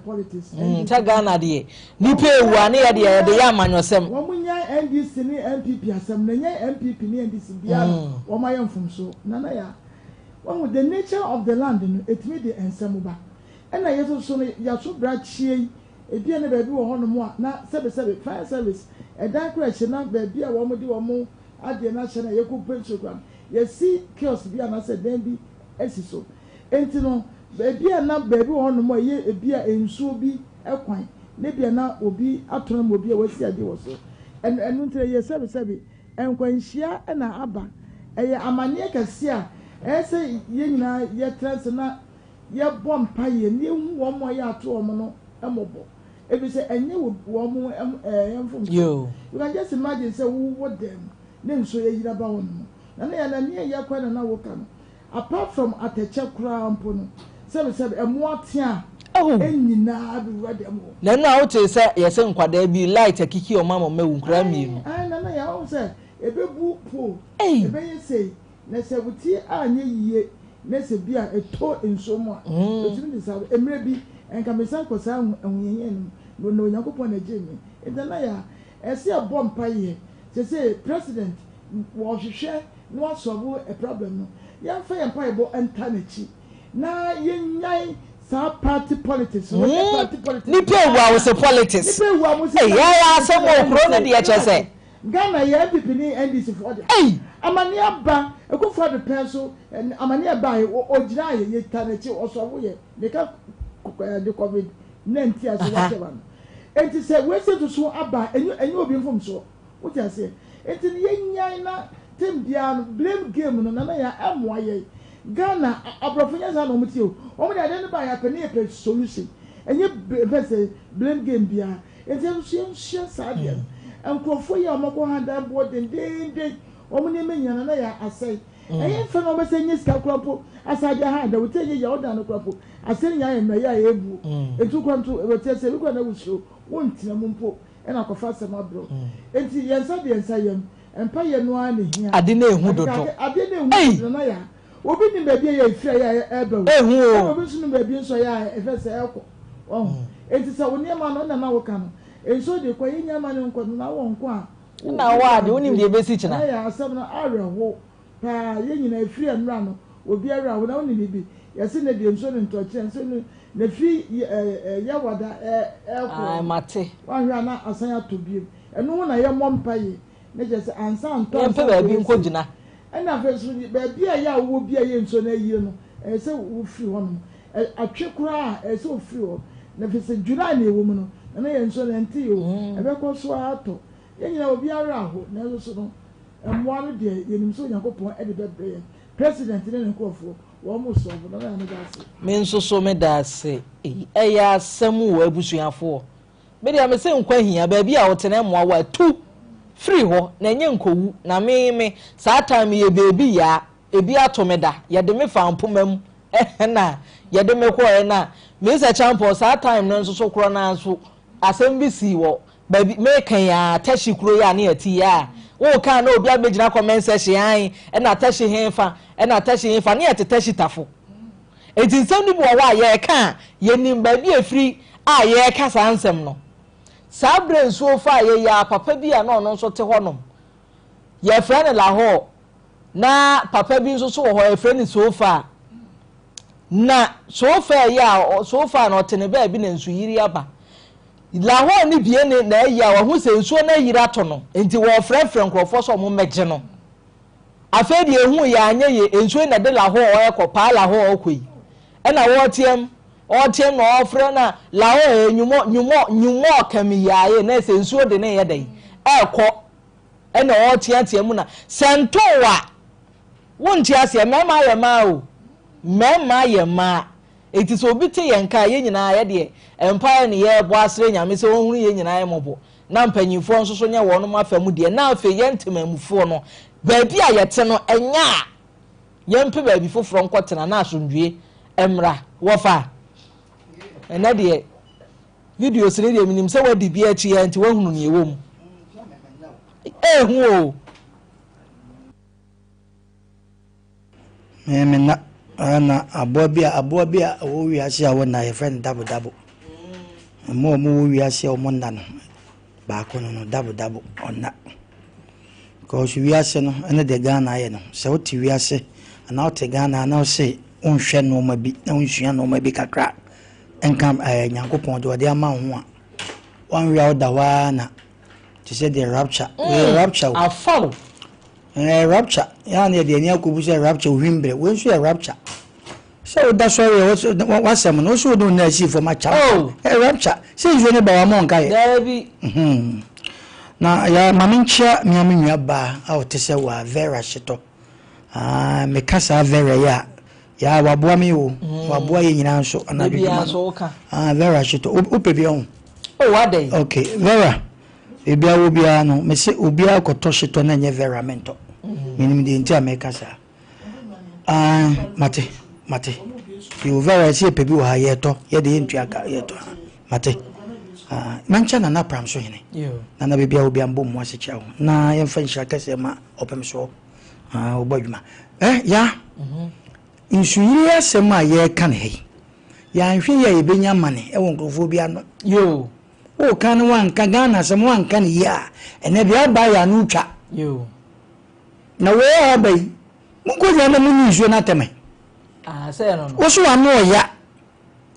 politics. Sɛ Ghana deɛ nipa ewu a ne yɛ deɛ yɛde yɛ amanyɔsɛm. Wɔn nyae NDC ne NPP asɛm na ɛnyɛ NPP ne NDC biara na wɔn ayɛ mfomso. Nana Yaa, wahu the nature of the land no ɛtumi de nsɛm ba. Ɛna yɛ nso so no yaso bra kyie yi ebia na baabi wɔ hɔ nom a na sɛbe sɛbe fire service ɛdan koraa ɛhyɛ na baabi a wɔn de wɔn adeɛ no ahyɛ no a yɛkɔ pɛ nsuo koraa no yɛsi kiosk bi anaasɛ dan bi asi so. Enti no, baabi a na baabi wɔ hɔnom a ɛyɛ ebia nsuo bi kwan, na ebia na obi atɔn ama obi a wasi adeɛ wɔ so. Ɛno, ɛno nti ɛyɛ sɛbesɛbe nkwanhyia na aba. Ɛyɛ amanneɛ kɛseɛ a ɛyɛ sɛ yɛn nyinaa yɛtra ase na yɛbɔ mpaeɛ na yɛhu wɔn a yɛato wɔn no mmɔbɔ. Ɛfiri sɛ ɛnyɛ wɔn mfomsoɔ. You can just imagine sɛ wowɔ dan mu na nsuo ayiri aba hɔnom. Na na yɛn ani yɛ kwan na na woka no. Apart from atɛkyɛ koraa mpo no, sɛbe sɛbe ɛmoa tea nyinaa bɛwura dɛm hɔ. Na ɛno a wotee sɛ yɛse nkwadaa bi light akiki wɔn ama wɔn awu nkwadaa mmienu. Ae Nana Yaa wohu sɛ ɛbɛbu pole, ɛbɛyɛ sei, na sɛ wo ti anyɛ yie na sɛ bi a ɛtɔ nsuo mu a, ɛtumi de saa ba. Mmerɛ bi nka mesan kɔ saa ahohiahia no mu, na Onyankopɔn na ɛgyee me. Nti Nana Yaa, ɛsɛ yɛbɔ mpaeɛ, seesei president wɔhwehwɛ na wasɔlvo problem no, yɛmfa yɛn mpaebɔ nta n'akyi na yɛnyae saa party politics no. Wɔnyɛ party politics. Nipa ewu a wosɛ politics. Nipa ewu a mo sɛ. Ɛyɛ ayɛ asɛm wɔ kuro no deɛ kyɛ sɛ. Ghana yɛ NPP ne NDC foɔ deɛ. Ei. Amaneɛ aba Akufo Addo pɛn so amaneɛ baeɛ ɔgyinaa yɛ yɛta n'akyi ɔsɔlvo yɛ meka de covid 19 ase whatever no. Enti sɛ wei sɛ nso aba ɛnyɛ obi mfomsoɔ. Wote aseɛ? Nti no yɛnyae na term biara no blame game no Nana Yaa ɛmmoa yɛn. Ghana aborɔfo nyɛ saa na wɔn te o. Wɔn de adeɛ no baeɛ apɛ ne yɛpɛ solution. Ɛnyɛ mfɛ sɛ blame game biara. Nti yɛn nso yɛnsua saa adeɛ no. Nkurɔfoɔ yi a wɔn akɔ ha dan boɔ dendeenden wɔn nneɛma nyinaa Nana Yaa asɛe. Ɛyɛ mfɛ na wɔbɛsɛ nyɛ sika koraa mpo asan de aha dan. Wote ɛnyɛ yɛ ɔdan no koraa mpo asɛe no nyinaa yɛ mmerɛ yɛ a ɛrebuo. Nti wokora nso wɔte aseɛ ebi koraa na wosuro wontena mu mpo. Ɛna akɔfa asɛm abrɛ wo. Enti yɛn nsa deɛ nsa yam. Mpaeɛ no ara na ɛhia. Ade no ɛhu dodo. Adeɛ no ɛhu dodo Nana Yaa. Obi nim baabi a ɛyɛ ɛfiri a ɛyɛ a ɛreba o. Ɛhu o. Ɛna obi nso nim baabi nso a ɛyɛ a ɛfɛ sɛ ɛrekɔ. Wahu? Enti sɛ wo nneɛma no ɛna na woka no. Nsuo de kɔ yɛnnya mma no nkɔ no na wowɔ nko a. Ɛna wowɔ ade wonim deɛ ɛbɛsi kyena. Nana Yaa asɛm no awerɛho. Paa yɛn nyinaa ɛfiri ɛnora no obiara werɛ aho na wonim biribi yɛse nnɛ deɛ nsuo no ntɔ kyena nsuo no na ɛfiri yawada ɛɛkɔ Ae mate. Woanhwɛ a na asan atɔ biom ɛno ho na yɛmmɔ mpaeɛ na kyerɛ sɛ ansa antɔ Yɛmpɛ ansa baabi akɔyɛ nkɔ sei gyina. ɛna afei nso baabi a ɛyɛ a wowɔ bi a ɛyɛ nsuo no ayie no ɛyɛ sɛ wofiri hɔ nom atwe koraa a ɛyɛ sɛ wofiri hɔ na ɛfiri sɛ July na ɛwɔ mu no na na yɛ nsuo no ɛnte o ɛbɛkɔ so ara atɔ yɛn nyinaa obiara werɛ aho nanso so no Mmoa no deɛ yɛnim sɛ Onyankopɔn de bɛbrɛ yɛn. President ne ne nkurɔfoɔ, wɔn mo solve. Nana Yaa meda ase. Me nso so meda ase ei ɛyɛ asɛm o abusuafoɔ me deɛ mese nkwa hia baabi a wote no ɛmmoa wo a tu firi hɔ na ɛnyɛ nkɔwu na me me saa time meyɛ baabi yaa ebi ato me da yɛde me faa mpoma mu ɛna yɛde me kɔɛ na Mister Champon saa time no nso so korɔ no ara nso asɛm bi sii wɔ Baabi, meka yi aa, Tɛhye kuro yi a ne yɛte yi aa, woka a na obi abɛgyina comment section ae, ɛna Tɛhye hefa, ɛna Tɛhye hefa, ne yɛte Tɛhye Tafo. Enti nsɛm no bi wɔ hɔ a yɛreka a, yɛnim baabi a ɛfiri a yɛreka saa nsɛm no. Saa berɛ nsuo faa yɛ yi aa, papa bi a na ɔno nso te hɔnom, yɛfrɛ no Lahore, na papa bi nso so wɔ hɔ, yɛfrɛ no Sofa. Na Sofa yi a, Sofa no ɔte ne baabi na nsuyiri aba. Lahore no bue ne n'ayi a, wahu sɛ nsuo no ayiri ato no, enti wɔrefrɛfrɛ nkurɔfoɔ sɛ wɔmmɛgye no. Afei deɛ ɛhuu yɛ anyɛ yie, nsuo yi na ɛde Lahore rekɔ, paa Lahore rekɔ yi. Ɛna wɔreteam, ɔreteam na ɔrefrɛ na Lahore nyumɔ, nyumɔ, nyumɔ kami yaaye, na ɛsɛ nsuo de ne yɛ dɛn, ɛrekɔ. Ɛna ɔreteatea mu na sɛ ntoo a, wonte aseɛ, mmarima ayɛ mmaa o, mmarima ayɛ mmaa. Enti sɛ obi te yɛn nka a, yɛn nyinaa yɛ deɛ, mpaeɛ ne yɛrebɔ asrɛ Nyame sɛ ɔnhunu yɛn nyinaa mmɔbɔ, na mpanyinfoɔ nso so nyɛ wɔnom afa mu deɛ, na afei yɛn temanmufoɔ no, baabi a yɛte no, ɛnyɛ a yɛmpɛ baabi foforɔ nkɔtena na asomdwie mmra. Wɔfa? Ɛnɛ deɛ, videos no deɛ menim sɛ woadi bi akyi ara nti woahunu neɛ ɛwɔ mu. Ɛɛhu o! Me me na na aboa bi a aboa bi a ɛwɔ wiase a wɔna yɛfrɛ no dabo dabo. Mmoa a wɔwɔ wiase a wɔnna no, baako no no, dabo dabo, ɔnna. Because wiase no ne deɛ Ghana ayɛ no, sɛ wote wiase anaa wote Ghana a na wose wonhwɛ nnoɔma bi na wonsua nnoɔma bi kakra nka ɛɛ Nyankopɔn deɛ ɔde ama wo ho a, wanwe a woda hɔ ara na te sɛ deɛ rapture, wei yɛ rapture o. Afa o. Ɛɛ rapture, yɛn a na yɛde ani akɔbu sɛ rapture ohwim berɛ, wei nso yɛ rapture. Sɛ woda sɔre a wose w'asɛm no wose wode wo nan asi fam akyɛ Oh. Ɛ rapture sɛ nsuo no ba wama ɔnka yɛ. Daabi. Mhm. Na ya ma menkyia mea me nua baa a ɔte sɛ waa Vera Hyetɔ. Ah, meka saa Vera yi a ya waboa me o. Mm. Waboa yɛ nyinaa nso anadwo dwuma no. Ah, Vera Hyetɔ. Wopɛ bi ɔho? Oh, adɛn? Okay, Vera. Ebi a wo biara no, mese obiara kɔtɔ hyetɔ na ɛnyɛ Vera mentɔ. Mm. Menim deɛ nti a meka saa. Ah, mate, mate. Yo, Vera, ɛsɛ yɛpɛ bi wɔ ha, yɛtɔ, yɛde yɛntua ka, yɛtɔ. Mate. Ah, mankyɛ Nana Pram so hene. Nana baabi a obi ambɔ mu ase kyerɛ wo. Na yɛmfa nhyira kɛseɛ ma ɔpem soɔ. Ah, ɔbɔ adwuma. Eh, ya. Mhm. Nsuyiri asɛm a yɛreka no ha yi, yɛanhwɛ yi a yɛbɛnya amane wɔ nkurɔfoɔ bi ano. Yo. Woka no wanka Ghana asɛm wanka no yie a, ɛnɛ deɛ aba yɛ ano twa. Yo. Na wei a aba yi, monkɔgyina na monni nsuo no atɛm ɛ. Ah, sɛ ɛno no. Wo so w'ano ɔya.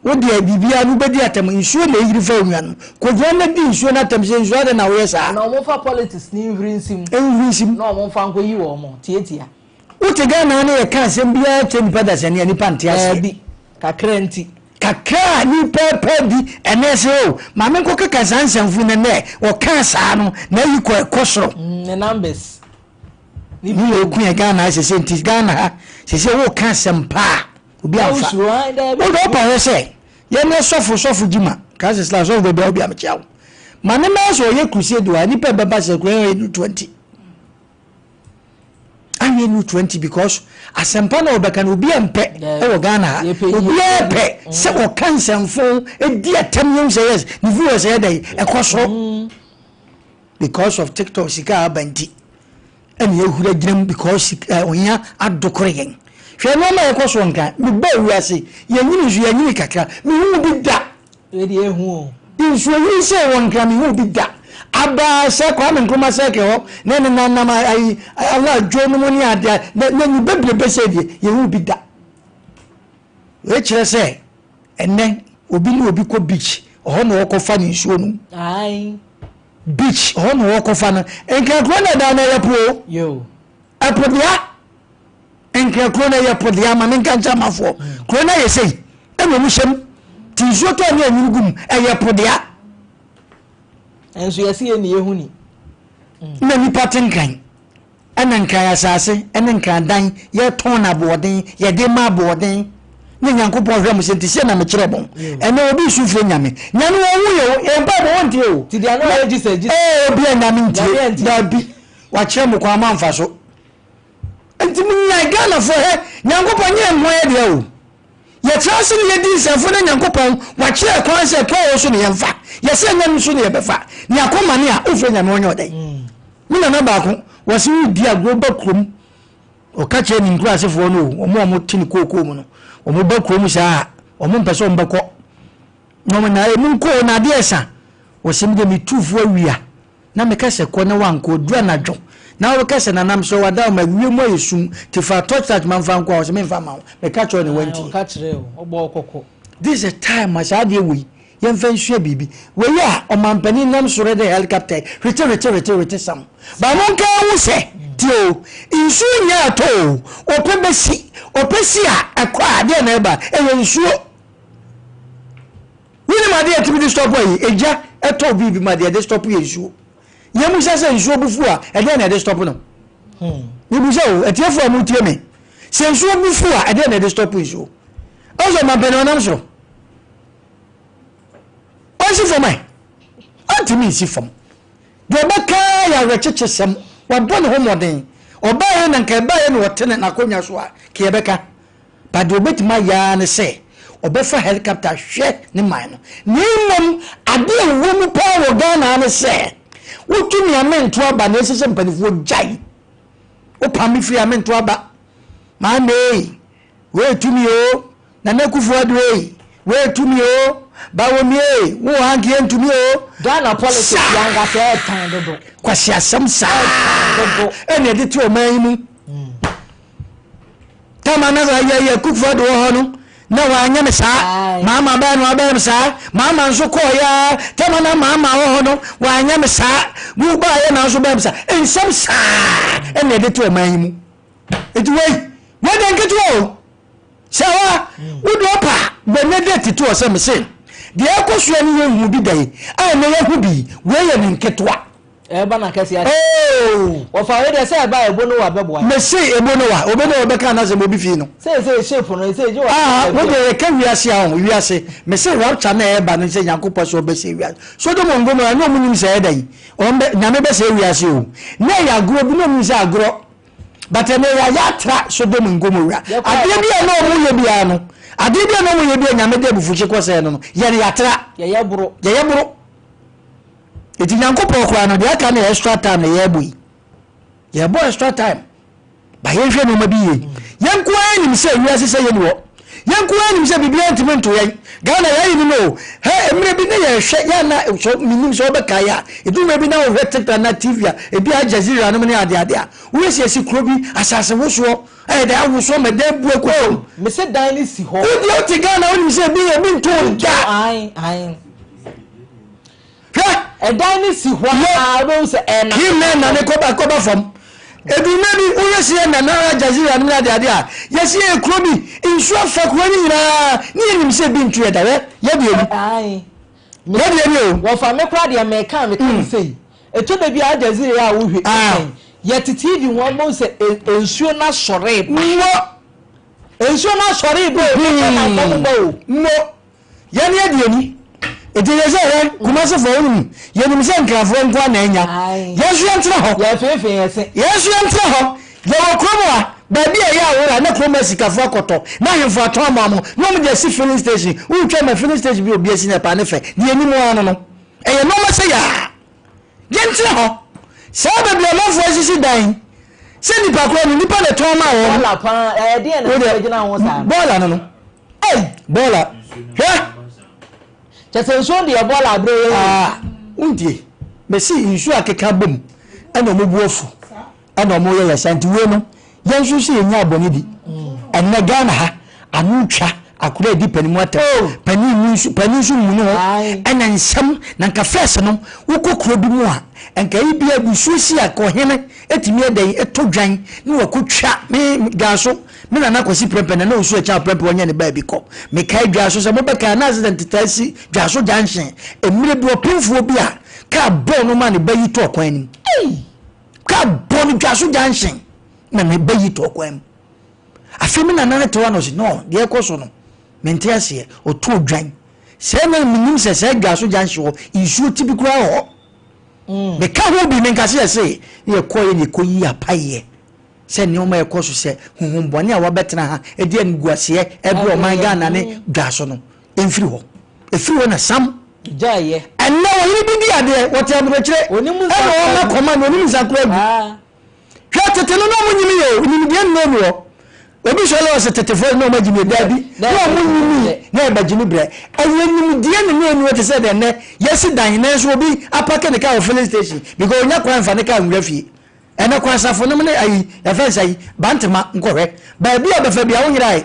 Wo deɛ biribiara no wobɛdi atɛm. Nsuo na ɛyiri fa onua no. Kɔgyina na di nsuo no atɛm sɛ nsuo adɛn na woyɛ saa. Na wɔmfa politics no nhuri nsi mu. Nhuri nsi mu. Na wɔmfa nkɔyi wɔn tiatia. Wote Ghana ha na yɛka asɛm biara kyerɛ nipa dasani a, nipa nte aseɛ. Daabi, kakra nti. Kakra a nipa pɛ di ɛnɛ sɛ o ma me nkɔ keka saa nsɛmfo no ɛnɛ ɔkaa saa no na ayi kɔ ɛkɔ soro. Ne numbers. Ne yɛ oku yɛ Ghana ha sese nti Ghana ha sese wo ka asɛm paa obi anfa. Wo de ɔpa hwɛ sɛ yɛ ne sɔfo sɔfo gyima Christ Islam sɔfo baabi a obi amekyia wo. Ma ne mɛyɛ sɛ ɔyɛ crusade wɔ ha nipa bɛba sɛ kura yɛ 20. Awie no 20 because asɛmpa na ɔbɛka no obi mpɛ ɛwɔ Ghana ha obiara pɛ sɛ ɔka nsɛmfo di atɛm yɛn sɛ yes ne viewers yɛ dɛ ɛkɔ soro mm. because of TikTok sika aba nti ɛna yɛhura gyina mu because ohia adokore yɛn hwɛ nneɛma a ɛkɔ so nka mebɔ wiase yɛnyini nso yɛnyini kakra mehu bi da Wei deɛ ehu o. Nsuoyiri sei wɔ Nkran menhuu bi da. Abaa sɛ Kwame Nkrumah circle hɔ ne ne nanam ayi alaadwo no mu ne adeɛ na na nyi bebrebe sei deɛ yɛnhuu bi da. Wei kyerɛ sɛ ɛnɛ obi ne obi kɔ beach ɔhɔ na ɔkɔfa ne nsuo nom. Ae. Beach ɔhɔ na ɔkɔfa no. Nkran kuro na ɛda no ɛyɛ po o. Yo. Ɛpo dea. Nkra kuro no ɛyɛ po dea ma menka nkyerɛ amafoɔ kuro no ayɛ sei ɛna ɔmu hyɛm ti nsuo tɔ ne anyini gu mu ɛyɛ po dea. Nso yɛsi yɛ ni ehu ni. Na nipa te nkran ɛna nkran asase ɛne nkran dan yɛtɔn na aboɔden yɛde ma aboɔden ne nyankopɔn hwɛ mo sɛ nti sɛ na mekyerɛ mo ɛnɛ obi su frɛ nyame nyame wɔn ho yɛ o yɛn mpa bɔ wɔn ntie o ti deɛ ano yɛ Jesus Jesus ɛɛ obi a nyame ntie daabi wakyerɛ mo kwan mo amfa so. Nti monyae Ghanafoɔ hɛ Nyankopɔn nyɛ yɛn nkoa yɛ dea o Yɛtra ase ne yɛdi nsɛmfo na Nyankopɔn wakyerɛ kwan sɛ kwan wei so ne yɛmfa Yɛsɛ ɛnyɛ no so ne yɛbɛfa Ne akoma ne a wofrɛ Nyame ɔnyɛ ɔdɛn Me nana baako wɔse wodi agorɔ ba kurom Ɔka kyerɛ ne nkurasefoɔ no o wɔn a wɔte ne kookoo mu no wɔn ba kurom saa a wɔn mpɛ sɛ wɔn bɛkɔ na wɔn na emu nkɔ o na adeɛ ɛsa wɔse me deɛ metu fo awia Na meka sɛ, Kɔ, na wankɔ. Ɔduru anadwo, na woka sɛ, Nana, mesrɛ wo, ada wo ma wiem ayɛ sum, nti fa torchlight ma mfa nkɔ a, ɔse, Memfa mma wo. Meka kyerɛ wo na wantie. Ɔka kyerɛɛ wo, ɔbɔɔ wo kɔkɔ. This is a time a saa adeɛ wei yɛmfa nsua biribi. Wei a ɔmanpanin nam soro de helicopter yi hwete hwete hwete hwete sam. Ba monka nhu sɛ, tie o, nsuo nyɛ atɔ o, ɔpɛ bɛsi, ɔpɛ si a ɛkɔ a deɛ na ɛba? Ɛyɛ nsuo. Wonim adeɛ a ɛtumi de stop ayi? Egya ɛtɔ biribi ma deɛ ɛde stop yɛ nsuo. Yɛmusa sɛ nsuo bu fu a, ɛdeɛ na ɛde stop no? Mebusa o, atiefoɔ a motie me. Sɛ nsuo bu fu a, ɛdeɛ na ɛde stop nsuo? Ɛwɔ sɛ ɔmampanin ɔnam soro. Ɔnsi fam ɛ? Ɔntumi nsi fam. Deɛ ɔbɛka yɛ awerɛkyekyesɛm. Wabɔ ne ho mmɔden. Ɔbaeɛ na nka ɛbaeɛ na ɔte n'akonnwa so a, ka yɛbɛka. But deɛ ɔbɛtumi ayɛ ara ne sɛ ɔbɛfa helicopter ahwɛ ne man no. Na mmom adeɛ a ɛwɔ mu paa wɔ Ghana ha ne sɛ wotu me a mento aba na ɛsɛ sɛ mpanimfoɔ gyae. Wopam me firi a mento aba. Maame ei, wei tumi o. Nana Akufo Addo ei, wei tumi o. Bawumia wo wɔ ha nka yɛntumi o. Ghana politics yɛ ankasa ɛtan dodo. Kwasi asɛm saa ɛna ɛde te ɔman yi mu. Tama na yɛ yɛ Kufuor de wɔ hɔ no na wanyɛ me saa. Maama bɛyɛ no abɛyɛ me saa. Maama nso kɔɔ ya tama na maama wɔ hɔ no wanyɛ me saa. Wo baayɛ na nso bɛyɛ me saa. Nsɛm saa ɛna ɛde te ɔman yi mu. Eti wei wei de nketewa o. Sɛ wa wode ɔpa bɛnɛ date to ɔsɛ mese deɛ ɛkɔ soɔ no yɛnhu bi da yi a ɛnɛ yɛhu bi wei yɛ ne nketewa. Ɛba na kɛse ase. Oh. Wɔfa wei deɛ sɛ ɛba ebo no wa bɛboa. Mese ebo no wa obe no ɔbɛka anasɛ obi fie no. Sɛ sɛ shape no sɛ gye wa. Ah wo deɛ yɛka wiase a ho wiase mese rapture na ɛba no sɛ Nyankopɔn sɛ ɔbɛsɛ wiase Sodom and Gomorrah ne ɔmo nim sɛ ɛda yi ɔmo Nyame bɛsɛ wiase o na ɛyɛ agorɔ bi na ɔmo nim sɛ agorɔ. But ɛnɛ yɛayɛ atra Sodom and Gomorrah. Adeɛ bi a na wɔn yɛ biara no, adeɛ bi a na wɔn yɛ bi a Nyame de abufuhye kɔ sɛɛ no no, yɛn yɛatra. Yɛyɛ boro. Yɛyɛ boro. Eti Nyankopɔn koraa no, deɛ aka no yɛ extra time na yɛrebɔ yi. Yɛrebɔ extra time. Ba yɛnhwɛ nneɛma bi yie. Yɛn nko ara nim sɛ wiase sɛ yɛni hɔ. Yɛn nko ara nim sɛ biribiara ntumi nto yɛn. Ghana yɛayi no no o. Hɛ, mmerɛ bi na yɛhwɛ, yɛ a na, sɛ menim sɛ wobɛkae a, ɛdu mmerɛ bi na wohwɛ TikTok anaa TV a, ebi Al Jazeera nom ne adeade a, wohwɛ sɛ yɛsi kuro bi, asase wosoɔ, ɛyɛ dɛn awosoɔ ma dan bu agu fam. Oh, mese dan no si hɔ. Wo deɛ wote Ghana wonim sɛ ebi ebi nto wo da. Ae, ae. Hwɛ! Ɛdan no si hɔ a, wobɛhu sɛ ɛnane. Kim na ɛnane kɔba kɔba fam. Edu mmerɛ bi, wohwɛ CNN na Al Jazeera nom ne adeade a, yɛsi yɛyɛ kuro bi, nsuo afa kuro no nyinaa, ne yɛnim sɛ ebi nto yɛ da. Hwɛ, yɛdeɛ ni. Yɛdeɛ ni o. Wɔfa me koraa deɛ meka a meka no sei. Ɛtɔ da bi a Al Jazeera a wohwɛ yi, yɛte TV ho a wobɛhu sɛ nsuo no asɔre ba. Mmɔ. Nsuo no asɔre ba o, ɛnyɛ na fam ba o. Mmɔ. Yɛn yɛ deɛ ni. Enti yɛ sɛ yɛn Kumasefoɔ wonim yɛnim sɛ Nkrafoɔ nko na anya. Yɛn nso yɛntena hɔ. Yɛfeefee yɛn se. Yɛn nso yɛntena hɔ. Yɛwɔ kurom a baabi a ɛyɛ awora na kurom asikafoɔ akɔtɔ na ahemfo atɔn ama wɔn na wɔn de asi filling station. Wotwa ma filling station bi obi asi na ɛpaa ne fɛ. Deɛ yɛnim ara no no. Ɛyɛ nneɛma sɛ yaa. Yɛntena hɔ. Saa baabi a amanfoɔ asisi dan sɛ nipa korɔ no nipa na ɛtɔn ma wɔn. Bɔɔla paa ɛyɛ deɛ na ɛgyina ho saa. Bɔɔla no no. Ei bɔɔla hwɛ. Kyɛ sɛ nsuo deɛ bɔɔla abrɛ yɛn. Ah wontie mesi nsuo akeka bom ɛna ɔmo bu afu ɛna ɔmo yɛ yɛ saa nti wei no yɛn nso sɛ yɛnya abɔne di ɛnɛ Ghana ha ano twa akora edi panin mu atɛm oh. panin mu nso panin nso mu ne ho ɛna nsɛm na nka fɛs no wokɔ kuro bi mu a nka yi bi abusuo si a kɔhene etumi ɛdɛn ɛtɔ dwan ne wakɔ twa me dwa so. Me nana Kwasi Prempeh na na ɔsu ɛkyɛn Prempeh ɔnyɛ ne baabi kɔ. Mekae Dwaso sɛ mobɛkae a na accident taa si Dwaso junction. Mmerɛ bi ɔpemfoɔ bi a kaa bɔɔ no maa ne ba yi tɔɔ kwan no mu. Ei! Kaa bɔɔ no Dwaso junction na ne ba yi tɔɔ kwan mu. Afei me nana no te hɔ na ɔsi no deɛ ɛkɔ so no mente aseɛ ɔtɔɔ dwan. Sɛɛ na menim sɛ saa Dwaso junction hɔ nsuo ti bi koraa wɔ hɔ. Mm. Meka ho bi menka sɛ yɛse ne yɛkɔɔyɛ ne yɛkɔyi apaeɛ. Sɛ nneɛma a ɛkɔ so sɛ honhombɔne a wabɛtena ha de animguaseɛ ɛbrɛ ɔman Ghana ne dwa so no mfiri hɔ. Ɛfiri hɔ na sam. Gyaeɛ. Ɛnnɛ ɔhene bi di adeɛ, wɔte aburokyire, Ɔnim nsa ɛna kora ɔma gu. kɔma no, ɔnim nsa kora gu. Hwɛ tete no na ɔmo nyimi yɛ o, nimdeɛ nnɛ ni hɔ. Obi sɔre ɔsɛ tetefoɔ na ɔmo agyimi, daabi, na ɔmo nyimi na ɛbɛgyimi brɛ. Ɛyɛ nimdeɛ ne ne ɛni hɔ te sɛ deɛ nnɛ yɛsi dan nanso obi apake ne kaa wɔ filling station because ɔnya kwan mfa ne kaa nwura fie. Ɛnɛ kɔ asafo nom ne ayi yɛfrɛ no sɛn Bantama nkɔhwɛ baabi a ɔbɛfa bia wonyerae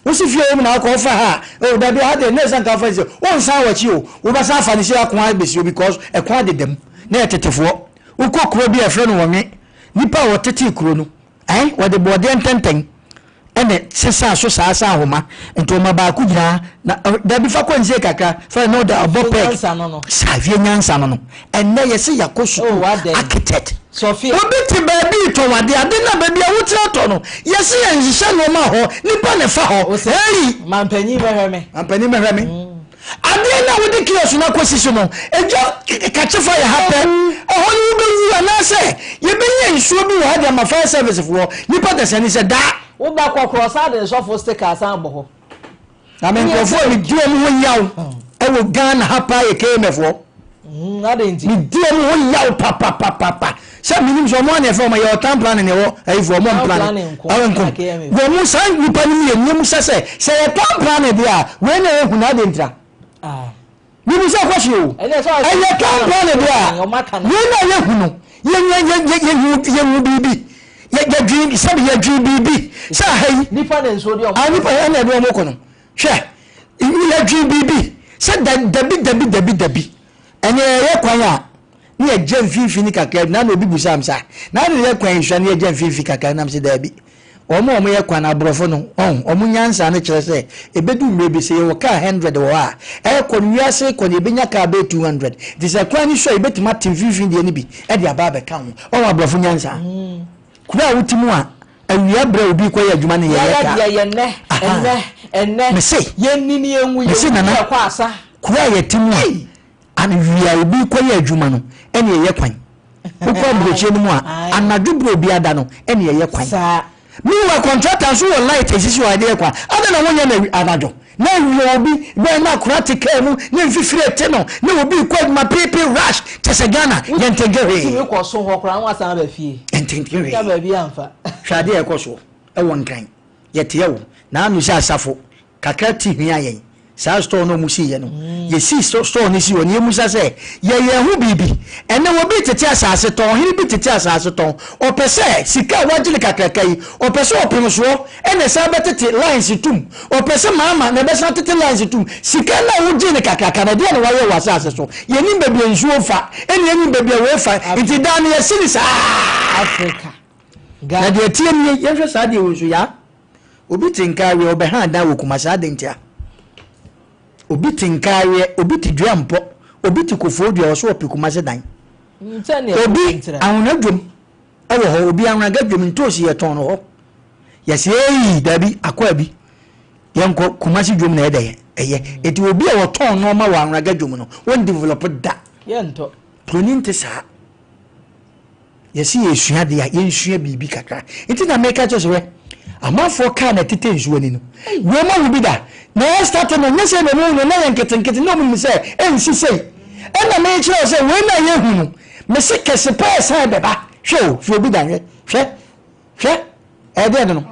wosi fie wɔ mu na akɔ wofa ha a oh dabi ha deɛ nɛɛsɛ nka wofa sɛ wonsan wakyi o wobɛsan afa ne sɛ ako abɛsi o because ɛko adeda mu na yɛ tetefoɔ wokɔ kuro bi a yɛfrɛ no wɔnwe nipa a wɔtetee kuro no ɛn wɔde bɔɔdeɛ ntɛntɛn ɛna sesaa so saa sɛ ahoma nti ɔma baako gyina na dabi fa kɔ nsie kakra fa na ɔde abɔ pɛk saa fie nyansa no no ɛnɛ yɛsɛ yɛakɔ sukuu oh, architect obi te baabi tɔn ade ade na baabi a wotena tɔ no yɛsɛ yɛn nhyehyɛ nneɛma hɔ nipa na ɛfa hɔ hey mampanyin mɛhwɛ me mampanyin mɛhwɛ me mm. Adeɛ no a wode kiosk no akɔsi so no, egya kakye fa yɛ ha pɛ, ɛhɔ no wobɛwu anaasɛ yɛbɛnya nsuo bi wɔ ha de ama fire service foɔ, nnipa dasani sɛ daa. Wo ba kɔkorɔ san de nsɔfo sticker asan abɔ hɔ. Na me nkurɔfoɔ a medi wɔn ho yaw wɔ Ghana ha paa yɛ KMF foɔ. Adɛn nti? Medi wɔn ho yaw papapapapa. Sɛ menim sɛ wɔn a na ɛfɛ wɔn yɛ ɔtan planning na ɛwɔ ayifoɔ wɔn planning ɛwɔ nko. Wɔn mu saa nnipa no mu yɛ nneɛma sɛ sɛ sɛ yɛ town planning deɛ a wei na ɛhu na adɛn ntira. Mibu sɛ kɔhye o. Ɛyɛ town planning deɛ a, wei na yɛhu no, yɛhu biribi. Yɛdwen, sɛbi yɛdwen biribi sɛ aha yi. Nipa na nsuo de ɔmo. Ah, nipa ɛna ɛde ɔmo kɔ no. Hwɛ, yɛdwen biribi sɛ dabi dabi dabi dabi. Ɛnna yɛyɛ kwan a ne yɛgya mfimfini kakra bi na na obi busa m sa na na yɛ kwan sua ne yɛgya mfimfini kakra nam sɛ daabi. Wɔn a wɔyɛ kwan, aborɔfo no, wahu, wɔn nyansa no kyerɛ sɛ ɛbɛdu mmerɛ bi, sɛ yɛwɔ kaa hundred wɔ hɔ a, ɛrekɔ no, wiase rekɔ no, yɛbɛnya kaa bɛyɛ 200. Nti sɛ kwan no su a, yɛbɛtumi ate mfimfini deɛ no bi de aba abɛka ho. Wahu aborɔfo nyansa? Kuro a wote mu a, awia berɛ a obi rekɔyɛ adwuma no yɛyɛ kaa. Yɛayɛ deɛ yɛ nnɛ, ɛnnɛ, ɛnnɛ, Mese, yɛnni ne yɛnwu, mese yɛwu Nana, yɛkɔ asa. Kuro a yɛte mu a, Anwia a obi rekɔyɛ adwuma no ɛne ɛyɛ kwan. Wokɔ aburokyire no mu a, anadwo berɛ a obi ada no ɛne ɛyɛ kwan. Meanwhile contractor nso wɔ light esisi hɔ a ɛde yɛ kwan. Adɛn na wonyɛ no anadwo? Na awia obi bɛn na akora te kaa mu ne mfifire te no ne obi rekɔ adwuma peepee rush kyɛ sɛ Ghana yɛntenke hwee. Wotumi kɔ so hɔ koraa na wasan aba fie. Yɛntenke hwee. Wonya baabi amfa. Hwɛ adeɛ a ɛkɔ soɔ ɛwɔ Nkran. Yɛteɛ wo. Naanu sɛ asafo Kakra ti hia yɛn. Saa store no a wɔsiiɛ no, yɛsii store no sii hɔ no, yɛmmisa sɛ, yɛyɛɛ ho biribi? Ɛnnɛ obi retete asase tɔn, ɔhene bi tete asase tɔn, ɔpɛ sɛ sika a wagye no kakraka yi, ɔpɛ sɛ ɔpem soɔ na ɛsan bɛtete lines tom, ɔpɛ sɛ maama na ɛbɛsan atete lines tom. Sika no a wogyee no kakraka no, ɛdeɛn na wayɛ wɔ asase so? Yɛnnim baabi a nsuo fa, ɛnna yɛnnim baabi a wei fa, nti daa no yɛsi no saa. Africa, Na Ghana. deɛ ɛteɛ nie, yɛnhwɛ saa adeɛ wei nso, yaa. Obi te nkaaweɛ ɔbɛha dan wɔ Kumasi adɛn ntia? Obi te nkaaweɛ, obi te dua mpɔ, obi te kofoɔ dua ɔso ɔpɛ Kumasi dan. Obi ahona dwom ɛwɔ hɔ, obi ahonaga dwom ntoosi yɛ tɔn no hɔ. Yɛsɛ eyi dabi akɔ abi yɛnkɔ Kumasi dwom na ɛdɛ ɛyɛ. Eti obi a ɔtɔn nneɛma wɔ ahonaga dwom no wɔn develop da. Yɛntɔ. Broni nte saa. Yɛse yɛresua adeɛ a, yɛnsua biribi kakra. Nti na meka kyerɛ sɛ hwɛ, amanfoɔ kaa na ɛtetɛ nsuo ani no. Wei mo ahu bi da. Na yɛ start no, nyɛ sɛ na ɔmo hu no, na yɛ nketenkete, na ɔmo nim sɛ ɛnsi sei. Ɛna mekyerɛ wo sɛ wei na yɛhu no, mese kɛse paa ɛsan bɛba. Hwɛ o, hwɛ obi da, hwɛ, hwɛ, hwɛ, ɛdeɛ no no.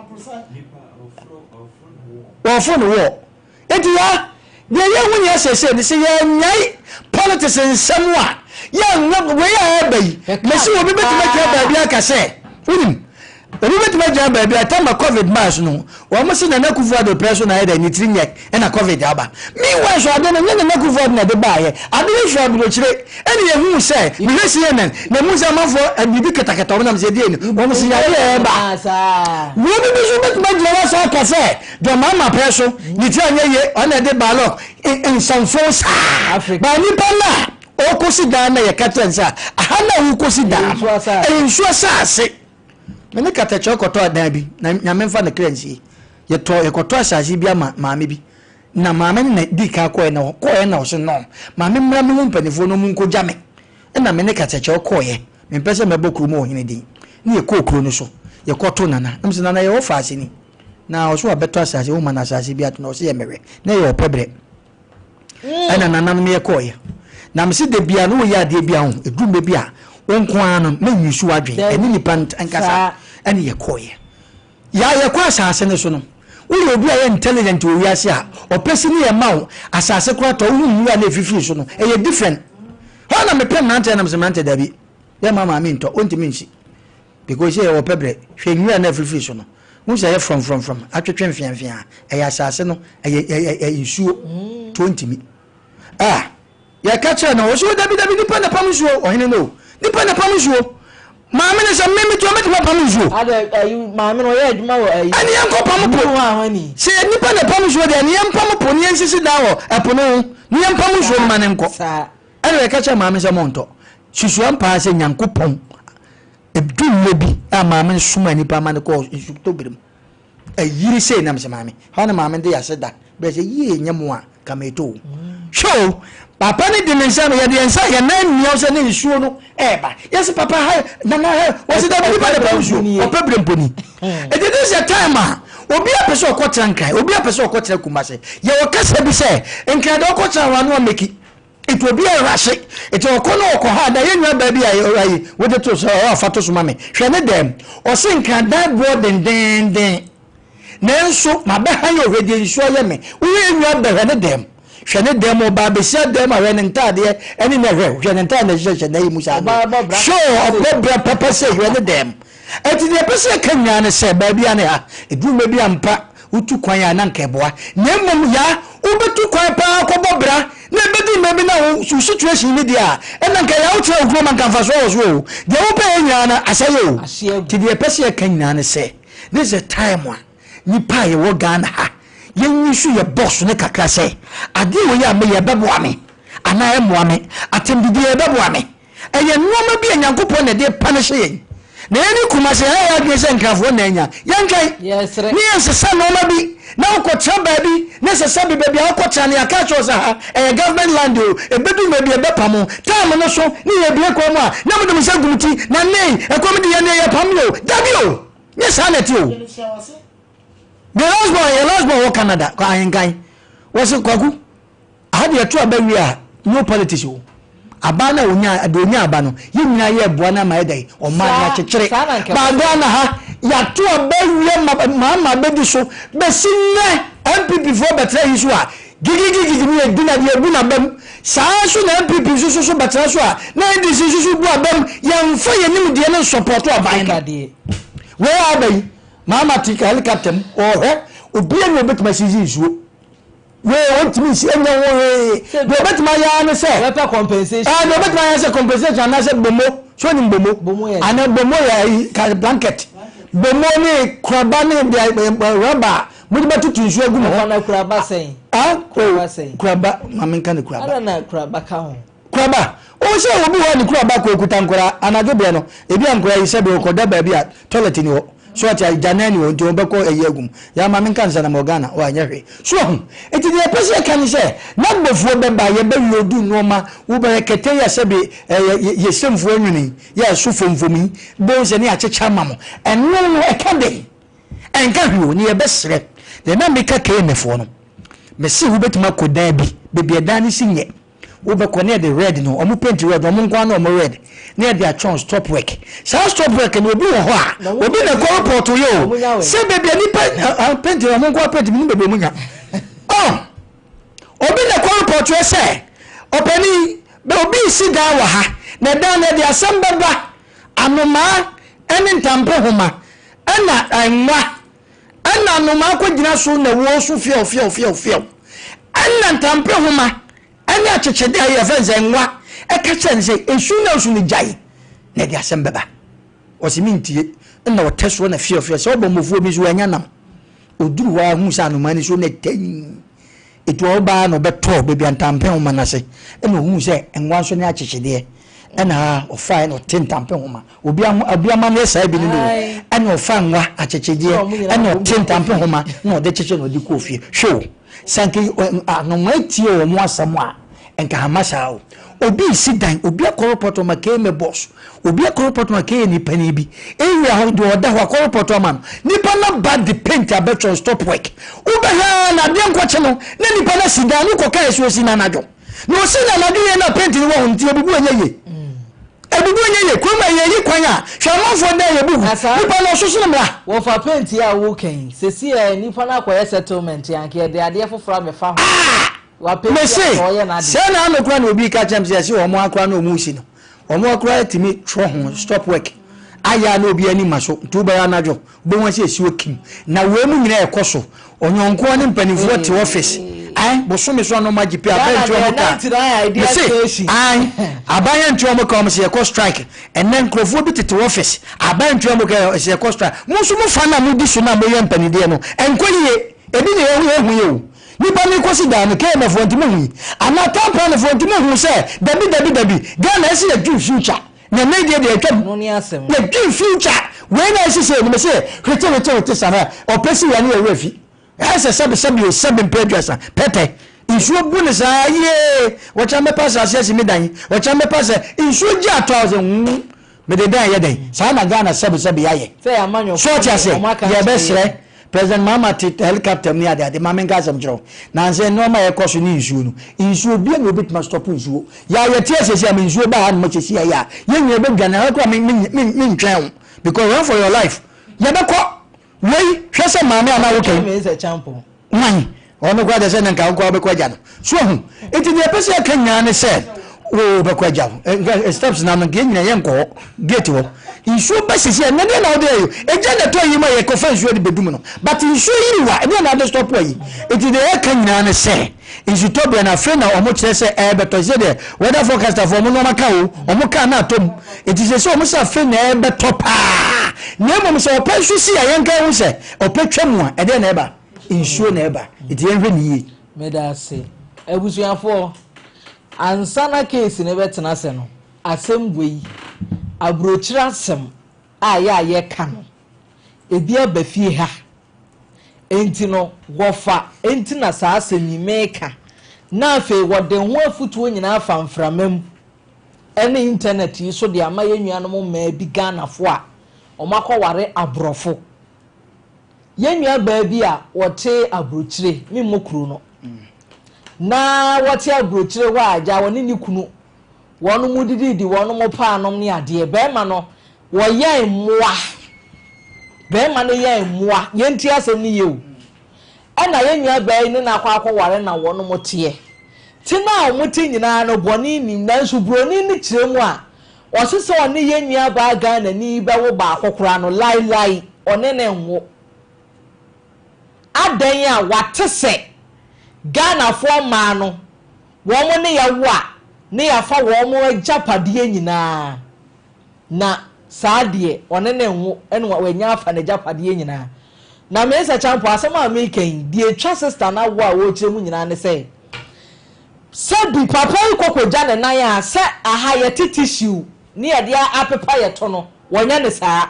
Wɔforo no wɔ. Enti ya, deɛ yɛhu nyɛ seesei ne sɛ yɛannyae politics nsɛm a, yɛannya wei a ɛreba yi. Mese obi bɛtumi agyina baabi aka sɛ, wonim, obi bɛtumi agyina baabi a tama covid baa so no, wɔn se Nana Akufo-Addo pɛ so na ayɛ dɛ ne tiri nyɛ ɛna covid aba. Meanwhile nso ade no nyɛ Nana Akufo-Addo na ɛde baeɛ, ade no firi aburokyire. Ɛna yɛhuu sɛ, mehwɛ CNN, na mehu sɛ amanfoɔ biribi katakata wɔn nam sɛ ɛdeɛn ni, wɔn se yareɛ ɛreba. Wei bi nso bɛtumi agyina hɔ asan aka sɛ, John Mahama pɛ so, ne tiri anyɛ yie, ɔno na ɛde ballot nsɛmfoo saa. Ba nipa no a ɔrekɔsi dan no a yɛka kyerɛ no sɛ aha no a worekɔsi dan no, ɛyɛ nsuo asase. Me ne Katakyɛ kɔtɔɔ dan bi, na Nyame mfa ne kra nsie. Yɛtɔ yɛkɔtɔ asase bi ama maame bi. Na maame no na dii kan kɔɛ na ɔkɔɛ na ɔse no, maame mmra me ho mpanimfoɔ no ɔmo nkɔgya me. Ɛna me ne Katakyɛ kɔɔyɛ. Mempɛ sɛ mɛbɔ kuro mu ɔhene din. Ne yɛkɔɔ kuro no so. Yɛkɔto Nana. Na mesɛ Nana yɛwɔ faase ni. Na ɔso wabɛtɔ asase, woma no asase bi ato na ɔse yɛ mɛwɛ. Na ɛyɛ ɔpɛ berɛ. Ɛna nananom yɛ kɔɔyɛ. Na mese da bia no woyɛ adeɛ bi a ho, ɛduru mmerɛ bi a, wo nko ara no, mɛnyusu w'adwen, ɛne nipa nkasa. Ɛne yɛ kɔɔyɛ. Ya yɛkɔ asase no so no, woyɛ obi a yɛ intelligent wɔ wiase a, ɔpɛ si ne yɛ ma wo asase koraa tɔ, wohu nwura na ɛfifiri so no, ɛyɛ different. Hɔ na mepɛ mmeranteɛ na mese mmeranteɛ dabi, yɛ ma maame ntɔ, ɔntumi nsi. Because sɛ yɛwɔ pɛ brɛ, hwɛ nwura no a ɛfirifiri so no, wohu sɛ ɛyɛ frɔmfrɔmfrɔm, atwetwe mfeamfeaa, ɛyɛ asase no, ɛyɛ ɛyɛ ɛyɛ nsuo, nti ɔntumi. Ah, yɛka kyerɛ no, ɔsɛ dabi dabi, nipa na pam nsuo, ɔhene no, nipa na pam nsuo. Maame no sɛ me metu mɛtumi apam nsuo. Adɛ ɛyi maame no ɔyɛ adwuma wɔ ɛyi. Ɛne yɛn kɔ pam po. Sɛ nipa na pam nsuo deɛ, ɛne yɛn pam po ne yɛn sisi dan wɔ ɛpo no ho, ne yɛn pam nsuo no ma ne nkɔ. Ɛna yɛka kyerɛ maame sɛ montɔ. Susua mpaa sɛ Nyankopɔn ɛdu mmerɛ bi a maame no somaa nipa ma no kɔɔ nsutɔ mu. Ayiri sei na mesɛ maame, hɔ na maame de yɛase da berɛ sɛ yie nyɛ mo a ka meetɔ o. Hwɛ o, papa no de ne nsa yɛde yɛn nsa yɛn nan mmea sɛ ne nsuo no ɛɛba. Yɛse papa ha nana ha wɔse dabi nipa na pam nsuo ɔpɛ berɛ mpo ni. Ɛti this is a time a obi apɛ sɛ ɔkɔtena Nkran, obi apɛ sɛ ɔkɔtena Kumase. Yɛwɔ kasa bi sɛ Nkran deɛ ɔkɔtena hɔ a na wameki. Nti obi ɛrahye nti ɔkɔ na ɔkɔ ha da yɛ nua baa bi a ayi wode to sɛ ɔwɔ afa to so ma me hwɛ ne dɛm ɔse nka dan boɔ dendenden nanso mabɛha yɛ ɔhwɛ deɛ nsuo ayɛ me woyɛ yɛ nua bɛhwɛ ne dɛm. Hwɛ ne dan mu, ɔbaa besia dan mu a hwɛ ne ntaadeɛ ɛne ne hwɛ hwɛ ne ntaadeɛ na ɛhyehyɛ n'ayi mu saa no. Ɔbaa bɔ bra Hwɛ o, ɔbɔ bra papa sɛ hwɛ ne dan mu. Enti deɛ ɛpɛ sɛ yɛka nyinaa ne sɛ baabi a ne ha, ɛduru mmerɛ bi ampa wotu kwan a na anka ɛboa. Na mmom yaa wobɛtu kwan paa akɔbɔ bra na ɛbɛduru mmerɛ bi na wo wo situation ne deɛ a ɛna anka yaa wotena wo kurom anka mfasoɔ wɔ so o. Deɛ wopɛ yɛ nyinaa no asɛe o. Ahye agu. Nti deɛ ɛpɛ sɛ yɛka nyinaa ne sɛ this is a time a nnipa a yɛwɔ Ghana ha yɛnyi so yɛ box no kakra sɛ adeɛ wei a meyɛ ɛbɛboa me anaa ɛmmoa me, atɛmdidie ɛbɛboa me. Ɛyɛ nnoɔma bi a Nyankopɔn na ɛde repanishe yɛn. Na yɛne Kumasi ha yɛ adwene sɛ Nkrafoɔ na anya. Yɛntwɛn Yɛresere. ne yɛnsesa nnoɔma bi na wokɔtena baabi na ɛsɛ sɛ bi baabi a wokɔtena no yɛaka akyerɛ wo sɛ ha ɛyɛ government land o, ɛbɛdu mmerɛ bi ɛbɛpam wo. Time no so ne yɛbue kwan mu a na mode mo nsa gu mo ti na nnɛ yi ɛkɔm de yɛn deɛ yɛpam yɛ o. Dabi o! Nyɛ saa na ɛte o. The last born, yɛ last born wɔ Canada, kɔ ahenkan. Wɔse Kwaku. Aha deɛ ɛto aba wie a no politics o. Aba no a onya deɛ onya aba no yɛn nyinaa yɛ boa no ama yɛ dɛn ɔman no akyekyere. Ba Ghana ha yɛato aba wie ma Mahama abɛdi so bɛsi nnɛ NPP foɔ bɛtena yi so a gigigigigi ne yɛdi na deɛ yɛbu n'abam. Saa nso na NPP nso so so bɛtena so a na NDC nso so bu abam. Yɛmfa yɛn nimdeɛ no nsɔpɔto aban no. Wei a aba yi Mahama te helicopter mu ɔrehwɛ obiara ni obɛtumi asizi nsuo. Wei wɔntumi nsi ɛnyɛ ho hwee. Deɛ wɔbɛtumi ayɛ ara ne sɛ. Wɔbɛpɛ compensation. Ɛɛ deɛ wɔbɛtumi ayɛ sɛ compensation anaasɛ bomo so onim bomo. Bomo yɛ. Ana bomo yɛ ayi ka blanket. Bomo ne kuraba ne deɛ rɔba a mode bɛtoto nsuo agu mo ho. Ɛfa na kuraba sɛn. Ah kuraba sɛn. Kuraba maame nka ne kuraba. Ada na kuraba ka ho. Kuraba o sɛ obi hɔ ne kuraba kɔ okuta nkora anadwo berɛ no ebi a nkora yi sɛbi ɔkɔda baabi a toilet ni hɔ. So ɔte agyanan ni hɔ nti wɔbɛkɔ ayi agu mu. Yɛn maame nka nsa na ma wɔ Ghana hɔ a ɛnyɛ hwee. So wahu? Nti deɛ yɛpɛ sɛ yɛka ne sɛ, Nagbofoɔ bɛba, yɛbɛloadu nnoɔma, wobɛhwɛ kɛtɛ yi a sɛbe ɛyɛ yɛ Semfoɔ nwene yi, yɛ a ɛso fomfom yi, wobɛhu sɛ ne yɛakyekyɛ ama mo. Ɛno no, ɛka dɛn? Ɛnka hwee o, ne yɛbɛsrɛ. Deɛ na meka KMfoɔ no, mese wobɛtumi akɔ dan bi, baabi a dan no si nyɛ. Wobɛkɔ na yɛde red no, wɔn paint red, wɔn nko ara na wɔn red, na yɛde atwɛn stop work. Saa stop work no obi wɔ hɔ a, obi na ɛkɔ report yɛ o. Sɛ baabi a nipa paint wɔn nko ara paint, menim baabi a wɔn nya. Oh, obi na ɛkɔ report yɛ sɛ, ɔpanin, bɛ obi resi dan wɔ ha, na dan no ɛde asɛm bɛba, anomaa ɛne ntampe homa, ɛna nwa. Ɛna anomaa kɔgyina so na wɔresu feɛw feɛw feɛw feɛw. Ɛna ntampehoma ne akyekyedeɛ a yɛfrɛ no sɛ nwa ɛka kyerɛ no sɛ esu na osu no gyae na ɛde asɛm bɛba. Ɔse mentie. Ɛna ɔtɛ soɔ na feɛw feɛw sɛ ɔbɔ mmɔfuo bi nso wanya nam. Ɔduru hɔ ara huu sɛ anomaa no suo na ɛtɛn. Etu a ɔbaa na ɔbɛtɔɔ baabi a ntampehoma no ase ɛna ɔhuu sɛ nwa nso ne akyekyedeɛ ɛna ɔfaeɛ na ɔte ntampehoma. Obi aho obi amanneɛ saa bi no ne o. Ɛna ɔfa nwa akyekyedeɛ ɛna ɔte ntampe homa na ɔde kyekyere na ɔde kɔɔ fie. Hwɛ o, sɛ anka anomaa tie wɔn asɛm a, nka amma saa o. Obi resi dan, obi akɔ report ama KMA boss, obi akɔ report ama KNE panin bi, area hɔ deɛ ɔda hɔ akɔ report ama no. Nipa no aba de paint abɛtwerɛ stop work. Wobɛhwɛ ara na adeɛ nkɔkye no na nipa no asi dan no kɔkae sɛ ɔsi no anadwo. Na ɔsi no anadwo yie na paint no wɔ ho nti abubu ɛnyɛ yie. Ebubu nyɛ yie kurom a yɛyi kwan a hwɛ amanfoɔ dan yɛ bubu nipa no ɔsoso no mmra. Wɔfa paint yi a woka yi sɛsi ɛ nipa no akɔyɛ settlement a anka yɛde adeɛ foforɔ abɛfa ho Ah! wa paint Mese a anka ɔyɛ n'adeɛ. sɛ na ano koraa na obi ka kyerɛ me sɛ yɛse wɔn akora na wɔn resi no wɔn akora tumi twerɛ ho stop work ayɛ a na obi ani ma so nti wobɛyɛ anadwo Wobɛhu sɛ ɛsi hɔ kim. Na wei mu nyinaa ɛkɔ so. Ɔnyɔnkoɔ ne mpanimfoɔ te office. Ae, bosome so a na wɔn agye pay, aban ntua wɔn ka. Mese, ae, aban antua wɔn ka, wɔn se yɛkɔ strike. Ɛnnɛ nkurɔfoɔ bi tete office, aban ntua wɔn ka, yɛse yɛkɔ strike. Mo nso mo fa no a modi so no a moyɛ mpanideɛ no, ɛnkɔ yie. Ebi na yɛhu yɛhu yɛ o. Nipa no rekɔsi dan no, KMF foɔ nti mohu yi? Anaa town planning foɔ nti mohu sɛ dabi dabi dabi, Ghana ɛse yɛdwen future. Na ɛnɛ deɛ deɛ atwam. Ɛno ne asɛm. Yɛdwen future. Wei na ɛsi sei no mese hwete hwete hwete sa na ɔpɛ si wia ne yɛ werɛ fi. Ɛyɛ sɛ sɛbe sɛbe o sɛbe mpɛ aduasa pɛpɛ. Nsuo bu ne saa yee wɔkyɛ mɛpa asase asi me dan wɔkyɛ mɛpa sɛ nsuo gye atɔ a ɔsɛ hmm mede dan yɛ dɛn saa na Ghana sɛbe sɛbe yɛayɛ. Sɛ yɛ amanyɔfoɔ So ɔte deɛ aseɛ wɔn aka akyerɛ yɛbɛsrɛ yɛn. President Mahama te helicopter mu ne ade ade ma menka asɛm kyerɛ wo nansa yi nnoɔma a ɛkɔ so ne nsuo no nsuo bia na obɛtumi astɔpo nsuo yɛ a yɛte asɛsi a me nsuo ba ha nom sɛsi a yɛ a yɛn nyina bɛdwane ha koraa me me me mentwɛn wo because run for your life yɛbɛkɔ wei hwɛ sɛ maame a na woka yi Twɛn me sɛ kyampɔn. wan Ɔno koraa deɛ sɛ na nka wo koraa wobɛkɔ agya no. So ahu? Nti deɛ ɛpɛ sɛ yɛka nyinaa ne sɛ wo bɛkɔ agya wo. Nka steps na no nka yɛn nyinaa yɛnkɔ hɔ gate hɔ. Nsuo ba sisi a ɛnɛ deɛ na wode ayo. Egya na ɛtɔ yi ma yɛkɔfa nsuo de bɛdum no. But nsuo yiri wa ɛdeɛ na ade stop ayi. Nti deɛ yɛka nyinaa ne sɛ nsutɔ berɛ no afei na wɔn kyerɛ sɛ ɛrebɛtɔ. Sɛ deɛ weather forecaster foɔ wɔn nneɛma ka o wɔn kaa na atɔ mu. Nti sɛ sɛ wɔn sɛ afei na ɛrebɛtɔ paa. Na mmom sɛ ɔpɛ nso si a yɛnka ho sɛ ɔpɛ twa mu a ɛdeɛ na ɛba. Nsuo na ɛba nti yɛnhwɛ no yie. Meda ase. Abusuafoɔ, ansa na case no bɛtena ase no, asɛm wei, aburokyire asɛm a yɛ a yɛka no, ebi aba fie ha. Enti no, wɔfa enti na saa asɛm yi meka. Na afei wɔde ho afutuo nyinaa afa mframa mu ne internet yi so de ama yɛn nuanom mmaa bi Ghanafoɔ a wɔakɔware aborɔfo. Yɛn nuabaa bi a ɔte aburokyire, memmɔ kuro no, na wɔte aburokyire hɔ a agya wɔne ne kunu wɔn dididi wɔn paanom ne adeɛ. Bɛrima no wɔyɛn mmoa. Bɛrima no yɛn mmoa. Yɛnti asɛm no yie o. Ɛna yɛn nuabaa yi ne no akɔ akɔware na wɔn teɛ. Te no a wɔte nyinaa no bɔne nnim nanso buroni no kyerɛ mu a Ɔse sɛ ɔne yɛn nua baa Ghanani yi bɛwo baako koraa no lailai ɔne no nwo. Adɛn a wate sɛ Ghanafoɔ mmaa no wɔn ne yɛ wo a ne yɛafa wɔn agyapadeɛ nyinaa na saa deɛ ɔne no nwo ɛna wanya afa n'agyapadeɛ nyinaa. Na Mensah Kyampong asɛm a meka yi deɛ ɛtwa sister no awoɔ a ɔrekyerɛ mu nyinaa ne sɛ Sɛ bi papa yi kɔ kɔgya ne nan a, sɛ aha yɛte tissue ne yɛde apepa yɛ to no, wɔnyɛ no saa.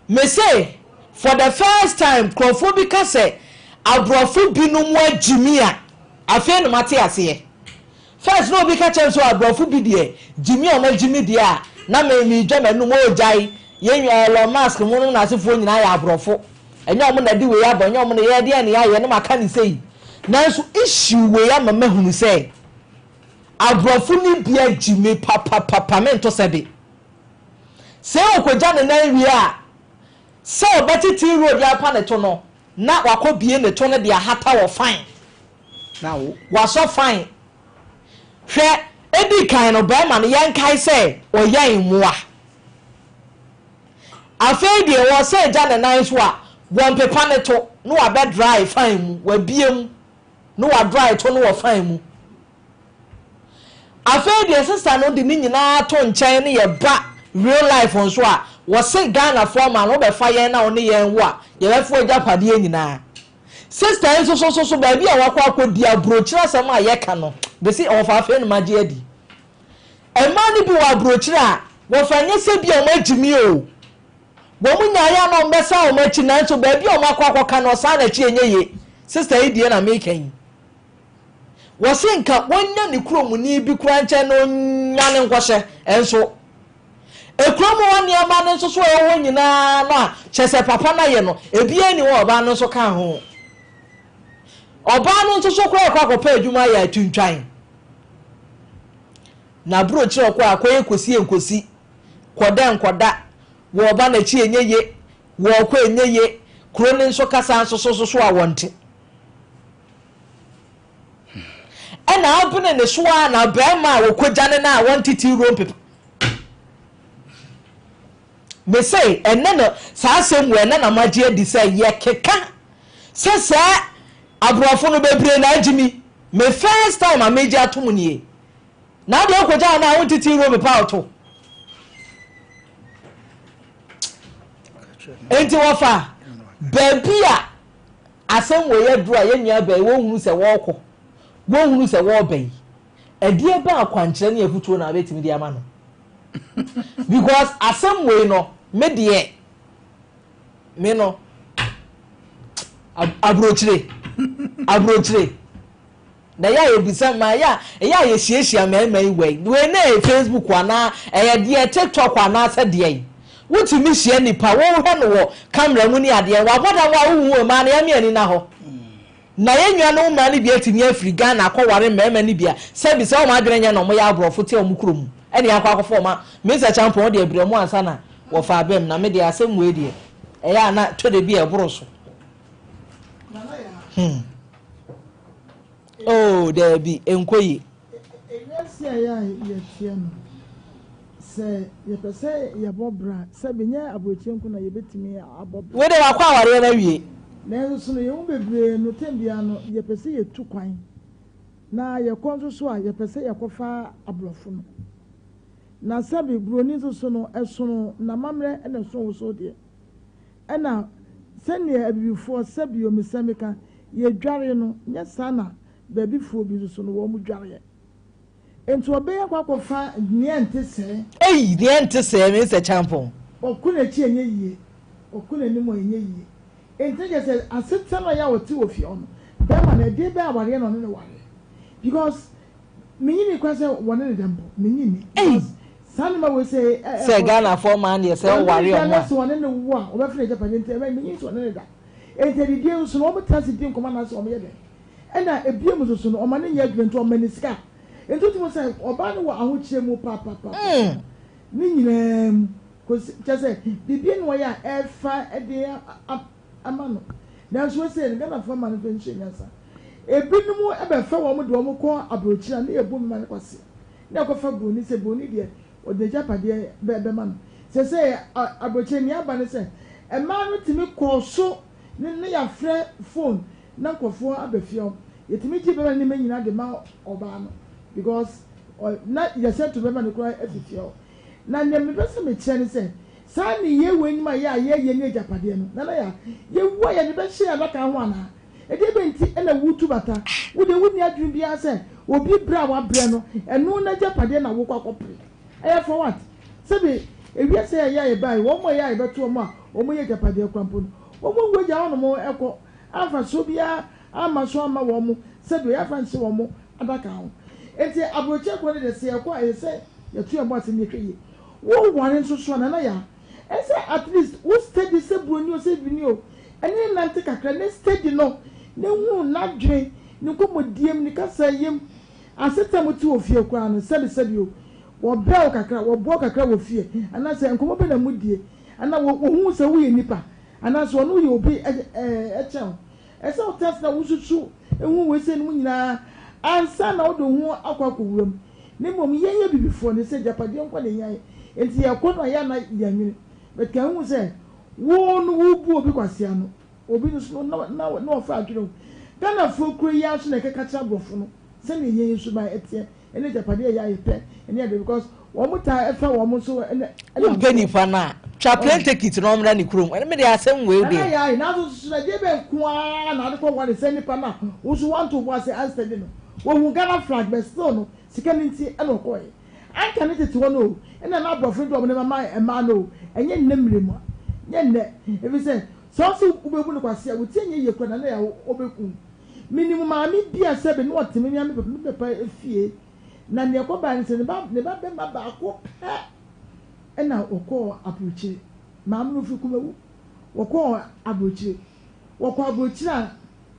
Me se for the first time nkurɔfoɔ bi ka sɛ aborɔfo binom agyimi a, afei na mate aseɛ. First na obi ka kyerɛ me sɛ aborɔfo bi deɛ gyimi a wɔagyimi deɛ a, na me medwa m'anum, oh gyae, yɛn Elon Musk mo nom n'asefoɔ nyinaa yɛ aborɔfo. Ɛnyɛ ɔmo na ɛde wei aba, ɛnyɛ ɔmo na yɛyɛ deɛn na yɛayɛ na maka no sei. Nanso issue wei ama mahunu sɛ aborɔfo no bi agyi me papapapa mento sɛbe. Sɛ ɔkɔgya ne nan wie a, sɛ ɔbɛte tea road apa ne to no, na wakɔ bie ne to no de ahata wɔ fine. Wasɔ fine. Hwɛ, edi kan no barima no yɛnkae sɛ ɔyɛn mmoa. Afei deɛ ɔsɛ gya ne nan so a, wɔmpepa ne to na wabɛ dry fan mu, wabie mu na wa dry to no wɔ fan mu. Afei deɛ sister no de ne nyinaa to nkyɛn ne yɛ ba real life nso a, wɔse Ghanafoɔ ma no wobɛfa yɛn na wo ne yɛn wo a, yɛbɛfa w'agyapadeɛ nyinaa. Sister yi nso so so baabi a wakɔ akɔdi aburokyire asɛm a yɛka no, bɛsi ɔfa afei no magye adi. Mmaa no bi wɔ aburokyire a, wɔfa nyɛ sɛ bi a wɔn agyi me o. Wɔn nyaeɛ a na wɔn bɛsan wɔn akyi nanso baabi a wɔn akɔ akɔka no ɔsan n'akyi ɛnyɛ yie. Sister yi deɛ na meka yi. Wɔse nka wɔnya ne kuromuni bi koraa nkyɛn na ɔnwane nkɔhyɛ nso. Ekurom hɔ nneɛma no nso so a ɛwɔ hɔ nyinaa no a kyerɛ sɛ papa no ayɛ no, ebiara nni hɔ a ɔbaa no nso ka ho. Ɔbaa no nso so koraa kɔ akɔpɛ adwuma ayɛ atwintwan. N'aburokyerɛ ɔkɔ a kɔyɛ kosi nkosi, kɔda nkɔda, wɔɔba n'akyi ɛnyɛ ye, wɔɔkɔ ɛnyɛ ye, kuro no nso kasa nso so so a wɔnte. Ɛna abene ne so a na bɛrima a wɔkɔgya ne no a wɔnte ti rompe. Me se ɛnɛ no saa asɛm wɔ ɛnɛ na magye adi sɛ yɛkeka sɛ saa aborɔfo no bebree na agye mi. Me first time a megye atom nie. Na adeɛ wokɔgya no a wontete Rome pa ɔto. Enti wɔfa baabi a asɛm wɔ yɛ duro a yɛn nua bɛyi wɔnhunu sɛ wɔrekɔ wɔnhunu sɛ wɔreba yi ɛdeɛ bɛ akwankyerɛ ne afutuo na abɛtumi de ama no because asɛm wei no me deɛ me no aburokyire aburokyire na ɛyɛ a yɛbisa mmaa ɛyɛ a ɛyɛ a yɛhyiahyia mmarima yi wei wei na ɛyɛ facebook anaa ɛyɛ deɛ tiktok anaasɛ deɛ yi wotumi hyia nipa wohwɛ no wɔ camera mu ne adeɛ wabɔ dam a wohu mmaa no yɛme ani na hɔ Na yɛn nuanom mmaa no bi atumi afiri Ghana akɔware mmarima no bi a sɛbi sɛ wɔn adwene nyɛ na wɔyɛ aborɔfo te wɔn kurom ɛne akɔ akɔfa wɔn a Mister Kyampɔn deɛ brɛ mu ansa na wɔfa abam na me deɛ asɛm wei deɛ ɛyɛ a na tɔ da bi a ɛboro so. Nana ya. Hmm. Oh, daabi, ɛnkɔ yie. Ewiase a ɛyɛ a yɛteɛ no, sɛ yɛpɛ sɛ yɛbɔ bra, sɛbe nyɛ aburokyire nko na yɛbɛtumi abɔ bra. Wei deɛ wakɔ awareɛ no awie. Nanso so no, yɛn mu bebree no, tɛm biara no, yɛpɛ sɛ yɛtu kwan. Na yɛkɔ nso so a, yɛpɛ sɛ yɛkɔfa aborɔfo no. Na sɛbe buroni nso so no, ɛsono n'amammerɛ na ɛsono wo so deɛ. Ɛna sɛdeɛ abibifoɔ, sɛbe o, mesɛ meka, yɛdware no, nyɛ saa na baabifoɔ bi nso so no, wɔn dwareɛ. Enti ɔbɛyɛ akɔ akɔfa nea ɛnte sɛɛ. Ei, nea ɛnte sɛɛ, me sɛ kyampɔn. Ɔkɔ n'akyi a ɛnyɛ yie, ɔkɔ n'anim a ɛnyɛ yie. Enti na kyerɛ sɛ asetena no a ɛyɛ a ɔte wɔ fie hɔ no, bɛrima no, ɛdeɛ bɛn awareɛ na ɔne no wareɛ? Because menye nni koraa sɛ wɔne no da mpo, menye nni. Because saa nneɛma wei sɛ ɛ Sɛ Ghanafoɔ mmaa deɛ sɛ wɔne woware no da wɔn na a. sɛ wɔne no wo a, wɔbɛfa n'agyapadeɛ nti ɛbɛn menye nni sɛ wɔne no da. Enti adidie nso no, wɔtena ase di nkɔmmɔ anaasɛ wɔyɛ dɛn? Ɛna ebiem nso so no, ɔma no nyɛ adwuma nti ɔma no sika. Nti wotumi hu sɛ ɔbaa no wɔ ahokyerɛ mu papaapa. Ne nyinaa mu. Kɔsi, kyerɛ sɛ biribi na ɔyɛ a ɛfa de ama no. Nanso wosei no, Ghanafoɔ mma no mfa nhyɛ nyansa. Ebinom bɛfa wɔn de wɔn kɔ aburokyire a ne yɛbu mma no kwasea. Na ɛkɔfa buroni sɛ buroni deɛ ɔde n'agyapadeɛ bɛma no. Seesei aburokyire nea aba ne sɛ mmaa no tumi kɔ so ne ne yɛafrɛ phone na nkurɔfoɔ aba fie hɔ. Yɛtumi gye bɛrima no nneɛma nyinaa de ma ɔbaa no because na yɛsɛ to bɛrima no koraa afi fie hɔ. Na nea mepɛ sɛ mekyerɛ ne sɛ, saa nneyɛe wei nnwuma a yɛ a yɛyɛ ne agyapadeɛ no, Nana Yaa, yɛwu a yɛde bɛhyɛ yɛn adaka ho anaa? Ɛdeɛ bɛn nti na woretu bata? Wo deɛ wonni adwene biara sɛ obi brɛ a wabrɛ no, ɛno n'agyapadeɛ na wokɔ akɔpere. Ɛyɛ for what? Sɛbe ewiase a ɛyɛ a yɛbaeɛ yi, wɔn a ɛyɛ a yɛbɛto wɔn a wɔyɛ agyapadeɛ koraa mpo no, wɔn awu agya hɔnom kɔ a mfasoɔ biara amma so amma wɔn sɛdeɛ yɛafa nhyɛ wɔn adaka ho. Enti aburokyire kɔ no deɛ sɛ yɛkɔ a ɛsɛ sɛ yɛto yɛn bo ase na yɛhwɛ yie. Wo ware nso so a Nana Yaa, ɛsɛ sɛ at least wo steady sɛ buroni o sɛ bibini o, ɛne no nante kakra na steady no na hunu n'adwene, ne nkɔmmɔdie mu, ne kasayɛ mu, asetena a mote wɔ fie koraa no sɛbi sɛbi o, wɔbrɛ wo kakra, wɔboa wo kakra wɔ fie anaasɛ nkɔmmɔ bɛn na modie anaa wɔhu sɛ woyɛ nipa anaasɛ ɔno yɛ obi kyɛn wo. Ɛsɛ sɛ wotena ase na wususuw ho wei sei no mu nyinaa ansa na wode wo ho akɔ akɔwura mu. Na mmom yɛn abibifoɔ no, sɛ agyapadeɛ nko na ɛhia yɛn, enti yɛkɔ no a, yɛ a na yɛnnwene. But kan hu sɛ wo no wobu obi kwasea no, obi no so no na na na ɔfa adwene ho. Ghanafoɔ kuro yi ara nso na ɛkeka kyerɛ aborɔfo no sɛdeɛ yɛn suban teɛ Ɛne agyapadeɛ a ɛyɛ a yɛpɛ ɛne adeɛ because wɔn taa ɛfa wɔn nso ɛna ɛna. Wompɛ nipa no a, twa plane ticket na ɔmmra ne kurom. Ɛne me deɛ asɛm wei deɛ. Nana Yae, nanso susu na deɛ bɛn nko ara na ade kɔ ware sɛ nipa no a wo nso wanto wo bo ase anstudy no. Wahu Ghana flag but still no sika no nti ɛna ɔkɔeɛ. Anka ne tete hɔ no o, ɛna na aborɔfo no de wɔn nneɛma ma mmaa no o, ɛnyɛ nnɛ mmerɛ mu a, nyɛ nnɛ. Ɛfiri sɛ, sɛ wo nso wobɛbu no kwasea a, wo ti nyɛ yie koraa Nana Yae ɔbɛku wo. Minim maame bi a sɛbe na ɔte me nua me papa fie, na nea ɛkɔbae ne sɛ ne ba ne ba bɛma baako pɛ na wɔkɔɔ aburokyire. Maame no ofi Kumawu. Wɔkɔɔ aburokyire. Wɔkɔɔ aburokyire a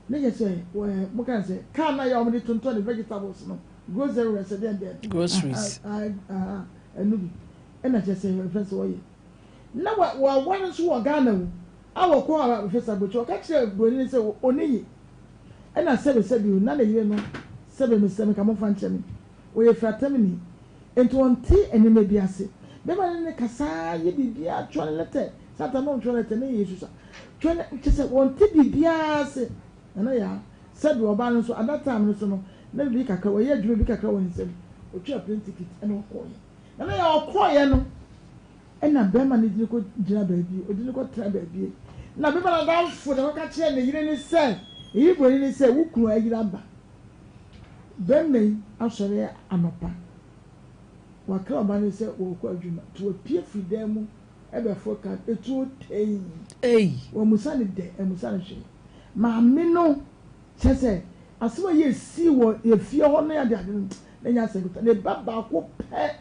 ne kyɛ sɛ ɛɛ mo ka sɛ kaa na yɛ a wɔde tontɔn ne vegetables no grocery sɛ deɛn deɛn. Groceries. Ɛno bi ɛna kyɛ sɛ ɛfɛ sɛ wɔyɛ. Na wɔaware nso wɔ Ghana o. A wɔkɔɔ ahwɛsɛ aburokyire, ɔka kyerɛɛ buroni no sɛ ɔnni ye. Ɛna sɛbe sɛbe o, na ne yere no, sɛbe mesrɛ me ka momfa nkyɛ me, ɔyɛ firatamni, enti ɔnte nneɛma bi ase. Bɛrima no ne no kasa ara yɛ biribiara, twerɛ no lɛtɛ, saa ta no ɔntwerɛ lɛtɛ, na ɛyɛ susua, twerɛ no, kyerɛ sɛ ɔnte biribiara ase. Nana Yaa, sɛbe ɔbaa no nso, at that time no nso no, na biribi kakra, wayɛ adwuma bi kakra wɔ ne nsam, ɔtwaa plane ticket ɛna ɔkɔeɛ. Nana Yaa ɔkɔeɛ no, Ɛnna barima no de no kɔgyina baabi, ɔde no kɔtena baabi. Na barima no adamfo na ɔkɔka kyerɛɛ ne yere no sɛ, ne yere buroni no sɛ, Wo kunu ayiri aba. Barima yi asɔre anɔpa, wakra ɔba no sɛ wɔrekɔ adwuma, nti wapue firi dan mu bɛforo kar, etuo tɛnn. Wammisa no dɛ, ammisa no hwee. Maame no, kyerɛ sɛ, asɛm a ɛyɛ sii wɔ efie hɔ ne adeade no, na ɛnyɛ asɛm ketewa. Ne ba baako pɛ.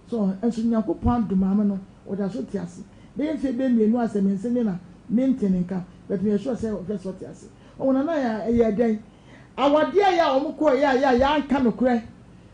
So nso Nyankopɔn adom maame no ɔda so te ase bɛyɛ mfeɛ bɛyɛ mienu asɛ miɛnsa nie na mente ne nka but meyɛ sure sɛ ɔhwɛ sɛ ɔte ase ɔho nana yɛ ɛyɛ dɛn awadeɛ a yɛ a wɔn kɔɔ yɛ a yɛ a yɛanka nokorɛ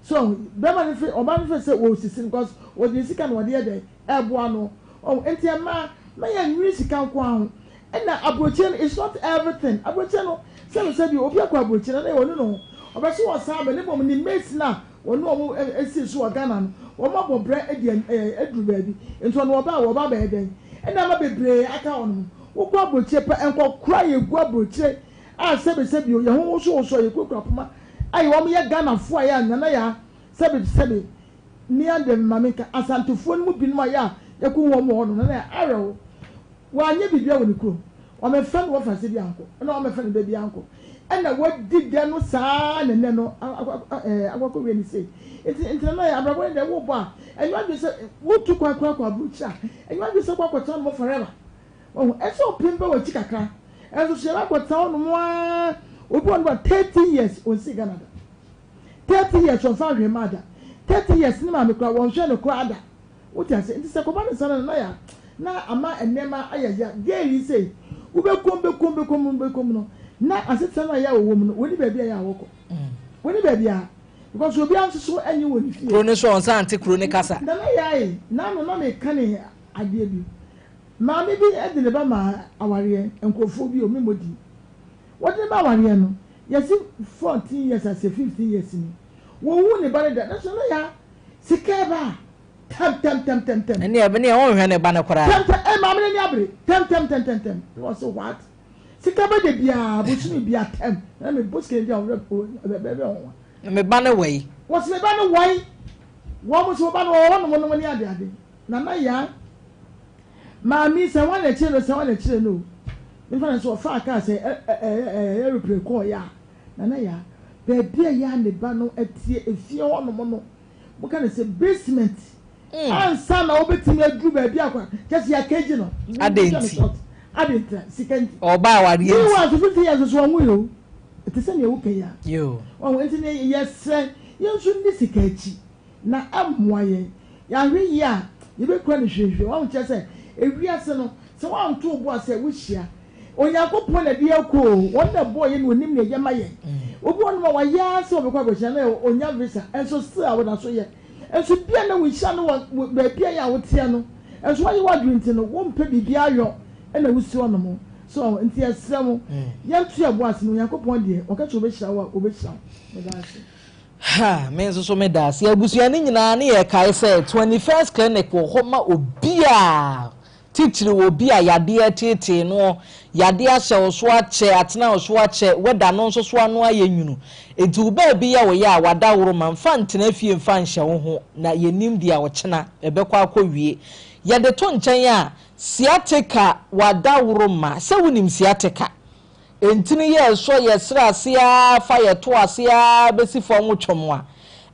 so bɛma no firi ɔba no firi sɛ wɔsisi no because ɔde ne sika na ɔde yɛ dɛn ɛboa no ɔho nti ɛmaa ma yɛn nwene sika nko ara ho ɛna aburokyire no it's not everything aburokyire no. Sɛbi sɛbi obi akɔ aburokyire na ɔne ne ho ɔbɛso wɔ saa bɛ ne mmom ne mates no a wɔne wɔn sii so wɔ Ghana no wɔn abɔ brɛ adi aduru baabi nti ɔno ɔba a wɔba abɛyɛ dɛn ɛna ama bebree aka wɔn ho. Wokɔ aburokyire pɛ nkɔkora yɛgu aburokyire a sɛbi sɛbi o yɛn ho wosowoso a yɛkurakura poma a wɔn yɛ Ghanafoɔ a yɛ a nana yɛ a sɛbi sɛbi mmea de ma menka Asantefoɔ no mu binom a yɛ a yɛkɔ wɔn wɔ hɔ no nana yɛ awerɛho. Wanyɛ biribiara wɔ ne kurom. Wɔamɛfa no wɔfase bi ankɔ, ɛna wɔamɛfa no baabi ankɔ. Ɛna wadi dɛ no saa na nnɛ no akɔkɔwie ne sei. Nti nti na abrabɔ no deɛ wobɔ a, ɛnyɛ w'adwene sɛ wotu kwan koraa kɔ aburokyire a, ɛnyɛ w'adwene sɛ wokɔ akɔtena hɔ forever. Wahu? Ɛsɛ sɛ ɔpem bɛ w'akyi kakra. Ɛnso so yɛbɛ akɔtena hɔ nom ara, obi wɔ hɔ nom a 30 years ɔnsii Ghana da. 30 years ɔmfa nhwee mmaa da. 30 years ne maame koraa wɔnhwɛɛ no koraa da. Wote ase? Nti sɛ kɔba ne nsa no na ya na ama nneɛma ayɛ ya. Girl yi sei, wobɛkɔm bɛkɔm bɛkɔm bɛkɔm no, na asetena no a ɛyɛ a wɔwɔ mu no, wɔnni baabi a ɛyɛ a wɔkɔ. Wɔnni baabi a, because obiara nso so ɛnye wɔ ne fie. Kuro no so a ɔnsan nte kuro no kasa. Nana Yae, n'ano na meka ne adeɛ bi. Maame bi de ne ba maa awareɛ, nkurɔfoɔ bi o, memmɔ din. Wɔde ne ba awareɛ no, yɛse 14 years asɛ 15 years ni. Wɔnhuu ne ba no da, nanso Nana Yaa, sika ɛba a, Tɛmtɛmtɛmtɛmtɛm. Ɛnneɛ ɛnneɛ ɔnhwɛ ne ba no koraa. Tɛmtɛm eh maame n'ani abere tɛmtɛmtɛmtɛmtɛm na ɔse what sika bɛ de biara bosome bia tɛm na me bɔ sika bi a ɔwerɛ bɛbɛ ho wa. Na me ba no wai. Wɔse me ba no wai wɔn mo se wo ba no wɔwɔ hɔ nom nom ne ade ade nana yaa maame yi sɛ wɔn na ɛkyerɛ no sɛ wɔn na ɛkyerɛ no o mefa no sɛ ɔfaa kaa sɛ ɛ ɛ ɛ aeroplane kɔɔ yɛ a nana yaa baabi a yaa ne ba no ɛteɛ efie hɔ nom no. Moka no sɛ basement ansa na wobɛtumi aduru baabi akɔ kyɛ sɛ yɛakagye no. Adɛn nti? Adɛn nti? Sika nti. Ɔba awareɛ nti. Meanwhile so 50 years so ɔnwo yɛ o. Ɛte sɛ nea woka yi a. Ɔho nti ne yɛsrɛ yɛn nso nni sika akyi na ɛmmoa yɛn. Yɛahwɛ yie a yɛbɛkura no hwehwɛ. Wahu kyerɛ sɛ ewiase no sɛ woanto wo bo ase a wohyia Onyankopɔn na ɛde yɛn kɔ o, wɔn na ɛbɔɔ yɛn na wɔnim nea ɛyɛ ma yɛn. Obi wɔ hɔnom a wayɛ ara sɛ ɔbɛkɔ akɔhyia na ɔnya visa, nso still a ɔda so yɛ. Nso bi a na wonhyia no wɔ baabi a yɛ a woteɛ no, nso woayɛ w'adwene nti no, wompɛ biribiara yɔ na wosi hɔnom. So nti yɛsrɛ mo, yɛnto yɛn bo ase na Onyankopɔn deɛ, ɔka sɛ ɔbɛhyira wo a, ɔbɛhyira wo. Meda ase. Ha, me nso so meda ase. Abusua no nyinaa ne yɛkae sɛ 21st Clinic wɔ hɔ ma obiara. Titiriw obi a yadeɛ reteetee noɔ, yadeɛ ahyɛ wo so akyɛ, atena wo so akyɛ, wɛda no nso so ano ayɛ nwunu. Enti wo baabi yɛ wo ya a, w'adaworoma, mfa ntena fie mfa nhyɛ wo ho, na yɛnnim deɛ ɔkyena ɛbɛkɔ akɔwie. Yɛde to nkyɛn a, sciatica w'adaworoma, sɛ wonim sciatica? Ntini yɛ sɔ yɛ srɛ ase ara fa yɛ to ase ara bɛsi fam twom a,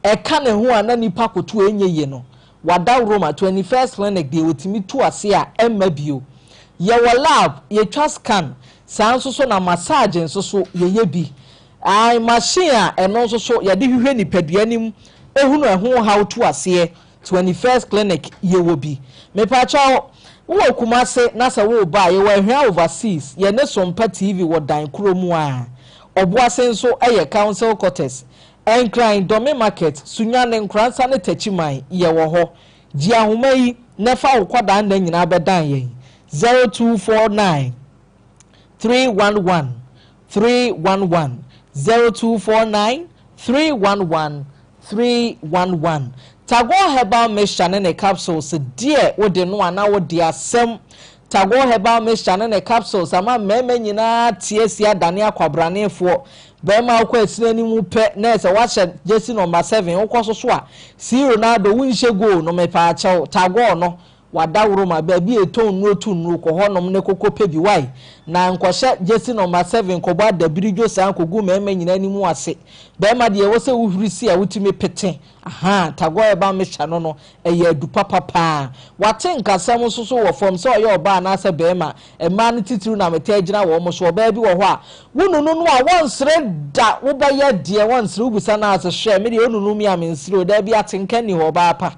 ɛka ne ho a na nipa koto a ɛnyɛ yie no, Wada Roma 21st Clinic deɛ wɔtumi tu ase a ɛmma bio. Yɛwɔ lab, yɛtwa scan, saa nso so na massage nso so yɛyɛ bi. Ae, machine a ɛno nso so yɛde hwehwɛ nipadua no mu hunu ɛho haw tu aseɛ, 21st Clinic yɛwɔ bi. Mepakyɛw, wowɔ Kumase na sɛ woreba a, yɛwɔ Ahwea Overseas, yɛne Sompa TV wɔ dan korɔ mu ara. Ɔboase nso yɛ Council Quarters. Nkran, Dɔme Market, Sunyani, Nkoransa ne Takyiman, yɛwɔ hɔ. Gye ahoma yi na fa wo kwadaa nna nyinaa bɛdan yɛn, 0249 311 311, 0249 311 311. Tagore Herbal Mixture ne ne capsules deɛ wode no a na wode asɛm. Tagore Herbal Mixture ne ne capsules ama mmarima nyinaa te asi adane akwabranefoɔ. Barima a wokɔ asini anim pɛ na ɛsɛ woahyɛ jersey number 7 wokɔ so so a, see Ronaldo wonhyɛ goal no mepaakyɛw. Tagore no wadaworoma baabi a ɛtɔn nnuro to nnuro kɔ hɔnom ne kɔkɔ pɛ bi wae na nkɔhyɛ jersey number 7 kɔbɔ adabiridwo saa nkɔgu mmarima nyinaa anim ase. Barima deɛ ɛwɔ sɛ wohuri si a wotumi pete. Ahaa, Tagore Herbal Mixture no no, ɛyɛ adu papa paa. Wate nkasɛm nso so wɔ fam, sɛ ɔyɛ ɔbaa anaasɛ barima, mmaa no titiriw na metaa gyina wɔn so. Ɔbaa bi wɔ hɔ a, wonunu no a, wɔnsere da, wobɛyɛ deɛ wɔnsere, wobisa no a, ɔse, hwɛ, me deɛ wonunu me a mensere o, daabi, atenka nni hɔ, ɔbaa pa.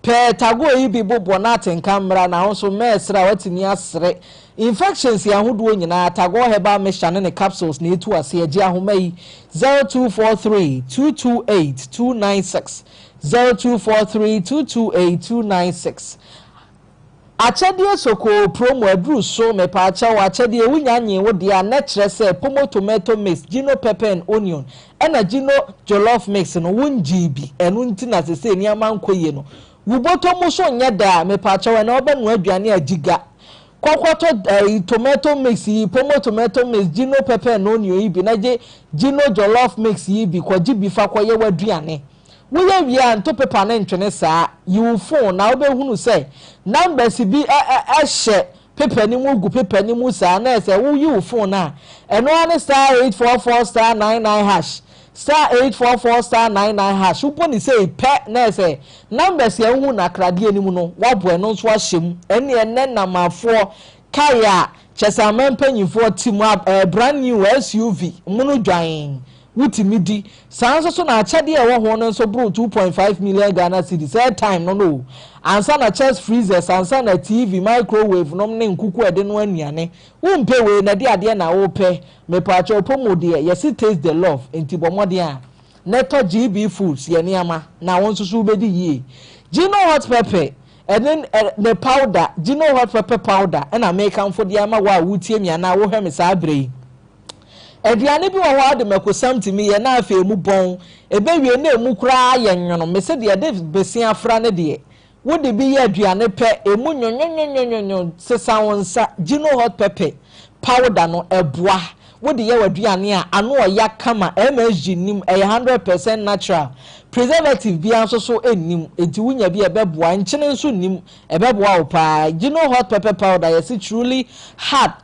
Pɛ Tagore yi bi bobɔ na atenka mmra, na wo nso mɛɛsere a, woatumi asere. Infections yi ahodoɔ nyinaa, Tagore Herbal Mixture ne ne capsules na ɛtu aseɛ. Gye ahoma yi, 0243 228 296, 0243 228 296. Akyɛdeɛ sokoo promo aduru so mepaakyɛw akyɛdeɛ wonya nyee wo deɛ a nɛkyerɛ sɛ pomo tomato mix gino pepper and onion ɛna gino jollof mix no wo ngyee bi ɛno nti na sesei nneɛma nkɔ yie no wo bɔtɔ mu so nyɛ dɛ a mepaakyɛw ɛnɛ wobɛnoa aduane a gyiga kɔkɔtɔ ɛyi tomato mix yi pomo tomato mix gino pepper and onion yi bi na gye gino jollof mix yi bi kɔgye bi fa kɔyɛ w'aduane. Woyɛ wie a, nto pepa no ntwene saa. Yi wo fon na wobɛhunu sɛ numbers bi hyɛ pepa no mu gu pepa no mu saa na sɛ woyi wo fon no a, ɛno ara ne star 844 star 99 hash, star 844 star 99 hash. Wobɔ ne sei pɛ na sɛ numbers a wohu no akradeɛ no mu no, woabɔ ɛno nso ahyɛ mu. Ɛnneɛ nnɛ Namafoɔ kae a kyerɛ sɛ aman mpanyinfoɔ te mu a, brand new SUV mono dwan. wotumi di. Saa nso so na akyɛdeɛ a ɛwɔ ho no nso boro 2.5 million Ghana cedis, airtime no no o, ansa na chest freezers, ansa na TV, microwave nom ne nkuku a ɛde noa nnuane. Wompɛ wei na ɛde adeɛ na wopɛ? Mepaakyɛw pomo deɛ yɛse taste the love nti bɔ mmɔden a na tɔ GB Foods yɛ nneɛma na wo nso so wobɛdi yie. Gino hot pepper ɛne ne powder, Gino hot pepper powder ɛna mekamfo de ama wo a wotie me anaa wohwɛ me saa berɛ yi. Aduane bi wɔ hɔ a wode mako-sam tumi yɛ na afei emu bɔn. Ɛbɛwie na emu koraa ayɛ nwono. Mese deɛ yɛde bese afra no deɛ, wode bi yɛ aduane pɛ, emu nwonwonwonwonwo. Sesa wo nsa. Gino hot pepper powder no, ɛboa. Wode yɛ w'aduane a, ano ɔya kama, MSG nnim, ɛyɛ 100% natural. Preservative biara nso so nnim, enti wonya bi a ɛbɛboa. Nkyene nso nnim, ɛbɛboa wo paa. Gino hot pepper powder, yɛse truly hot.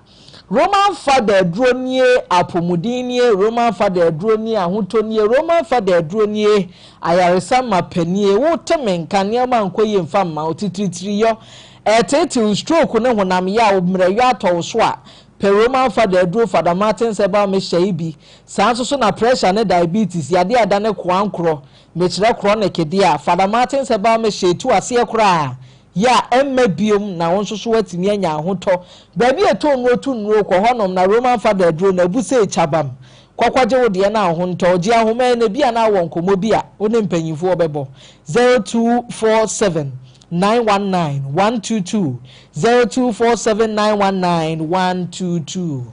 Roman fada aduro nie, apomuden nie, Roman fada aduro nie, ahotɔ nie, Roman fada aduro nie, ayaresa mapa nie, Wo te me nka, nneɛma nkɔ yie mfa mma wo, titiritiri yɔ, ɛreteetew, stroke ne honam yaw, mmerɛyɔ atɔ wo so a, pɛ Roman fada aduro, Fada Martins herbal mixture yi bi, Saa nso so na pressure ne diabetes, yadeɛ a ɛdane koankorɔ, mekyerɛ chronic deɛ a, Fada Martins herbal mixture ɛtu aseɛ koraa. Yɛ a ɛmma biom na wo nso so woatumi anya ahotɔ. Baabi a ɛtɔ nnuro to nnuro, kɔ hɔnom na Roman fada aduro no abu sɛ kyabam. Kɔ kɔgye wo deɛ na wo ho ntɔ wo. Gye ahoma yi na ebia na wowɔ nkɔmmɔ bi a wo ne mpanyimfoɔ bɛbɔ. 0247 919 122, 0247 919 122.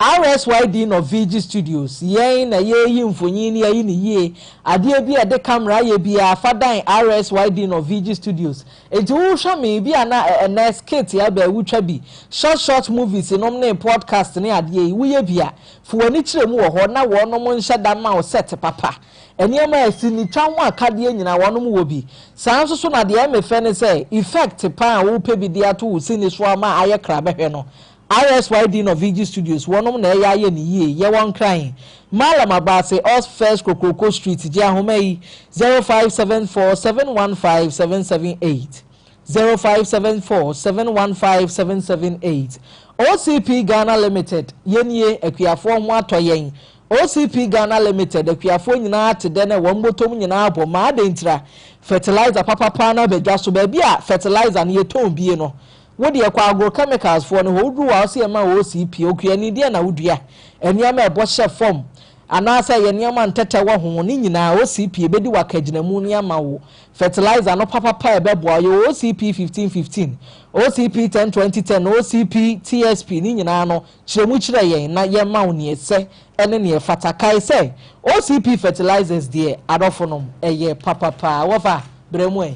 RSYD no VG Studios, Yɛn na yɛreyi mfonyin na yɛayi no yie. Adeɛ bi a yɛde camera ayɛ biara, fa dan RSYD no VG Studios. Enti wohwɛ me bi a na ɛnɛ skit aba a wotwa bi, short short movies nom ne podcast ne adeɛ yi, woyɛ bi a, fa w'ani kyerɛ mu wɔ hɔ na wɔnom nhyɛ da mma wo set papa. Nneɛma a sinitwa ho akadeɛ nyinaa wɔnom wɔ bi. Saa nso so na deɛ ɛyɛ me fɛ ne sɛ, effect paa a wopɛ bi de ato wo sini so ama ayɛ krabɛhwɛ no, RSYD no VG Studios wɔnom na ɛyɛ ayɛ no yie yɛwɔ Nkran Mallam Abaase Os First Kokroko Street gye ahoma yi 0574 715 778 0574 715 778 OCP Ghana Limited yɛnie akuafoɔ ho atɔ yɛn OCP Ghana Limited akuafoɔ nyinaa te dɛ nɛ wɔn bɔtɔm nyinaa abɔ ma adɛn ntira fertilizer papapaa no aba dwa so baabi a fertilizer no yɛtɔn bie no Wo deɛ kɔ agrochemicals foɔ no hɔ, woduru hɔ a wose yɛma wo OCP, okuani deɛn na wodua? Nneɛma a ɛbɔ hyɛ fam anaasɛ ɛyɛ nneɛma a ntɛtɛ wɔ ho ne nyinaa OCP ɛbɛdi wo akagyinamu ne ama wo fertilizer no papapa a ɛbɛboa wo. Yɛwɔ OCP 15 15, OCP 10 20 10, OCP TSP ne nyinaa no kyerɛ mu kyerɛ yɛn na yɛma wo neɛ ɛsɛ ne neɛ ɛfata. Kae sɛ OCP fertilizers deɛ adɔfonom ɛyɛ papapa. Wɔfa, brɛ mu ɛ.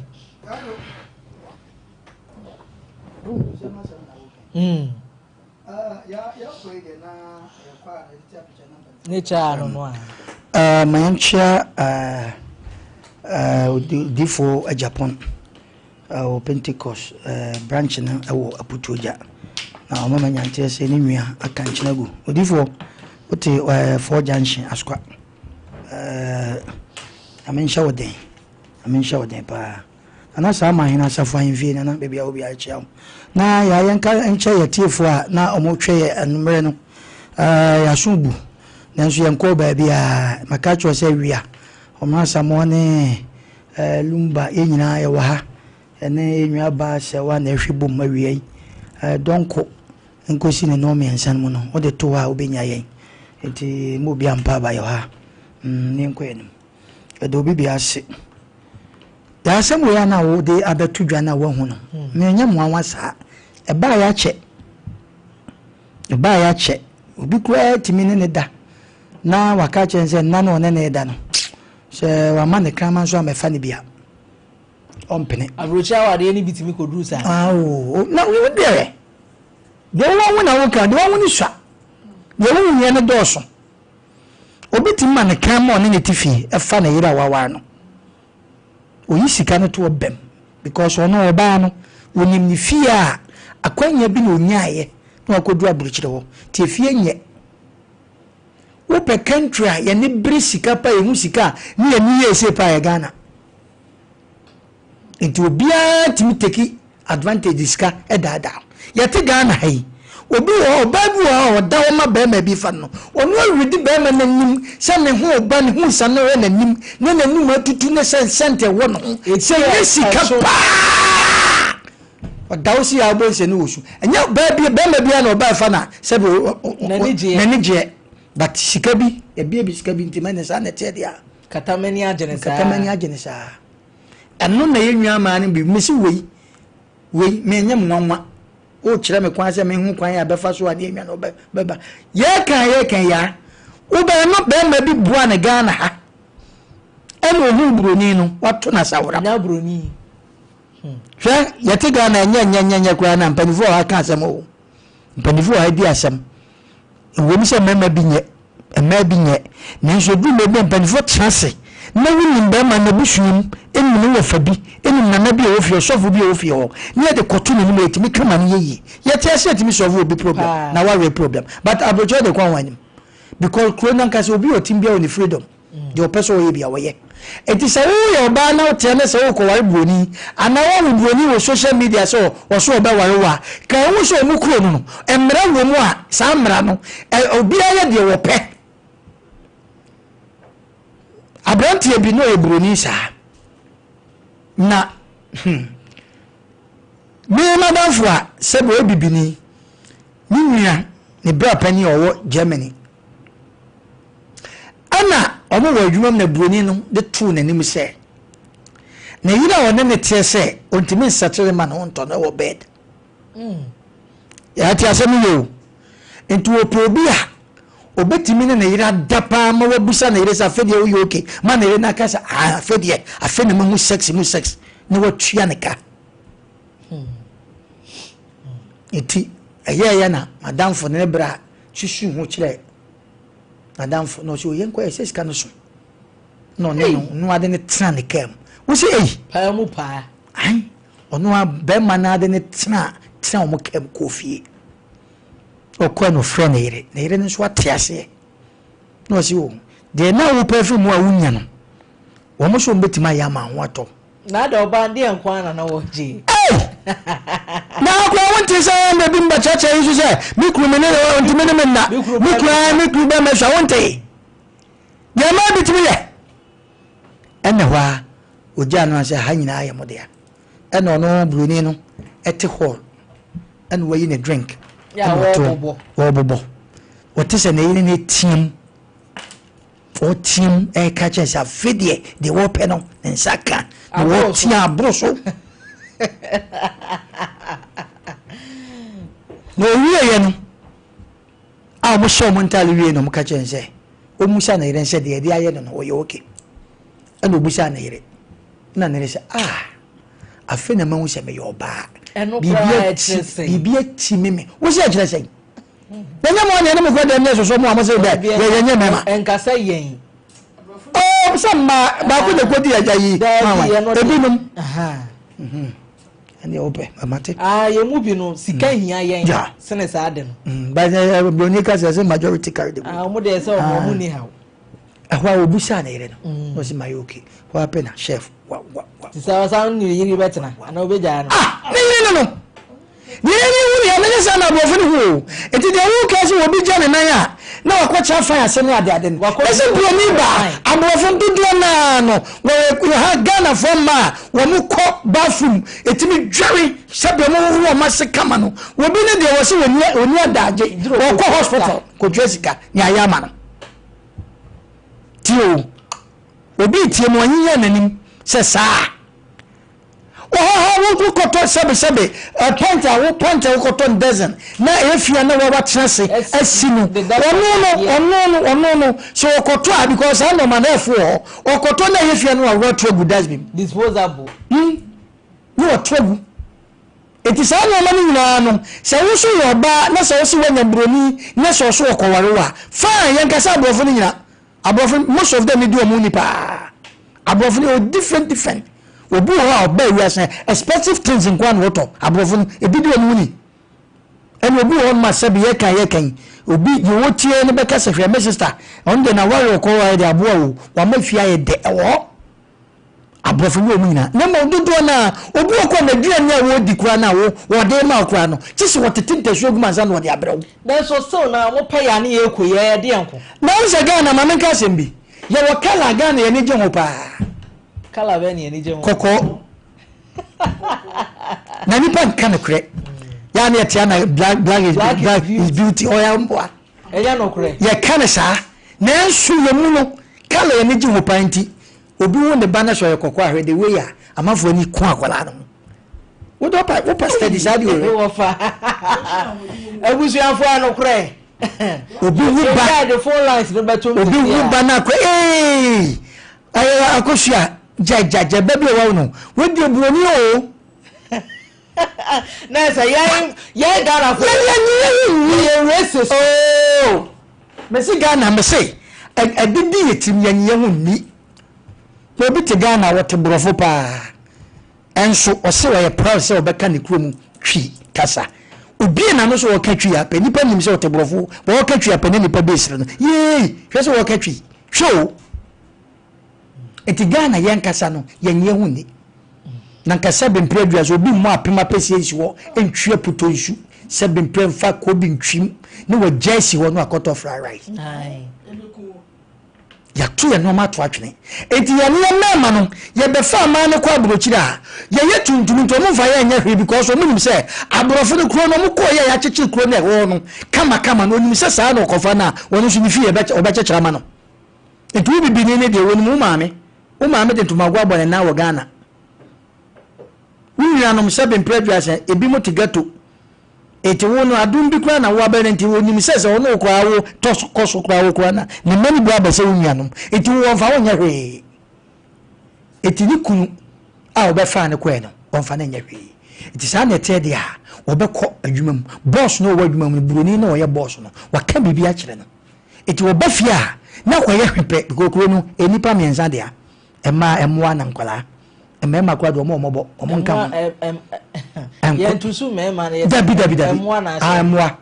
Ne kyaa no no a. Ma yɛnkyea odifo Japan wɔ Pentecost branch no wɔ Aputuogya. Na ɔma ma nyanteɛ sɛ ne nua aka nkyena gu. Odifoɔ wote Four Junction Asokwa. Nyame nhyɛ wo den. Nyame nhyɛ wo den paa. Nana saa ma hene asafo ahemfie nana baabi a obi akyia wo na yɛ yɛnka nkyɛ yɛ tiefoɔ a na wɔn twɛ yɛ anummerɛ no ɛɛ yɛaso bu nanso yɛn kɔɔ baabi a maka kyerɛ sɛ wia wɔn asamoa ne ɛɛ lumba yɛn nyinaa yɛwɔ ha ɛne yɛn nua baa sɛ wa na ɛhwɛ bom awia yi ɛɛ dɔnko nkosi ne nɔɔ mmiɛnsa no mu no wode to hɔ a wobɛnya yɛn nti mo obi ampa aba yɛ hɔ ha mm ne nkɔ yɛn anim ɛde obi bi ase. Yɛ asɛm wei a na wode abɛto dwa no a woahu no, menyɛ mmoawa saa. Ɛbaeɛ akyɛ. Ɛbaeɛ akyɛ. Obi koraa tumi ne ne da na waka akyerɛ no sɛ nna no ɔne ne da no, sɛ wama ne kraman nso ammɛfa no bi a, ɔmpene. Aburokyire awadeɛ no bi tumi kɔduru saa. Ah, oo, na wo deɛ, deɛ woahu na woka, deɛ woahu no sua, deɛ wohuiɛ no dɔɔso. Obi tumi ma ne kraman a ɔne ne te fie fa ne yere a waware no. Oyi sika no to ɔbam because ɔno ɔbaa no, onim ne fie a akwanya bi na onyaeɛ na wakɔduru aburokyire hɔ. Nti efie nyɛ. Wopɛ country a yɛne bere sika pa yɛhu sika a ne yɛni yɛ ese paa yɛ Ghana. Nti obiara tumi take advantage sika daadaa. Yɛte Ghana ha yi, obi wɔ hɔ, ɔbaa bi wɔ hɔ a ɔda hɔ ma barima bi fa no. Ɔno awuridi barima no anim sɛ ne ho reba, ne ho resa no hwɛ n'anim na n'anim atutu ne sɛ nsɛnte wɔ ne ho. Sɛ nyɛ sika paa. Ɔda hɔ si a wobɛhu sɛ ne wɔ su. Ɛnyɛ ɔbaa bi, barima biara na ɔbaa fa na sɛbi n'ani gyeɛ. But sika bi, ebia bi sika bi nti mɛne saa na ɛteɛ deɛ a. Katamani agye ne saa. Katamani agye ne saa. Ɛno na yɛn nuammaa no bi. Mese wei, wei, menyɛ mo nwanwa. Wokyerɛ me kwan sɛ menhu kwan a bɛfa so a ne yɛn nua no bɛba. Yɛka yɛka ya. Wobɛn no bɛrima bi boa ne Ghana ha. Ɛna ohuu buroni no, wato no asawora. Nya buroni. Hwɛ, yɛte Ghana ɛnyɛ nyɛ nyɛ nyɛ koraa na mpanimfoɔ wɔ ha ka asɛm o. Mpanimfoɔ wɔ ha di asɛm. Ɛwom sɛ mmarima bi nyɛ, mmaa bi nyɛ, nanso ɛduru mmerɛ bi a mpanimfoɔ tena ase na wonim barima no abusua mu, nim ne wɔfa bi, nim nana bi a ɔwɔ fie, ɔsɔfo bi a ɔwɔ fie hɔ, na yɛde kɔto n'anim a ɛtumi ka ma no yɛ yie. Yɛte ase a ɛtumi solve obi problem na wareɛ problem, but aburokyerɛ de kɔ wɔn anim because kuro no ankasa obi a ɔte mu biara wɔ ne freedom. Deɛ ɔpɛ sɛ ɔyɛ bia ɔyɛ. Enti sɛ woyɛ ɔbaa na woteɛ ne sɛ worekɔware buroni anaa woahu buroni wɔ social media sɛ ɔse ɔbɛware wo a, ka hu sɛ ɔmo kuro no no mmara wɔ mu a saa mmara no obiara yɛ deɛ ɔpɛ. Aberanteɛ bi na ɔyɛ buroni saa na hmm, me madamfo a sɛbi ɔyɛ bibini, ne nua ne bra panin a ɔwɔ Germany Ɛnna wɔwɔ adwuma mu na buroni no de too n'anim sɛ ne yere a ɔne ne teɛ sɛ ɔntumi nsakyere ma ne ho ntɔ no wɔ bed. Mm. Yɛate asɛm yɛ o. Nti wɔpɛ obi a obetumi ne ne yere ada paa ma wabusa ne yere sɛ afei deɛ woyɛ okay ma ne yere no aka sɛ ah afei deɛ afei na mahu sex mu sex na watua ne ka. Hmm. Nti ɛyɛɛyɛ na madamfo ne ne bra susu ho kyerɛ n'adamfo na ɔsɛ o yɛnkɔ ɛsɛ sika no so na ɔne no ɔno ade ne tena ne kaa mu wosi eyi paa mu paa ayi ɔno a bɛrima no ade ne tena tena wɔn kaa mu kɔɔ fie ɔkɔɛ na ɔfrɛ ne yere ne yere no nso ate aseɛ na ɔsi o deɛ na wopɛ firi mu a wonya no wɔn nso wɔn bɛtumi ayɛ ama ho atɔ. Na ada ɔbaa deɛ nko ara na na wɔgye. Ei! Na akora wo nte sɛ na ebi mbɛkyerɛkyerɛ yi nso sɛ me kunu me ne ne ntumi ne me nna me kunu ara me kunu bɛ mɛhwɛ wo nte deɛ mmaa bi tumi yɛ ɛna hɔ a ogyaa no sɛ ha nyinaa yɛ mo dea ɛna ɔno buroni no ɛte hall ɛna wayi ne drink ɛna ɔte wɔbobɔ wɔte sɛ ne yere no etiam Ɔreteam reka kyerɛ sɛ afe deɛ deɛ wɔpɛ no ne nsa ka na wɔretea aboro so. Na ɔwieɛ no a wɔhyɛ wɔn ntaade wie na wɔka kyerɛ sɛ ɔmmusa ne yere sɛ deɛ ɛde ayɛ no no ɔyɛ okay. Ɛna ɔbusaa ne yere na ne yere sɛ ah afe na mahu sɛ meyɛ ɔbaa. Biribi ati me me. Wo sɛ ɛkyerɛ sɛn? Yɛnyɛ mo ne mo kɔ dɛm ne soso mo a mo se dɛ yɛyɛ nyɛ mɛma. Ɛnkasa yɛn. Oh, sɛ mmaa baako na ɛkɔdi agya yi ebinom. Ɛne wopɛ mamate. Ah, yɛn mu bi no sika mm. hia yɛn sene saa de no. Mm, but eh, eh, broni ka sɛ sɛ majority carry the vote. Ah, wɔn deɛ sɛ wɔn ah. ni haw. Ɛhɔ a obusaa ne yere no mm. na ɔsi ma yɛ okay hɔ apɛ na chef wa wa wa. Ti sɛ ɔsan ne yere bɛtena anaa obegyaa no. Ah ne yere no no ne yere ne hu deɛ ne ne sɛ na aborɔfo ne hu o nti deɛ wo ka sɛ obi gya ne nan a na wakɔkyerɛ fan ase ne ade ade no ɛsɛ buroni ba aborɔfo dodoɔ naa no wɔyɛ ha Ghanafoɔ mmaa a wɔn kɔ bathroom ɛtumi dware sɛdeɛ wɔn hohoro wɔn ase kama no obi ne deɛ wɔsɛ wɔni adagye wɔkɔ hospital kɔtua sika ne ayɛ ama no. Tie o, obi retie mu, ɔnyinyɛn n'anim sɛ saa. Wɔhɔhɔ wo wo kɔtɔ sɛbe sɛbe ɛ pant a wo pant a wokɔtɔ no dozen na ɛyɛ fie a na watena ase asi no ɔno no ɔno no ɔno no sɛ ɔkɔtɔ a because saa nɔɔma no ɛfo wɔ hɔ ɔkɔtɔ na ɛyɛ fie a na waworɔ ato agu dustbin mu. Disposable. Hmm na wato agu. Enti saa nnoɔma no nyinaa no sɛ wo nso yɛ ɔbaa na sɛ wo se woanya buroni na sɛ ɔso ɔkɔware wo a fine yɛnka sɛ aborɔfo no nyina Aborɔfo no most of them di wɔn ni paa. Aborɔfo no yɛ different different. Obi wɔ hɔ a ɔbaa wiase a expensive things nko ara na ɔtɔ. Aborɔfo no ebi di wɔn ni. Ɛna obi wɔ hɔ nom a sɛbi yɛka yɛka yi obi deɛ ɔtie no bɛka sɛ hwɛ me sister ɔno deɛ n'aware ɔkɔ ware deɛ aboa o wama fie ayɛ dɛ ɛwɔ hɔ. Aborɔfo nyɛ wɔn nyinaa, na mmom dodoɔ no ara, obi wɔ hɔ koraa n'aduane a wɔredi koraa no a wo wɔde rema wo koraa no, gye sɛ wɔtete ntasuo gu mu ansa na wɔde abrɛ wo. Nanso still na mo pɛ yɛ a ne yɛ kɔ yɛ ɛdeɛn nko. Na wohu sɛ Ghana, ma menka asɛm bi, yɛwɔ colour a Ghana yɛn ani gye ho paa. Colour bɛn na yɛn ani gye ho? Kɔkɔɔ. Na nipa nka nokorɛ. Yɛ a na yɛte ana black, black is, black is beauty, ɔyɛ mboa. Ɛnyɛ nokorɛ. Yɛka no saa, nanso yɛn mu no, colour yɛn ani gye ho paa nti, Obi wo ne ba na sɛ ɔyɛ kɔkɔɔ a hwɛ the way a amanfoɔ ani ko akwadaa no ho. Wode ɔpa wopa steady saa deɛ ɔhwɛ. Wɔfa abusuafoɔ anokorɛ. Obi wo ba Yɛgyae de phone lines no bɛtom obi sisi wo a. ba na akɔ ee ɛyɛ akosua gya gya gya ba bi a wawo no wodi oburoni o. Na sɛ yɛn yɛn Ghanafoɔ Yɛn yɛn yɛn yɛn yɛ racist. Oh mese Ghana mese ɛdidi yɛ tirim yɛn yɛn ho nni. Na obi te Ghana a ɔte borɔfo paa nso ɔse ɔyɛ proud sɛ ɔbɛka ne kurom Twi kasa. Obie n'ano sɛ ɔreka Twi a pɛ nnipa nim sɛ ɔte borɔfo but ɔreka Twi a pɛ na nnipa bɛsere no. Yeei hwɛ sɛ ɔreka Twi. Hwɛ o. Nti Ghana yɛn kasa no yɛn yɛn ho nni. Na nka sɛbe mprɛ aduasa obi mmɔ apem apɛsie nsi hɔ ntwi aputɔ nsu sɛbe mprɛ mfa kobi ntwim ne wagya asi hɔ no akɔtɔ fried rice. Yɛato yɛn nneɛma ato atwene. Enti yɛne yɛn mmarima no, yɛbɛfa aman no kɔ aburokyire a, yɛyɛ tuntum nti wɔn mfa yɛn nyɛ hwee because wɔn nim sɛ aborɔfo no kuro no wɔn kɔɔ yɛ yɛakyekyere kuro no ɛhɔ no kama kama no wɔnim sɛ saa na ɔkɔfa no a wɔn nso ne fie wɔbɛkyekyere ama no. Nti wo bibini no deɛ wɔnim wo maame, wo maame de ntomago abɔ ne nan wɔ Ghana. Wo nuanom sɛbe mprɛ aduasa ebinom te ghetto. Enti wo no adom bi koraa na wo abɛyɛ no nti onim sɛ sɛ ɔne wo koraa wo tɔ so kɔ so koraa wo koraa na ne mma no bu abɛ sɛ wo nuanom enti wo wɔmfa wo nyɛ hwee. Enti ne kunu a ɔbɛfaa no kɔɛ no ɔmfa no nyɛ hwee. Enti saa na ɛteɛ deɛ a ɔbɛkɔ adwuma mu. Bɔs no ɔwɔ adwuma mu no buroni no ɔyɛ bɔs no waka biribi akyerɛ no. Enti ɔba fie a na akɔyɛ hwe pɛ because kuro no nnipa mmiɛnsa dea. Mmaa, mmoa na nkwadaa. Mmarima koraa deɛ wɔn a wɔbɔ, wɔn nka ho. Yɛn tusu mmarima no yɛ. Dabi dabi dabi. Mmoa na ahyɛ. Ah mmoa.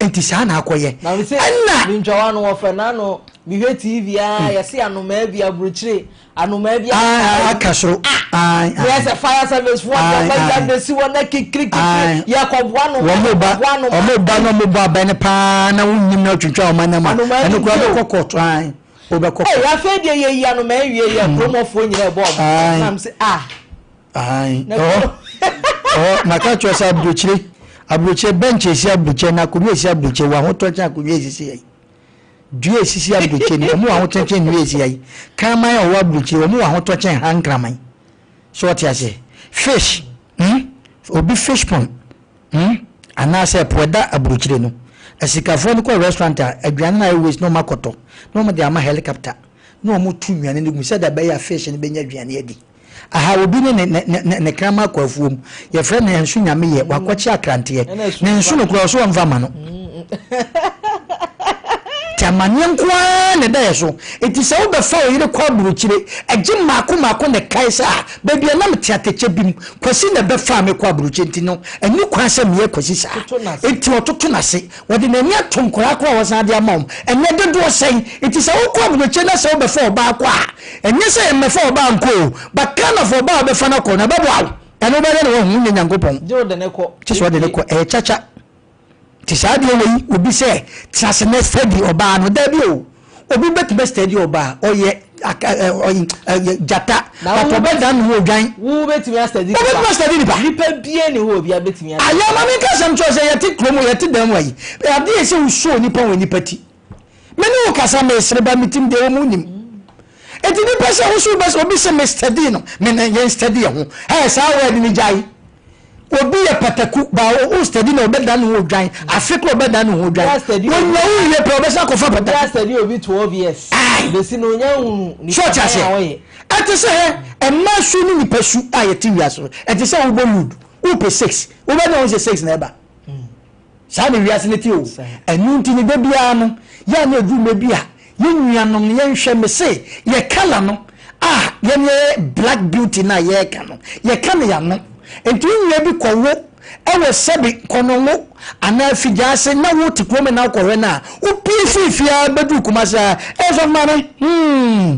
Nti saa na akɔyɛ. Na mi se ɛna. Mi ntwa wa no wɔfɛ n'ano mi hwɛ TV aa hmm. yɛsi anomaa bi aburukyire anomaa bi aka aka soro. Ah yɛ sɛ fire service fo wɔn bɛ gya besi wɔn na kikiri kikiri yɛ kɔ boa no wɔn ba wɔn ba na wɔn bɔ abɛn no paa na wɔn nim na otwintwa wɔn anam a ɛno koraa bɛkɔ kɔɔto. Wobɛkɔ Ei afei deɛ yɛyi anomaa wie yɛ kuromɔfoɔ nyina ɛbɔ ɔmo nam sɛ ah. Ayi ɔhɔ ɔhɔ maka kyerɛ sɛ aburokyire aburokyire bench esi aburokyire na akonnwa esi aburokyire wɔ ahotɔ kyɛn akonnwa esisi yɛ dua esisi aburokyire ni wɔn wɔ ahotɔ kyɛn nnua esi yɛ kraman a ɔwɔ aburokyire wɔn wɔ ahotɔ kyɛn ha nkraman so ɔte ase fish hmm obi fish pond Hmm? Anaasɛ po ɛda aburokyire no. Asikafoɔ no kɔ restaurant a, aduane no ayɛ waste na wɔn akɔtɔ, na wɔn de ama helicopter, na wɔn to nnuane no gu mu sɛdeɛ ɛbɛyɛ a fish no bɛnya aduane adi. Aha, obi ne ne ne ne ne kraman akɔ afuom, yɛfrɛ no ɛnso nyame yɛ, wakɔkye akranteɛ, ne nso no koraa ɔso ɔmfa ma no. Nti amaneɛ nko ara na ɛda yɛ so. Nti sɛ wobɛfa wo yere kɔ aburokyire, ɛgye mmaako mmaako na ɛkae sɛ ah, baabi a na mete atɛkyɛ bi mu, Kwasi na ɛbɛfaa me kɔ aburokyire nti no, ɛnni kwan sɛ meyɛ Kwasi saa. Nti ɔtoto n'ase. Wɔde n'ani ato nkwadaa koraa a wɔsan de ama wɔn. Ɛnnɛ dodoɔ sɛn? Nti sɛ wokɔ aburokyire na sɛ wobɛfa ɔbaa kɔ a, ɛnyɛ sɛ yɛmmɛfa ɔbaa nkɔ o, but kind of ɔbaa a wobɛfa no akɔ no, ɛbɛboa wo. Ɛno wobɛyɛ dɛn na woahu? Wonyɛ Nyankopɔn. Gye sɛ wode no kɔ. Ɛyɛ kyakya. Nti saa adeɛ wei obi sɛ tena ase na steady ɔbaa no daabi o obi bɛtumi steady ɔbaa ɔyɛ ɔyɛ gyata but ɔbɛdan ne ho odwan. Wo bɛtumi astadi nipa. Wobɛtumi astadi nipa. Nipa bie ne hɔ obi abɛtumi astadi. Ayɛ ma menka asɛm kyerɛ sɛ yɛte kurom yɛte dan mu ayi adeɛ sɛ wosoo nipa wɔ nipa ti. Me ne wo kasa mesere ba metim deɛ wɔn nim. Enti nipa sɛ wo so wobɛ sɛ obi sɛ me study no, me ne yɛn study yɛ ho. Hey, saa word no gyae. Obi yɛ pataku, ba wo study na ɔbɛda ne ho odwan. Afe kora ɔbɛda ne ho odwan. Wonya wo wie pɛ ɔbɛsa akɔfa pataku. Obi study obi 12 years. Besi na onya hunu nipa so a ɔyɛ. Ɛte sɛ hɛ, mmaa su ne nipa su a yɛte wiase no, ɛte sɛ wobɔ ludo, wopɛ six, wobɛda ho sɛ six na ɛba. Saa na wiase no te o. Ɛno nti no, da biara no, yɛ a na ɛduru mmerɛ bi a, yɛn nuanom no, yɛnhwɛ, mese, yɛ colour no a yɛn yɛyɛ black beauty no a yɛreka no, yɛka no yɛano. Nti wo nua bi kɔwo wɔ sɛbe Kɔnɔngo anaa Figyaase na wote kurom na wokɔhwɛ no a, wopue firi fie ara bɛduru Kumasi a, ɛɛ sɔfo maame, hmm,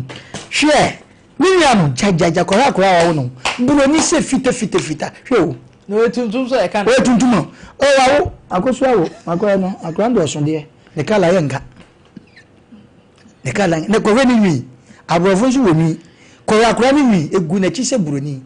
hwɛ, Me nua no, gya gya gya kɔhwɛ akwadaa a wawo no. Buroni sɛ fita fita fita. Hwɛ o. Na ɔyɛ tuntum so ɛka no. Ɔyɛ tuntum o. O wawo akoso awo akwadaa no akwadaa no de ɔso deɛ ne kala yɛ nka. Ne kala ne kɔhwɛ ne nwi. Aborɔfo nso wɔ nwi. Kɔhwɛ akwadaa no nwi egu n'akyi sɛ buroni.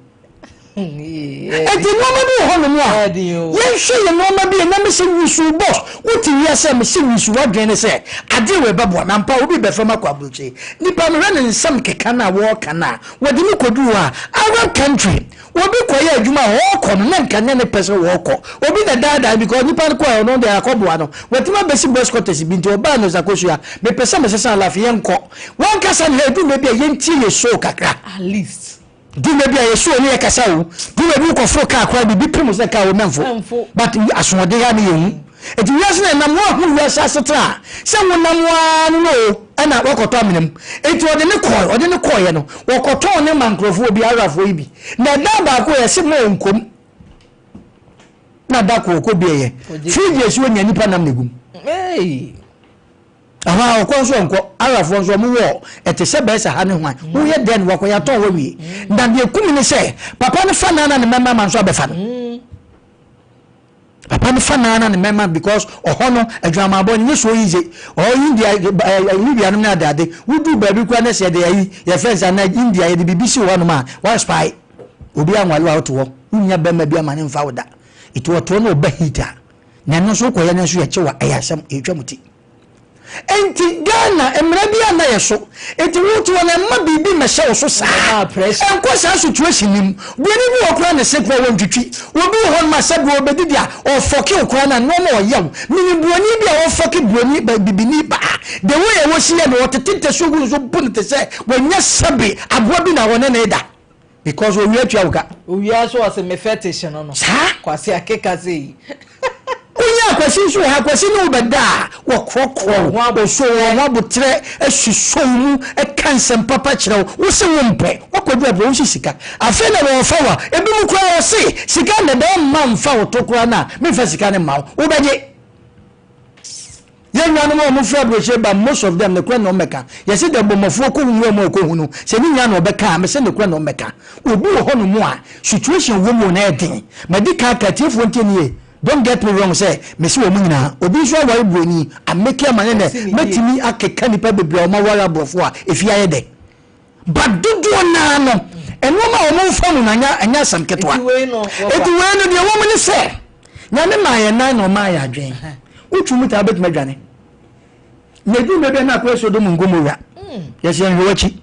Enti nneɛma bi wɔ hɔnom a, yɛnhwɛ yɛn nneɛma bi a na mese wusu boss, wote wiase a mese wusu w'adwene ne sɛ adeɛ wei bɛboa me ampa obi bɛfa me akɔ aburokyire. Nipa mehwɛ ne nsɛm keka no a wɔreka no a, wɔde me kɔduru hɔ a, Arab country, obi kɔyɛ adwuma a ɔrekɔ no na nka nyɛ ne pɛ sɛ ɔrekɔ. Obi na daadaa because nipa no kɔɛ ɔno deɛ akɔboa no. Watumi abɛsi boys quarters bi nti ɔbaa no Zakosua, mepɛ sɛ mesesa life yɛnkɔ. Wankasa no hɛ ɛduru baabi a yɛntie yɛ soul kakra. At least. Dwuma bi a yɛsoo ne yɛkasa o. Dwuma bi wokɔforo kaa koraa biribi pem sɛ kaa o mɛmfo. But asoɔden a ne yɛhu. Nti wiase na ɛnam woahu wiase asetra a sɛ wonam ara no no o ɛna woakɔtɔ amena mu. Nti ɔde ne kɔɔ ɔde ne kɔɔeɛ no wɔkɔtɔn ne ma nkurɔfoɔ bi Arabfoɔ yi bi. Na ɛdan baako yɛse ma ɔnkɔm na da koro ɔkɔ bieɛ fridge esi hɔ nya nipa nam na egum. Ɛhɔ ara ɔkɔ nso ɔnkɔ. Arabfoɔ nso wɔn wɔ ɛte sɛ bɛyɛ sɛ ha ne hwan. Woyɛ dɛn na wakɔ yɛatɔn hɔ awie. Na deɛ ɛku me ne sɛ papa no fa naa na ne mmarima nso abɛfa no. Papa no fa naa na ne mmarima because ɔhɔ no adwamabɔ no nyɛ so easy. Ɔhɔ India ɛɛ Libya nom ne ade ade. Woduru baabi koraa na sɛ yɛde ayi yɛfrɛ no sɛ anaa India yɛde biribi si hɔ nom a wa spy. Obi anwale wo a wote hɔ. Wonnya bɛrima bi ama ne mfa wo da. Eti ɔtoɔ na ɔba heat a na ɛno nso wokɔyɛ no nso yɛkye wo a ɛyɛ asɛm yɛtwa mo ti. Enti Ghana mmara bi anna yɛ so. Enti wo te hɔ no mma biribi mmɛhyɛ wo so saa. Ɛnkɔ saa situation no mu. Buroni bi wɔ hɔ koraa ne se koraa wɔntwitwi. Obi wɔ hɔ nom a sɛdeɛ ɔbɛdidi a ɔfɔke wo koraa no a nnoɔma ɔyɛ wo. Menim buroni bi a ɔfɔke buroni ba bibini baa. The way a wɔsi yɛ no ɔtete ntasuo gu ne so bu no te sɛ wanya sɛbe aboa bi na ɔne no reda. Because owia tua wo ka. Owia nso ɔse me fetish no no. Saa. Kwasi akeka sei. Wonya Akwasi nso wɔ ha, Akwasi ne wo bɛda a, wɔkorɔkorɔ wo, wɔsɔ wɔn ho aboterɛ, susɔ wo mu, ka nsɛm papa kyerɛ wo, wo se wompɛ, woakɔduru aberɛ, wo se sika. Afei na wɔrefa wo a, ebinom koraa wɔse, sika nnɛda womma mfa wo to koraa no a, memfa sika no mma wo, wobɛgye. Yɛn nuanom a wɔfiri aburokyire ba most of them nokorɛ na wɔmmɛka. Yɛse dɛ bɔmmɔfoɔ kɔ nwura mu a ɔkɔhu no, sɛ ne nua na ɔbɛka a, mese nokorɛ na ɔmmɛka. Obi wɔ hɔ nom a situation wɔ mu no ɛyɛ den. Madi kan aka, atiefoɔ ntie me yie, don't get me wrong sɛ mese wɔn nyinaa. Obi nso aware buroni, ameke ama no nnɛ, mɛtumi akeka nnipa bebree a wɔaware aborɔfoɔ a efie ayɛ dɛ. But dodoɔ no ara no, nnoɔma a wɔn fa mu no anyɛ ɛnyɛ asɛm ketewa. Eti wei no, wɔfa. Eti wei no deɛ wɔn ne sɛ, Nyame maa yɛn nan na ɔmaa yɛn adwene. Wotwi mu taa bɛtumi adwane. Na edu mmerɛ bi a na akɔyɛ Sodom and Gomorrah. Yɛsɛ yɛn hwɛ w'akyi.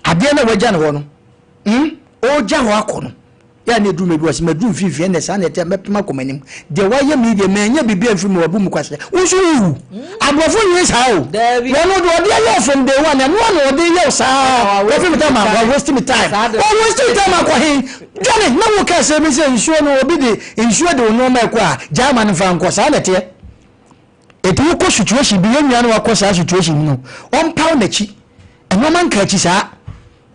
Adeɛ no a wagya no hɔ no, hmm, ɔregya hɔ akɔ no, Yɛ a na ɛduru baabi ɔse maduru mfimfini ɛnɛ saa na ɛteɛ mɛpem akɔ m'anim deɛ wayɛ me yi deɛ manyɛ biribi amfiri mu wabu me kwasea wo nso wowu aborɔfo nyɛ saa o Daabi. wɔn deɛ ɔde ayɛ wo from day one ɛno ara na ɔde yɛ wo saa Ɛna wafi me time a wa wa waste me time Saa de. wa waste me time akɔ he dwane na wo kaa sɛ mi sɛ nsuo no obi de nsuo de wo nneɛma ɛkɔ a gyaa ma no mfa nkɔ saa na ɛteɛ Eti wokɔ situation bi yɛn nua no wakɔ saa situation mu no ɔmpaw n'akyi nneɛma nka akyi saa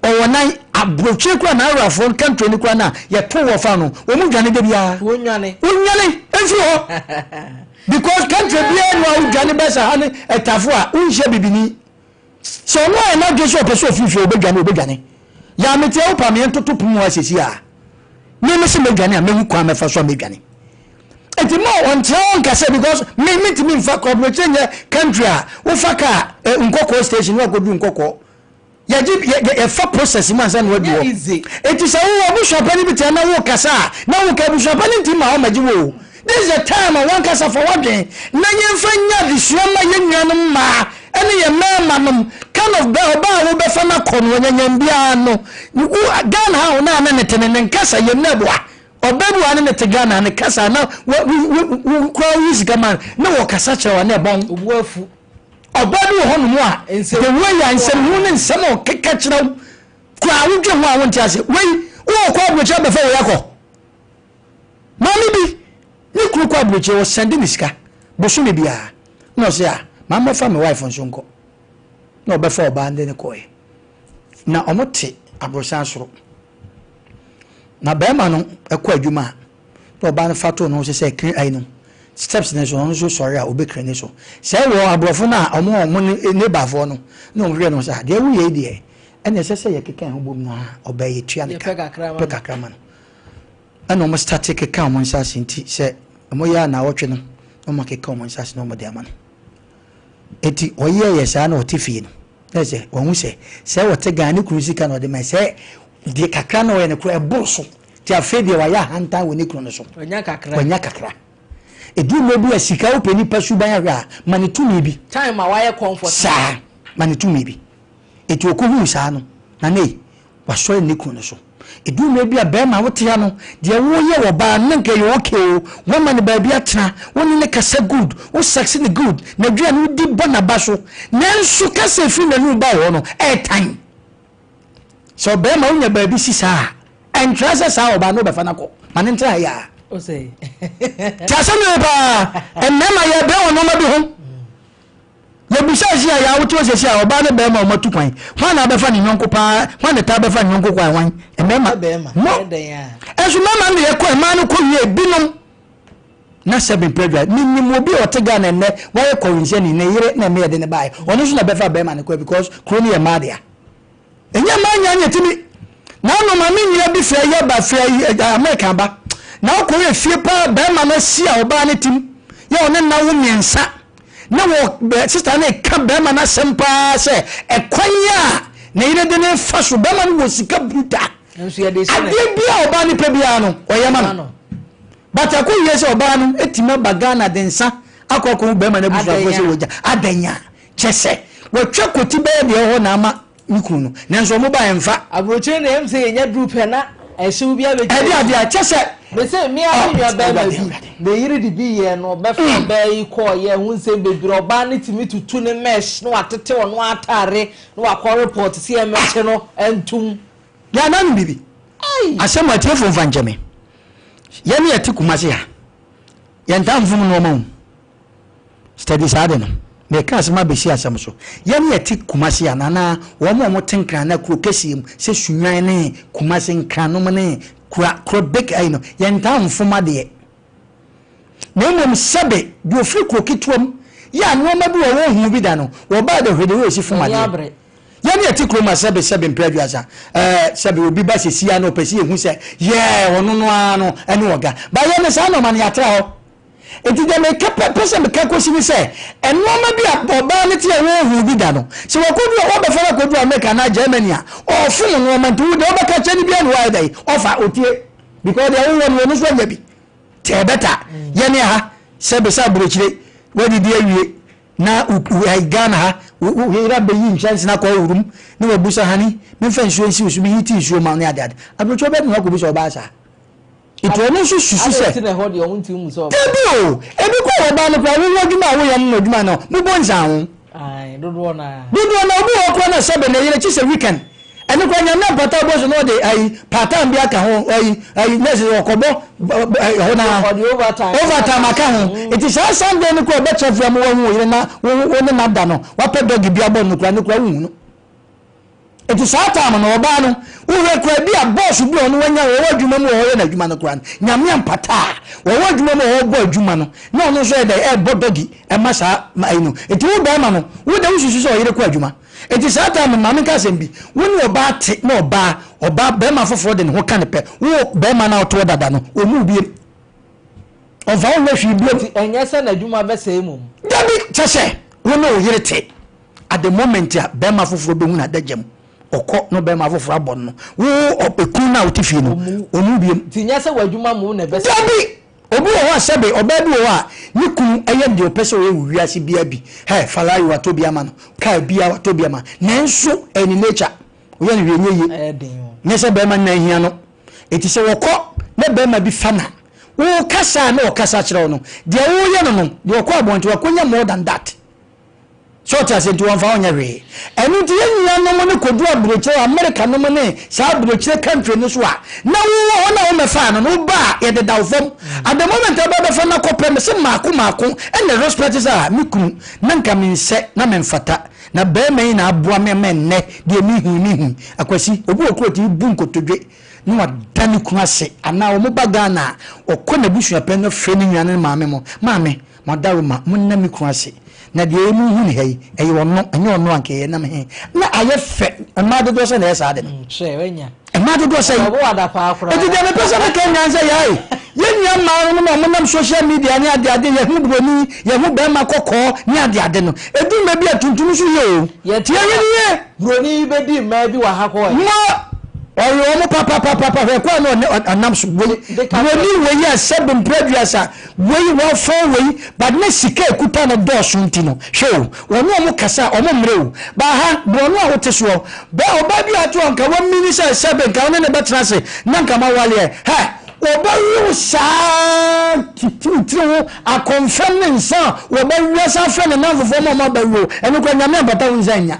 ɔwɔ nan aburokyire kura na awurafoɔ country no kura na yɛto wɔ fa no wɔn dwane da biara wɔnwane wɔnwane mfiri hɔ because country biara no a wodwane bɛ sɛ ha ne ɛtafo a wonhyia bibini Sɛ ɔno ayɛ n'adwene sɛ ɔpɛ sɛ ɔfiri fie a, ɔbɛdwane, ɔbɛdwane. Yaa mete a, wopa me yɛntoto pono mu ha seesei a. Me mese mɛdwane a, mɛhu kwan mɛfa so a mɛdwane. Nti ma ɔnkyerɛ wo nka sɛ because me mentumi mfa kɔ aburokyire nyɛ country a wofa kaa eh, nkɔkɔɔ station na wakɔduru nkɔkɔɔ. Yɛgye yɛ yɛfa process mu ansa na wadu Ɛnyɛ hɔ. easy. Nti sɛ wowɔ abusuapani bi te ha na wokasa a, na woka abusuapani ntumi ma ɔmmɛgye wo o. This is the time a wankasa fa w'adwene na yɛmfa nyɛ adesua mma yɛn nuanom mmaa ne yɛn mmarima nom. kind of bɛ ɔbaa a wobɛfa no akɔ no ɔnyanyam biara no wo Ghana ha wo na ne ne te ne ne nkasa yam na ɛboa ɔbaa bi wɔ ha ne ne te Ghana ne kasa na wo wo wo koraa woyi sika ma na wɔkasa kyerɛ wa na ɛbɔn. Obu afu. Ɔbaa bi wɔ hɔnom a the way a nsɛmhunu ne nsɛm a ɔkeka kyerɛ wo koraa wodwe ho a wonte ase. Wei wowɔ kɔ aburokyerɛ bɛfa wei akɔ. Maame bi ne kunu kɔ aburokyire ɔsɛnde ne sika bosome biara na ɔse a maa mmɛfa me wife nso nkɔ na ɔbɛfa ɔbaa no de no kɔɛ na ɔmo te aborosan soro na bɛrima no ɛkɔ adwuma a na ɔbaa no fa too ne ho sɛ sɛ kiri ayi no steps no so ɔno nso sɔre a ɔbɛkiri ne so sɛ wɔ aborɔfo no a ɔmo ɔmo ne neighborfoɔ no na ɔmo hwɛ no sɛ deɛ woyɛ yi deɛ ɛna ɛsɛ sɛ yɛkeka ɛho bom na ɔbaa yɛ tua ne ka pɛ kakra ma no Ɛna ɔmo starte keka ɔmo nsa ase nti sɛ ɔmo yɛ a naawɔtwe no na ɔmo akeka ɔmo nsa ase na ɔmo de ama no. Eti ɔyɛɛ yɛ saa na ɔte fie no na sɛ wahu sɛ sɛ ɔte Ghana ne kunu sika na ɔde ma sɛ deɛ kakra na ɔyɛ no kora ɛboro so nti afei deɛ wayɛ ahantan wɔ ne kunu no so. Wanya kakra. Wanya kakra. Ɛduru mmerɛ bi a sika wopɛ nipa suban ahwɛ a ma ne tumi bi. Time a wayɛ comfort. Saa ma ne tumi bi. Eti ɔkɔhuu saa no na nei Wasɔre ne kunu no so. Ɛduru mmerɛ bi a barima a wote ha no, deɛ woyɛ wɔ ɔbaa no na nka ɛyɛ okay o, woama no baabi atena, wo ne no kasa good, wo sex no good, n'aduane wodi bɔ n'aba so, nanso kasa ɛfiri n'anum ba wɔ hɔ no, ɛɛtan. Sɛ ɔbarima wonya baabi si saa a, ɛntra sɛ saa ɔbaa no wobɛfa no akɔ, ma no ntra ha yi ara. Te asɛm no yie paa, mmarima yɛbrɛ wɔ nneɛma bi ho. Yɛbisaa si a yɛ a wote hɔ sɛsi a ɔbaa ne bɛrima a wɔatu kwan hwan na abɛfa ne yɔnko paa hwan na taa bɛfa ne yɔnko kwan hwan mmarima mo ɛnso mmarima no yɛkɔ mmaa no kɔ wie binom na sɛbi mpɛdwa menim obi a ɔte Ghana nnɛ wayɛ kɔwensani ne yere na ɛmɛ yɛde ne baeɛ ɔno nso na bɛfa bɛrima no kɔ because kuro no yɛ mmaa dea. Ɛnyɛ mmaa nyinaa na ɛtumi. Na ano maame nua bi firi ayi aba firi ayi eh, Amerika aba. Na ɔkɔyɛ fie paa bɛrima no asi a ɔbaa no tim. Yɛ ɔne nna wo mmiɛnsa. Na wɔ bɛ sista no reka bɛrima no asɛm paa sɛ ɛkwan a ne yere de ne fa so bɛrima no wɔ sika bruta. Adeɛ bi a ɔbaa no pɛ biara no ɔyɛ ma no. But akɔ wie sɛ ɔbaa no etimi aba Ghana de nsa akɔ akɔhu bɛrima no abusuafoɔ sɛ wɔgya adanya. Kyɛ sɛ, watwa koti bɛyɛ deɛ ɛwɔ hɔ na ama ne kunu no, nanso wɔn ba ɛmfa. Aburokyire deɛ ɛm sɛ yɛnya duru pɛ na ɛhyew bi abɛgyina Ɛde adeɛ a, kyɛ sɛ. Me se me ara me nua barima bi, ne yere de bi yɛɛ no, ɔbɛfa ɔbaa yi kɔɔ yɛ ho nsɛm bebree, ɔbaa no tumi tutu ne mesh na watete ɔno ataare na wakɔ report sɛ yɛmmɛkye no ntom. Yɛ anaa nim biribi? Asɛm atiefo mfa nkyɛ me. Yɛne yɛte Kumasi ha, yɛntaa mfom nnoɔma o. Steady saa de no meka asɛm abɛsi asɛm so. Yɛn yɛte Kumasi a anaa wɔn a wɔte Nkran anaa kuro kɛseɛ mu sɛ Sunyani ne Kumasi Nkranom ne kura kuro big ayi no yɛntaa mfom adeɛ. Na mmom sɛbe deɛ ɔfiri kuro ketewa mu yɛ a nnoɔma bi wɔ hɔ wɔnhuu bi da no wɔbaa de hwɛ deɛ wɔsi fom adeɛ. Yɛn yɛte kurom a sɛbe sɛbe mpere aduasa ɛɛ sɛbe obi ba sɛsi a na ɔpɛ sɛ yɛhu sɛ yɛɛ ɔno no ara no ɛne ɔga. Ba yɛn no saa nnoɔma no yɛatra hɔ. Enti deɛ meka pɛ pɛ sɛ meka kɔsi ne sɛ, nnoɔma bi a ɔbaa no te a wɔnhuu bi da no, sɛ wakɔduru a, wɔbɛfa no akɔduru Amerika anaa Germany a, ɔrefom nnoɔma nti wo deɛ wobɛka kyerɛ no biara ne wayɛ dɛn, ɔfa, ɔtie. Because deɛ wowɔ no, ɔno nso anya bi. Nti ɛyɛ better yɛne ha sɛ bɛsɛ aburokyire, woadidi awie na Ghana ha, wo yere abɛyi nkyɛnse no akɔ awurum na wabusa honey, memfa nsuo nsi wo so, meheati nsuo ma wo ne adeade. Aburokyire wobɛdene wakɔbusa ɔbaa saa. Nti ɔno nso susu sɛ. Adɛn nti na ɛhɔ deɛ wɔn ntumi mmu sɛ ɔbaa? Dabi o, ebi kɔ ɔbaa no koraa wowɔ adwuma a woyɛ no adwuma no mobɔ nsa ho. Ae, dodoɔ no ara. Dodoɔ no ara, obi wɔ hɔ koraa na sɛbe ne yere kye sɛ weekend, ɛno koraa Nyame ampata abɔ so na ɔde ayi part time bi aka ho, ayi ayi nurse ɔkɔbɔ ɛhɔ no ara. Ɔde overtime. Overtime aka ho. Nti saa Sunday no koraa ɔbɛtra fie ama wahu wo yere na wo wo ne no ada no, wapɛ doggy bi abɔ no koraa, ne koraa wonhu no. Nti saa time no ɔbaa no wohwɛ koraa bi a boss bi a ɔno wanya ɔwɔ adwuma mu a ɔyɛ n'adwuma no koraa no Nyame ampata a ɔwɔ adwuma mu a ɔbɔ adwuma no na ɔno nso yɛ dɛ ɛbɔ doggy ɛma saa ayi no nti wo bɛrima no wo dɛ wosusu sɛ ɔyere kɔ adwuma nti saa time no maame nka asɛm bi wo ne ɔbaa te na ɔbaa ɔbaa bɛrima foforɔ de ne ho ka ne pɛ wo bɛrima no a ɔtoɔ dada no ɔmu biem ɔmfa wo nyɛ hwee biom. Nti ɛnyɛ sɛ n'adwuma bɛsɛe mmom. Dabi kyɛ sɛ wo ne wo yere te At the moment a bɛrima foforɔ bɛhu no adagya mu, ɔkɔ na bɛrima foforɔ abɔ no no, wo ekunu no a wote fie no, ɔmu biem. Nti nyɛ sɛ w'adwuma mu na ɛbɛsɛ. Dabi! Obi wɔ hɔ a sɛbe ɔbaa bi wɔ hɔ a ne kunu yɛ deɛ ɔpɛ sɛ ɔyɛ wɔ wiase biara bi, hɛ, Ferrari watɔ bi ama no, car biara watɔ bi ama no, nanso ɛyɛ ne nature, ɔyɛ no hwee nyɛ yie. Nyɛ sɛ barima no na ahia no. Enti sɛ wɔkɔ na barima bi fa no a, wo kasa a na ɔkasa kyerɛ wo no, deɛ woyɛ no no, deɛ ɔkɔ abɔnten wakɔnya more than that. So ɔte aseɛ? Nti wɔmfa wo nyɛ hwee. Ɛno nti yɛn nuanom no kɔduru aburokyire, America nom ne saa aburokyire country no so a, na wowɔ hɔ na wommɛfaa no no, woba a yɛdeda wo fam. At the moment a wobɛbɛfa no akɔpɛ, mese mmaako mmaako ɛna respect sɛ ah, me kunu, na nka mensɛ, na memfata, na barima yi na aboa me ama ɛnnɛ deɛ mehu yi mehu yi. Akwasi, obi wɔ kuro ɔtumi bu nkotodwe na wada ne kunu ase, anaa wɔn ba Ghana a, ɔkɔ n'abusuapɛn no frɛ ne nua ne ne maame mo, maame, M'adaworoma, monna me kunu ase, na deɛ mehu no ha yi, ɛyɛ ɔno, ɛnyɛ ɔno a anka ɛyɛ nam he. Na ayɛ fɛ, mmaa dodoɔ sɛn na ɛyɛ saa ade no? Mmaa dodoɔ sɛn? Enti deɛ mepɛ sɛ meka nyinaa ne sɛ, yɛae, yɛn nua mmaa no a wɔnam social media ne adeade, yɛhu buroni, yɛhu barima kɔkɔɔ ne adeade no, ɛdu mmerɛ bi a tuntum nso yɛ o. Tie hwɛ no yie. Buroni yi bɛdii mmaa bi wɔ ha kɔɔɛ. Mo ɔwe wɔn papapapapa hwɛ kwan na ɔne ɔnam so wei buroni wei a sɛbe mpere aduasa wei wɔfɔn wei but ne sika ekuta no dɔɔso nti no hwɛ o wɔne wɔn kasa a wɔn mmerɛ o ba ha borɔno a wote soɔ bɛ ɔbaa bi a ɔte hɔ nka wɔmini sɛ sɛbe nka ɔne ne bɛtena ase na nka ma waleɛ hɛ wɔbɛwe wo saa titiriw tiri ho akɔmfɛm ne nsa a wɔbɛwe asan afrɛ ne namfofoɔ ma wɔn abɛwe o ɛno kora nyame ampata wo nsa nnya.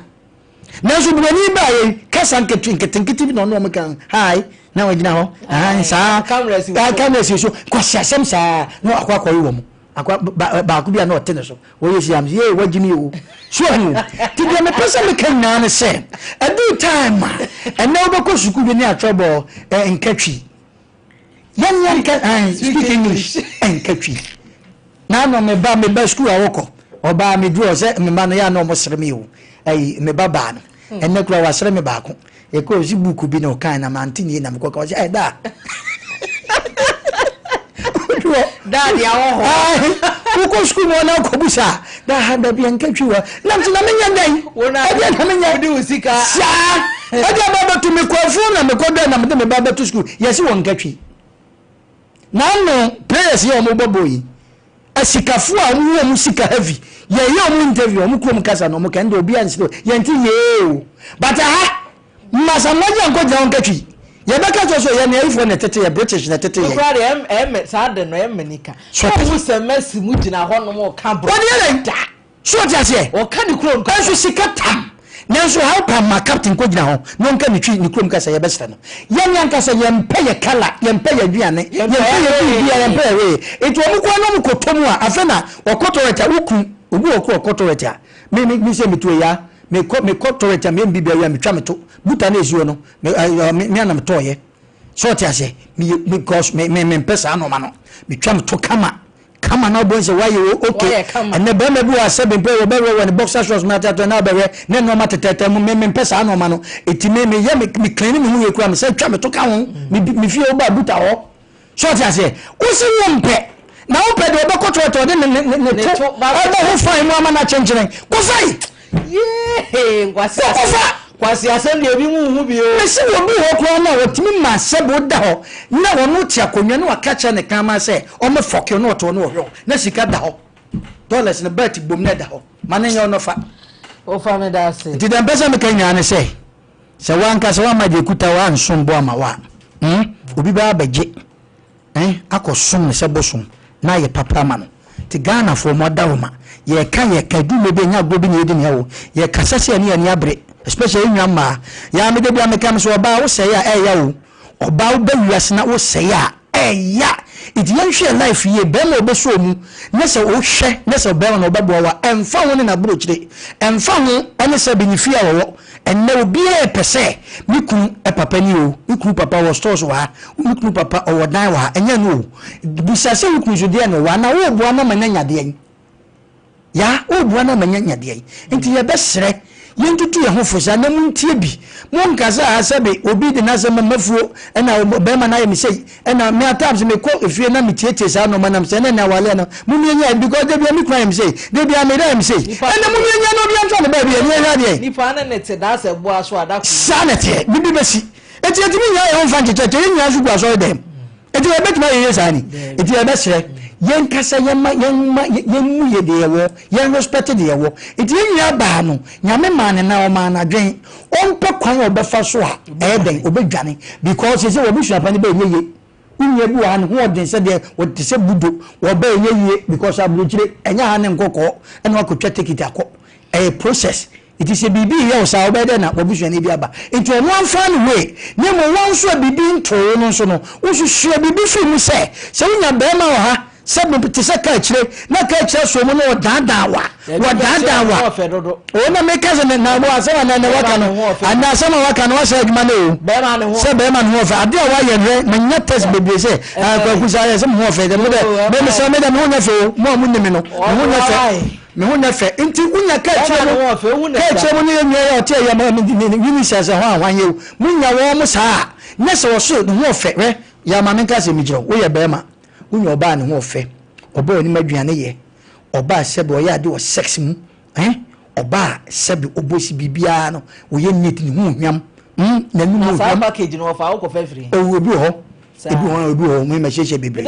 Nanso buroni baeɛ yi, kasa nkete nketenkete bi na ɔne wɔn ka, hi, na wɔgyina hɔ, ahan, saa, Camera si ah, camera si so, kwasiasɛm saa, na wakɔ akɔwe wɔn. Akɔ, ba, baako bi a na ɔte ne so, wɔyɛ si am, yee, wagye mi o. So ahu o. Nti deɛ mepɛ sɛ meka nyinaa ne sɛ, ɛduru time a, ɛnɛ wobɛkɔ sukuu bi ne atwerɛ bɔ eh, nkatwi. Yɛn yɛn nka eh, speak English, nkatwi. Naano me ba me ba sukuu a wɔkɔ ɔbaa me duru hɔ sɛ me ba no yɛ a na ɔmo sere me o ɛyi me ba baa no ɛnɛ kura wasere me baako yɛkɔ ɔsi buuku bi na ɔkan na mante nie na mekɔ ka ɔsi ɛ daa daa deɛ awɔ hɔ wokɔ sukuu mu ɔna akɔ busa daa ha dabi ɛnka twi wɔ nam sɛ na menyɛ dɛn ɛdeɛ na menyɛ wode wo sika saa ɛdeɛ ba bɛto mekɔ afuo na mekɔ dɛ na mede me ba bɛto sukuu yɛsi wɔ nka twi N'ano players yi a wɔn bɔ bɔɔl yi, asikafo a wɔn wɔ wɔn sika heavy, yɛyɛ wɔn interview, wɔn kurom kasa na wɔn ka, ɛnde obi ansere o, yɛn ti yee o. But aha, mmasamma gye ankɔ gyina wɔn katwi. Yɛbɛka kyerɛ so yɛn ayifoɔ na ɛtete yɛ, British na ɛtete yɛn. Nokora deɛ ɛmɛ saa de no ɛmɛ nika. So ɔte. Sɛ Messi mu gyina hɔ nom ɔka borɔ. Wɔde yɛ dɛn? Da. So ɔte aseɛ? Ɔka ne kurom kasa. Nso sika tam. Nanso how come ma captain kɔ gyina hɔ na ɔnka ne twi ne kurom kasa yɛbɛsrɛ no. Yɛn ankasa yɛmpɛ yɛ colour, yɛmpɛ yɛ aduane, yɛmpɛ yɛ biribiara, yɛmpɛ yɛ hwee. Nti wɔn kɔ na wɔn kɔ tɔ mu a afei na ɔkɔ toilet a woku obi wɔ kɔ ɔkɔ toilet a me me me sɛ metu eya mekɔ mekɔ toilet a meyɛ me biribiara wie a metwa me to buta na esi hɔ no me ɛɛ me me anam tɔɔyɛ. So ɔte aseɛ? Me because me me mempɛ saa nneɛma no. Metwa me to kama. Kama na wobɛhu sɛ woayɛ o ok ɛnɛ bɛrima bi wɔ ha sɛbe mpo wɔbɛwerɛ wɔ ne boxer shorts mu ateatea na wobɛhwɛ ne nnoɔma tetɛɛtɛɛ mu me mempɛ saa nnoɔma no ɛti me meyɛ me me clean me ho yie koraa mesɛ twa me to ka ho me me fie woba buta hɔ so ɔte aseɛ wosi wo mpɛ na wopɛ deɛ ɔbɛkɔ toilet ɔde ne ne ne to ɛbɔ ho fan mu ama no akyenkyene kɔfai Yee, nkwasi asɛm. Kɔkɔfa. Nkwasi asɛm deɛ ebi mu nhu bi o. Mesi wɔ bi hɔ koraa no a wɔtumi ma sɛbe woda hɔ na ɔno te akonnwa na waka kyerɛ ne kraman sɛ ɔmmɛ fɔke na ɔte hɔ na ɔhwɛ wo na sika da hɔ dollars no belt bom na ɛda hɔ ma no nyɛ ɔno fa. Wofa me da ase. Nti deɛ mpɛ sɛ meka nyinaa ne sɛ sɛ wankasa wamma deɛ ɛkuta wo ansom bo ama wo a hmm, obi bɛba abɛgye. Eh akɔ som no sɛ bosom na ayɛ papa ama no nti Ghana foɔ mo adaworoma yɛka yɛka ɛduru mmerɛ bi ɛnyɛ agorɔ bi na yɛdi ne ɛwo yɛ kasa sɛ yɛne yɛn ani abere especially yɛn nua mmaa yɛa me da bi a meka me sɛ ɔbaa wo sɛe a ɛɛya o ɔbaa wo ba wiase na wo sɛe a ɛɛya nti yɛn hwɛ yɛ life yie bɛrima ɔbɛsɔ mu na sɛ wohwɛ na sɛ ɔbɛrima na ɔbɛboa wa ɛmfa ho ne n'aburokyire ɛmfa ho ɛne sɛ bi ne fie a wɔwɔ ɛnɛ obiara pɛ sɛ me kunu papa ni o me kunu papa wɔ stores wɔ ha Wo kunu papa ɔwɔ dan wɔ ha, ɛnyɛ ɛno o. Bisa sɛ wo kunu nso deɛn na ɔwɔ anaa woreboa no ama no anya deɛn? Ya, woreboa no ama no anya deɛn? Nti yɛbɛsrɛ, yɛntutu yɛn ho fo saa na montie bi. Monka sɛ ah sɛbe obi de n'asɛm ma m'afuo ɛna bɛrima no ayɛ me sei ɛna me at times mekɔ efie na metietie saa nnoɔma nam sɛ ɛnɛ ne awaleɛ no momiɛnya because da bia me kunu ayɛ me sei, da bia me yere ayɛ me sei. Ɛnɛ momiɛnya na obi antra ne baabi ɛne ɛhwɛ adeɛ. Nipa ne ne te da sɛ boa so a da koro. Saa na ɛteɛ, biribi bɛsi. Enti yɛntumi nnyina yɛn ho mfa nkyekyɛkyɛ, yɛn nyinaa nso gu asɔre dɛm. Enti yɛbɛtumi ayɛ yie saa ni? Enti yɛbɛsrɛ, yɛnkasa, yɛmma, yɛmma, yɛmmu yɛ deɛ yɛwɔ, yɛn respect deɛ yɛwɔ. Enti yɛn nua baa no, Nyame maa ne nan, ɔmaa no adwen, ɔmpɛ kwan a ɔbɛfa so a, ɛyɛ dɛn, ɔbɛdwane. Because seesei w'abusua pa no bɛ ɛnyɛ yie. Wo nua bi wɔ ha, ne ho ɔden sɛ deɛ, ɔte sɛ budo, ɔbɛ ɛnyɛ yie because aburokyire, ɛnyɛ ha ne nkɔkɔɔ, ɛna wakɔtwa ticket akɔ. Ɛyɛ process. Enti sɛ biribi reyɛ wo saa a, wobɛyɛ dɛn na w'abusuani bi aba? Enti ɔno amfa ne way, na mmom wo nso a biribi ntoo wo no nso no, wo nso sua biribi firi mu sɛ, sɛ wonya barima wɔ ha sɛ me, te sɛ kaakyire, na kaakyire asɔ mu na ɔdaadaa wo a, wɔdaadaa wo a. O, na meka sɛ, na, na asɛm a na waka no, anaa asɛm a waka no, wasɛe adwuma no o. Sɛ barima no ho ɔfɛ, adeɛ a wayɛ no, hwɛ, manya test bebree sɛ, ah, Kwaku, saa yɛ sɛ me ho ɔfɛ, dɛ, me dɛ, me, mesrɛ, me dɛ, me ho nyɛ fɛ o, mo a monim me no, me ho nyɛ fɛ. Me ho nyɛ fɛ nti wonya kaakyire mu kaakyire mu ne yɛ nua yɛ ɔte ɛyɛ ma Vinicius ɛhɔ a hwan yɛ o mo nya wɔn mo saa a nyɛ sɛ ɔso ne ho ɔfɛ hwɛ yɛ ama me nka sɛ megyina wo woyɛ bɛrima wonya ɔbaa ne ho ɔfɛ ɔbaa onim aduane yɛ ɔbaa sɛbi ɔyɛ ade wɔ sex mu eh ɔbaa sɛbi ɔbɔ si biribiara no ɔyɛ neat ne ho hwam mm n'anum Na saa hwam package no wɔfa wokɔfa firi he? Owu ebi wɔ hɔ ebi wɔ hɔ ebi wɔ hɔ mo mɛhyehyɛ bebree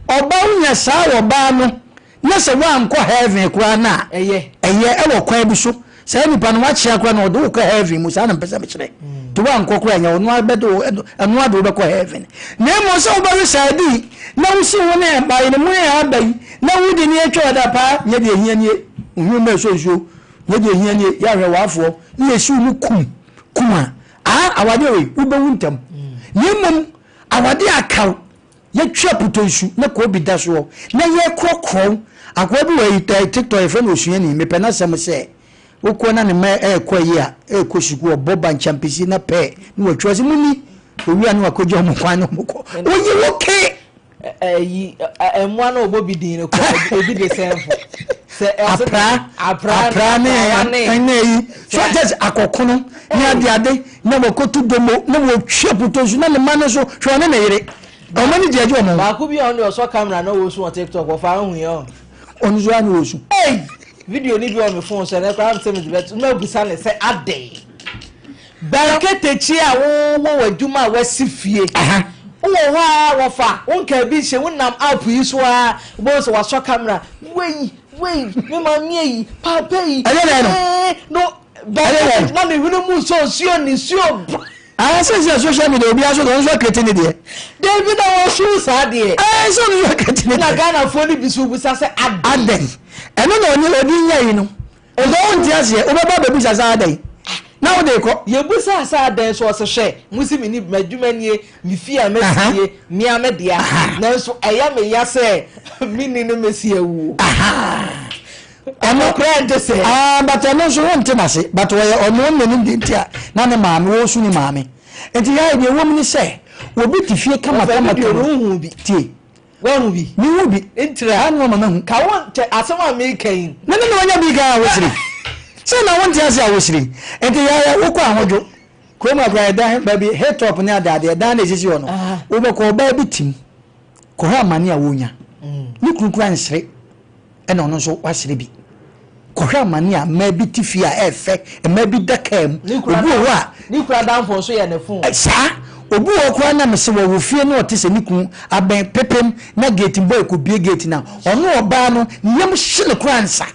ɔbaa wonya saa ɔbaa no Na sɛ woankɔ heaven koraa no a, Ɛyɛ. ɛyɛ ɛwɔ kwan bi so. Saa nipa no wakyea koraa na ɔde wo kɔ heaven mu, saa na mpɛ sɛ mekyerɛ. Nti woankɔ koraa ɛnyɛ ɔno ara bɛde wo, ɛno ara de wo bɛkɔ heaven. Na mmom sɛ wobɛwe saa di na wosi wo ne ɛbae no mu yɛ aba yi na wodi ne atwa ɔda paa, nyɛ deɛ ɛhia nie, ohwim ma ɛsɔ nsuo, nyɛ deɛ ɛhia nie, yɛ ahwɛ w'afoɔ ne yɛsi wo mu kum, kum a, aa awadeɛ wei wobɛwu ntɛm. Na mmom awadeɛ akaw Yɛtwa putɔ-nsu na koobi da soɔ na yɛkorɔkorɔw. Akoa bi wɔ ayi tɛ TikTok yɛfrɛ no Osuani. Mepɛ n'asɛm sɛ wokɔ na ne mma ɛrekɔ ayi a ɛrekɔ sukuu ɔbɔ bankyampisi na pɛɛ na watwa ɔse monni. Owie a na wakɔgya wɔn kwan na wɔn kɔ. Oyi wo ke! Ayi mmoa na ɔbɔ bi din no kɔ ebi de sɛnfo. Sɛ ɛse Apra apra apra ne ne ɛne ayi so ɔkyɛ sɛ akɔkono ne ade ade na wɔkɔto domo na wɔtwa putɔ-nsu na ne mma no nso hwɛ ɔne ne yere. Ɔmo ani gye agye ɔmo ho. Baako bi a ɔno deɛ ɔsɔ camera na ɔresu wɔ tiktok wɔfa ahu yɛ ɔ. Ɔno nso ano ɔresu. Ei! Video no bi wɔ me phone so ɛnɛ koraa mesɛ mede bɛto na abusa ne sɛ adɛn? Bɛnketekyi a wowɔ w'adwuma a wasi fie. Wowɔ hɔ a wɔfa wo nkaa bi nhyɛ wonam app yi so a wobɛhu sɛ wasɔ camera wei wei me maame yi paapa yi Ɛyɛ dɛn no? ee no Ɛyɛ dɛn? na ne hwene mu nsuo nsuo ne nsuo ba. Ah sɛ sɛ social media obi aso ɔno nso akirete ne deɛ. Dabi na wɔso saa deɛ. Ɛɛ sɛ ɔno nso akirete ne deɛ. Na Ghanafoɔ no bi so bisa sɛ adɛn. Adɛn ɛno na ɔne ɔde nya yi no nka wonte aseɛ wobɛba abɛbisa sɛ adɛn na wode kɔ. Yɛbusaa sɛ adɛn so ɔse hwɛ mo se menni m'adwuma nie me fie a masi nie mea me dea nanso ɛyɛ me ya sɛ menni ne mɛsi awuo. Ɛno koraa nte sɛ. Ah but ɛno nso wo nte n'ase but ɔyɛ ɔno na nim deɛ nti a na ne maame wɔresu ne maame nti yɛ deɛ ɛwɔ mu ne sɛ obi te fie kama kama kama wohu bi tie wahu bi mehu bi ntira ano ama mahu ka wo nkyɛ asɛm a meka yi ne ne na wanya bi kan a wosiri sɛ na wonte ase a wosiri nti yɛ wokɔ ahodwo kurom akora ɛdan baabi hilltop ne ade ade ɛdan na esisi hɔ no wobɛkɔ ɔbaa bi tim kɔhwɛ amane a wɔnya ne kunu kura nsere ɛna ɔno nso wasere bi. Kɔhwɛ amane a mmaa bi te fie a ɛɛfɛ, mmaa bi da kaa mu. Obi wɔ hɔ a. Ne kura danfo nso yɛ ne fon. Saa. Obi wɔ hɔ koraa na mese wɔwɔ fie na ɔte sɛ ne kunu abɛn pepem na gate boy kɔbue gate no a, ɔno ɔbaa no ne yam hye no koraa nsa.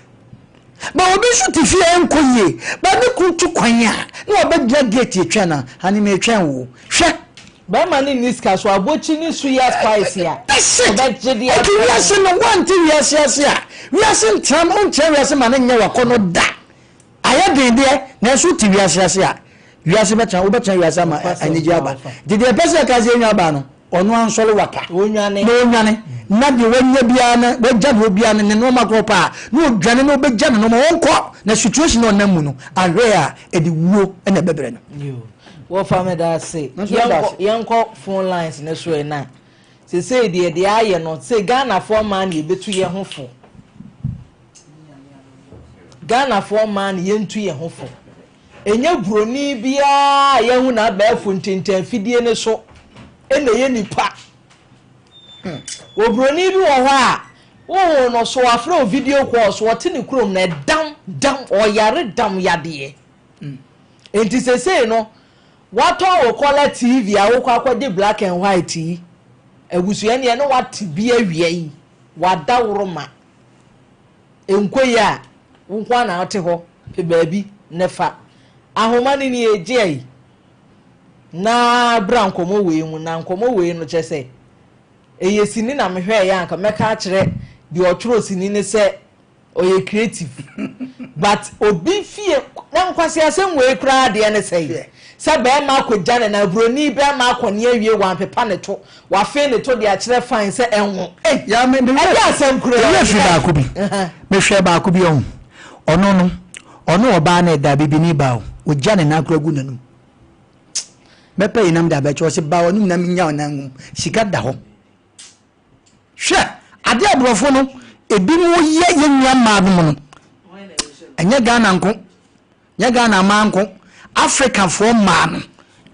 But obi nso te fie a ɛnkɔ yie, but ne kunu tu kwan a na wabɛgyina gate retwɛn no a, honey meretwɛn wo o. Hwɛ! Bɛrima no nni sika so abokyi ne suya spice a That's it. ɔbɛgye de Ɛti abrɛ wiase no. no woante wiase ase a wiase ntra wontra wiase ma no nyɛ wakɔnɔ da. Ayɛ den deɛ nanso wote wiase ase a wiase bɛtra wobɛtra wiase ama anigye aba. Nti deɛ ɛpɛ sɛ ɛka sɛ yɛn nuabaa no ɔno ansɔre waka na ɔnwane na deɛ wanya biara no wagya ne hɔ biara no ne nneɛma korɔ paa na ɔdwane na ɔbɛgya ne nneɛma ɔnkɔ na situation a ɔnam mu no ahwɛ a ɛde wuo na ɛbɛbrɛ no. Wɔfa meda ase. Yɛnkɔ yɛnkɔ phone lines ne so ɛ na sesei deɛ deɛ ayɛ no sɛ Ghanafoɔ mmaa na yɛbɛtu yɛn ho fo. Ghanafoɔ mmaa na yɛntu yɛn ho fo. Ɛnyɛ buroni biara a yɛahu n'abɛɛfo ntintan fidie ne so ɛna ɛyɛ nipa. Oburoni bi wɔ hɔ a wohu no so afrɛ o video call so ɔte ne kurom na ɛdam dam ɔyare dam yadeɛ. Enti sesei no, woatɔn wo kɔla TV a wokɔ akɔgye black and white yi. Abusua neɛ ne wate bi awia yi, w'adaworoma. Nkɔ yi a, wo nko ara na wote hɔ, pɛ baabi na fa. Ahoma no nie, gye ayi na bra nkɔmmɔ wei mu. Na nkɔmmɔ wei no kyerɛ sɛ, ɛyɛ sini na mehwɛeɛ a anka mɛka akyerɛ deɛ ɔtwerɛ sini no sɛ ɔyɛ creative. But obi fie, na nkwaseasɛm wei koraa deɛ ne sɛn? Sɛ bɛrima akɔgya ne nan, buroni bɛrima akɔne awie, wampepa ne to, Wafe ne to de akyerɛ fine sɛ ɛnwo. Ei! Ya me me Ɛdeɛ asɛm koraa me werɛ ni. firi baako bi. Mehwɛɛ baako bi ɔho. Ɔno no, ɔne ɔbaa no ɛda, bibini baa o, ɔgya ne nan koraa gu n'anum. Mɛpɛ yi nam de abɛkyɛ, ɔse ba w'anum na menya wo nan ngum, sika da hɔ. Hwɛ, adeɛ aborɔfo no, ebinom yɛ yɛn nua mmaa nom no, ɛnyɛ Ghana nko. Nyɛ Ghana mmaa nko, Africa foɔ mmaa no,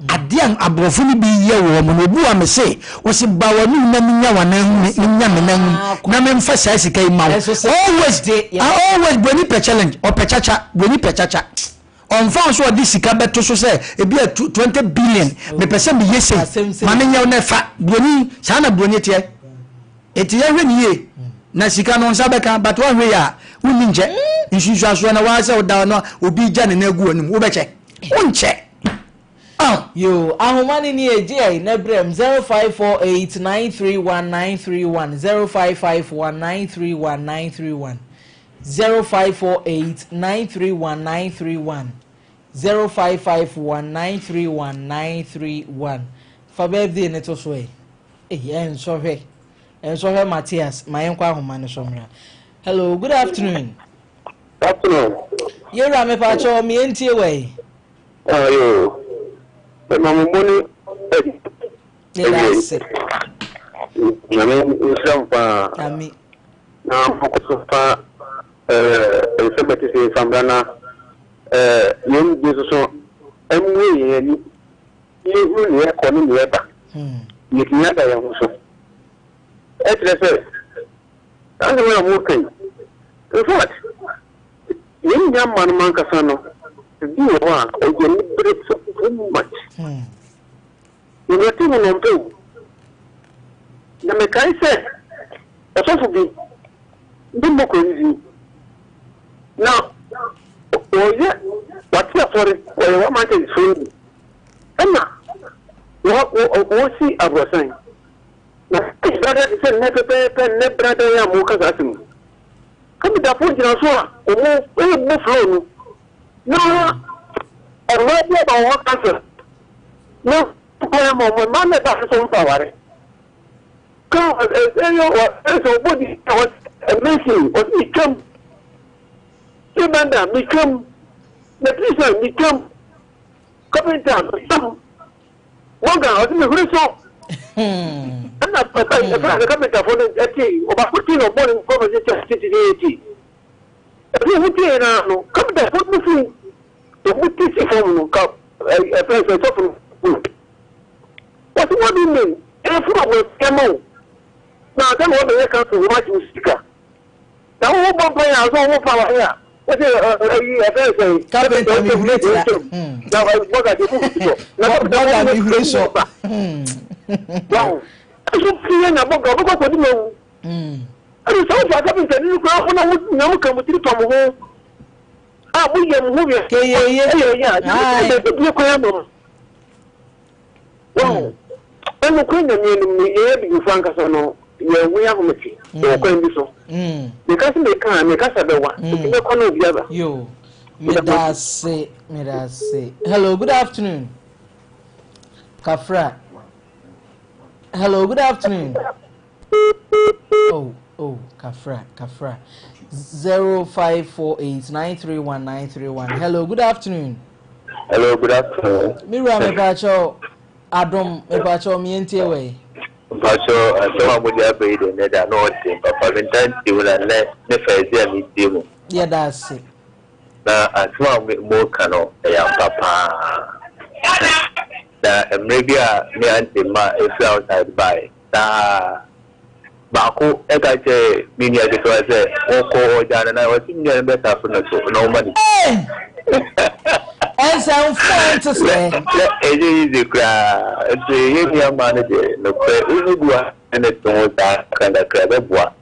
adeɛ a aborɔfo no bi yɛ wɔn no, obi wa me se, wɔsi ba w'anum na menya w'anan mu, menya me nan mu, na memfa saa sika yi ma wo. Always, always, broni pɛ challenge, ɔpɛ kyakya, broni pɛ kyakya. Ɔmfa ho sɛ ɔde sika bɛto so sɛ ebi a 20 billion, mepɛ sɛ meyɛ sei, ma menyɛ wo na ɛfa. Broni, saa na broni teɛ. Enti yɛhwɛ no yie na sika no nsa bɛka but woanhwɛ yie a wonni nkyɛ. Nsunsuansoɔ na waa sɛ woda hɔ na obi gya ne nan agu w'anim wobɛkyɛ? Wonkyɛ. Oh. Yoo, ahoma no nie, gye ɛ na brɛ m, 0548 931 931, 0551 931 931, 0548 931 931, 0551 931 931. Fa birthday no to so ɛ. Ei ɛnsɔhwɛ ɛnsɔhwɛ Matthias ma yɛnkɔ ahoma no so mmra. Hello, good afternoon. Afternoon. Yɛwura mepaakyɛw me yɛntie wɔ yi. Ayo. Mema mo mo ne Yɛda ase. Nyame nhyira mo paa. Ami. Na mokɔ so fa nsɛm ɛte sɛ mfa mmra na yɛn bi nso so mmue yɛn ani. Yɛhunu nea ɛkɔ ne nea ɛba. Yɛtumi ada yɛn ho so. Ɛkyerɛ sɛ, saa asɛm yi a moreka yi, in fact, yɛn nua mma nom ankasa no, ebi wɔ hɔ a, ɔyɛ anibere so too much. Nea ɛte ho no, ɔmpɛ o. Na mekae sɛ, ɔsɔfo bi, ne mmɔkɔ nzi, na ɔyɛ, wate asɔre, ɔyɛ one man church foɔ no bi. Ɛna wɔsi aborɔsan. Na brada te sɛ nnɛ pɛpɛɛpɛ nnɛ brada yi a moka saa asɛm yi. Kapitafoɔ gyina so a wɔn rebu floor no. Na mmaa bi aba wɔn hɔ council. Na kwan ma wɔn mmaa na ɛba so mfa aware. Ka ɛyɛ sɛ ɔbɔ di ɛmɛnsin ɔsi metwam. Sebanda metwam. Electrician metwam. Carpenter metwam. Morgan ɔsi mehuri so. Ɛna papa ɛfɛ na carpenter fo no ɛte ɔbaako ti na ɔbɔ ne nkɔmɔ sɛ kyɛ tete tete. Ɛfi ɔmo tie na no carpenter fo no fi ɔmo ti si fam no ka ɛfɛ sɛ sɔfo no. Wɔsi what do you mean? Ɛfuru ɔmo ɛma o. Na asɛm na wɔbɛyɛ council wɔn agye wo sika. Na wo bɔ mpa yɛ a sɛ wo fa wɔ a wɔsɛ ɛyi ɛfɛ sɛ Carpenter mi huri tira. Na bɔga de mu sɔ. Na bɔga mi huri sɔ. Wow. Ɛso fi yɛ na bɔga ɔbɛkɔ kɔdi ma wu. Ɛdi sɛ wofa carpenter ni kura ho na wo na mo ka mo tiri pam ho. A mo yɛ mo ho yɛ. Keyeye. Ɛyɛ yɛ a. Yɛ bɛ bie kwan ama mo. Wahu? Na nokorɛ Nyame anim no, yɛn abibifo ankasa no, yɛn ho yɛ ahomete wɔ kwan bi so. Meka sɛ meka a, me kasa bɛwa, enti mɛkɔ na obi aba. Yo, medase, medase. Hello, good afternoon. Kafra. Hello, good afternoon. Oh, oh, Kafra, Kafra. 0548 931 931. Hello, good afternoon. Hello, good afternoon. Mira, me pacho, Adom, me pacho, me entie we. Mpacho, asɛm a mode aba yi de nnɛ da na ɔden papa mentaa ntie mu na nnɛ ne fɛɛdze a metie mu. Yɛda ase. Na asɛm a moka no ɛyɛ ampa paa. Na mmerɛ bi a me aunty ma ɛfiri outside baeɛ na baako ka kyerɛɛ me nua ketewa sɛ ɔkɔ ɔgya no na ɔse me nua no bɛsafo no so na ɔma ne. Hey! Ɛnsɛmfo a ɛnte sɛɛ. Ɛnyɛ easy koraa nti yɛn nua mmaa no deɛ nokorɛ wohu bi wɔ ha. ne to ho saa kakrakakra ɛbɛboa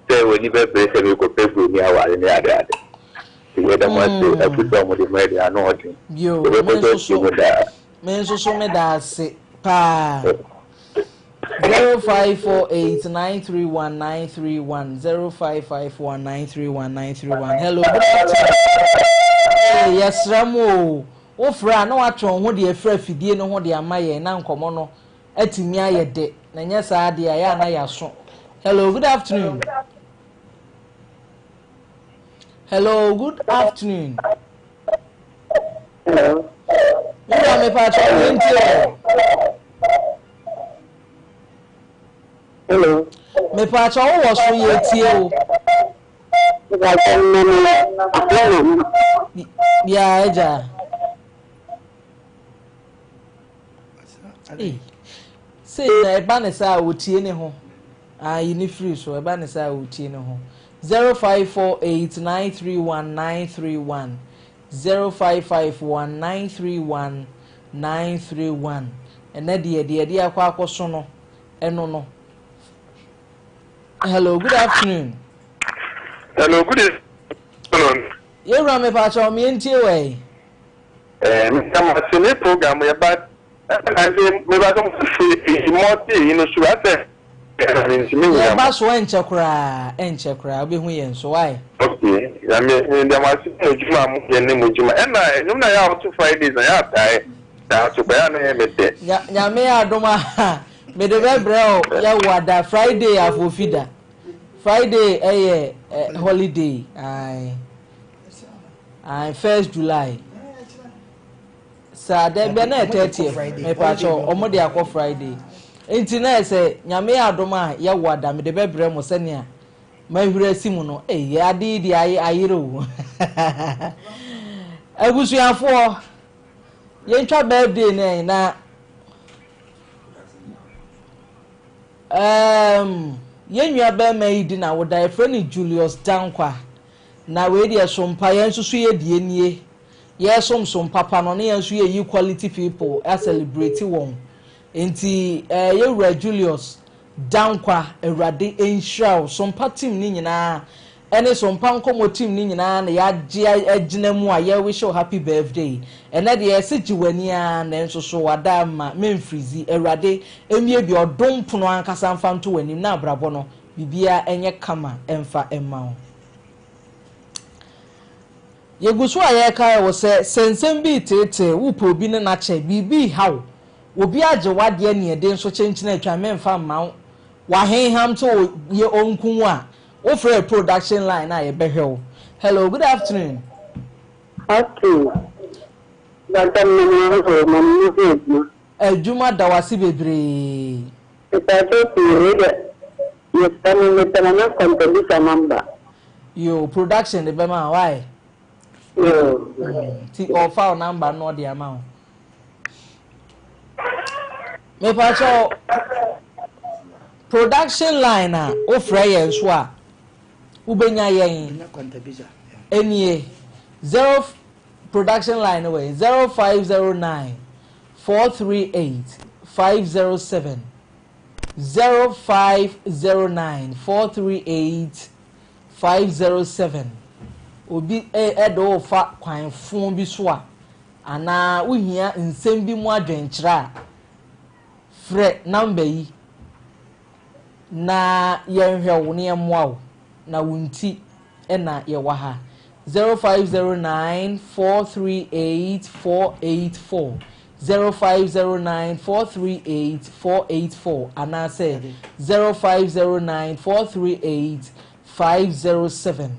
sɛ w'ani bɛbere sɛ merekɔpɛ buroni aware ne ade ade. Nti yɛda mo ase afutu a mode ma yɛ deɛ ano ɔden. Yo, me Yɛbɛkɔ so nso atie so mo daa. me nso so meda ase paa. 0548931931 0551931931. Hello, good afternoon. Hey, yɛsrɛ mo o, wofrɛ a na watwe wo ho de afiri afidie no ho de ama yɛn na nkɔmmɔ no atumi ayɛ dɛ, na nyɛ saa deɛ a yɛ a na yɛaso. Hello, good afternoon. Hello, good afternoon. Hello. Wura mepa kyɛw, yɛntie o. Hello. Mepa kyɛw, wowɔ so, yɛtie o. Mepa kyɛw, Ya agya. Sei na ɛba ne saa a wɔtie ne ho. Ayi ne firi so, ɛba ne saa a wɔtie ne ho. 0548931931 0551931931. Ɛnɛ deɛ deɛ akɔ akɔso no ɛno no. Hello, good afternoon. Hello, good afternoon. Yɛwura, mepa kyɛw, meɛntie wɔ yi. Mr. Masini program yɛ ba ɛna sɛ meba sɛ mo fi mɔti yi no so asɛ ɛna ntumi nyina Yɛba so, ɛnkyɛ koraa, ɛnkyɛ koraa wobɛhu yɛn so wae. Okay, na me me dɛm ase mo adwuma a mo yɛ ne mo adwuma ɛna ɛnwom na yɛ a wɔto Fridays na yɛ atae saa so kɔ yɛ a na yɛ me dɛ. Nyame adom a, mede bɛbrɛ o. Yɛwo ada Friday afofi da Friday ɛyɛ holiday. Ae ae, 1 July saa dɛ bɛ na 30th. Mepakyɛw, ɔmo de akɔ Friday nti na ɛsɛ Nyame adom a, yɛwo ada mede bɛbrɛ mo sɛnea mahwere asi mu no. Ɛyɛ ade yi deɛ ayɛ ayere o. Abusuafoɔ, yɛntwa birthday no na yɛn nua bɛrima yi di na woda, yɛfrɛ no Julius Dankwa. Na wei deɛ so mpa yɛn nso so yɛ die nie, yɛsom so papa no ne yɛn nso yɛyi quality people a celebrate wɔn. Nti yɛwura Julius Dankwa, Awurade nhyira wo. Sompa team ne nyinaa ɛne Sompa Nkɔmmɔ team ne nyinaa na yɛagye agyina mu a yɛwish wo happy birthday. Ɛnɛ deɛ yɛsɛ gye w'ani a, nanso so wada ma memfirizi. Awurade mmie bi ɔdom pono ankasa mfa nto w'anim na abrabɔ no biribiara ɛnyɛ kama ɛmfa ɛma wo. Yɛgu so a yɛrekae wo sɛ nsɛm bi teetee wopɛ obi ne n'akyɛ biribi ha wo, obi agye wadeɛ ne ɛde nso kyenkyene atwa memfa mma wo wahenham to yɛ ɔnku a wofrɛ production line a yɛbɛhwɛ wo. Hello, good afternoon. Okay. Dr. Mmemme ma mo ho adwuma. Adwuma da wase bebree. Mepatɔ pii, wei deɛ yɛfrɛ me mepɛ Nana Kɔntɔbisa number. Yo, production de bɛma why. Yo. Ti ɔfa wo number no ɔde ama wo. Mepakyɛw, production line a wofrɛ yɛn so a wobɛnya yɛn nie, zero production line no wɔ 0509438507, 0509438507. Obi ɛde wo fa kwan fon bi so a anaa wohia nsɛm bi mu adwenkyerɛ a, frɛ number yi na yɛnhwɛ wo na yɛmmoa wo na wo nti ɛna yɛwɔ ha. 0509438484, 0509438484 anaasɛ 0509438507.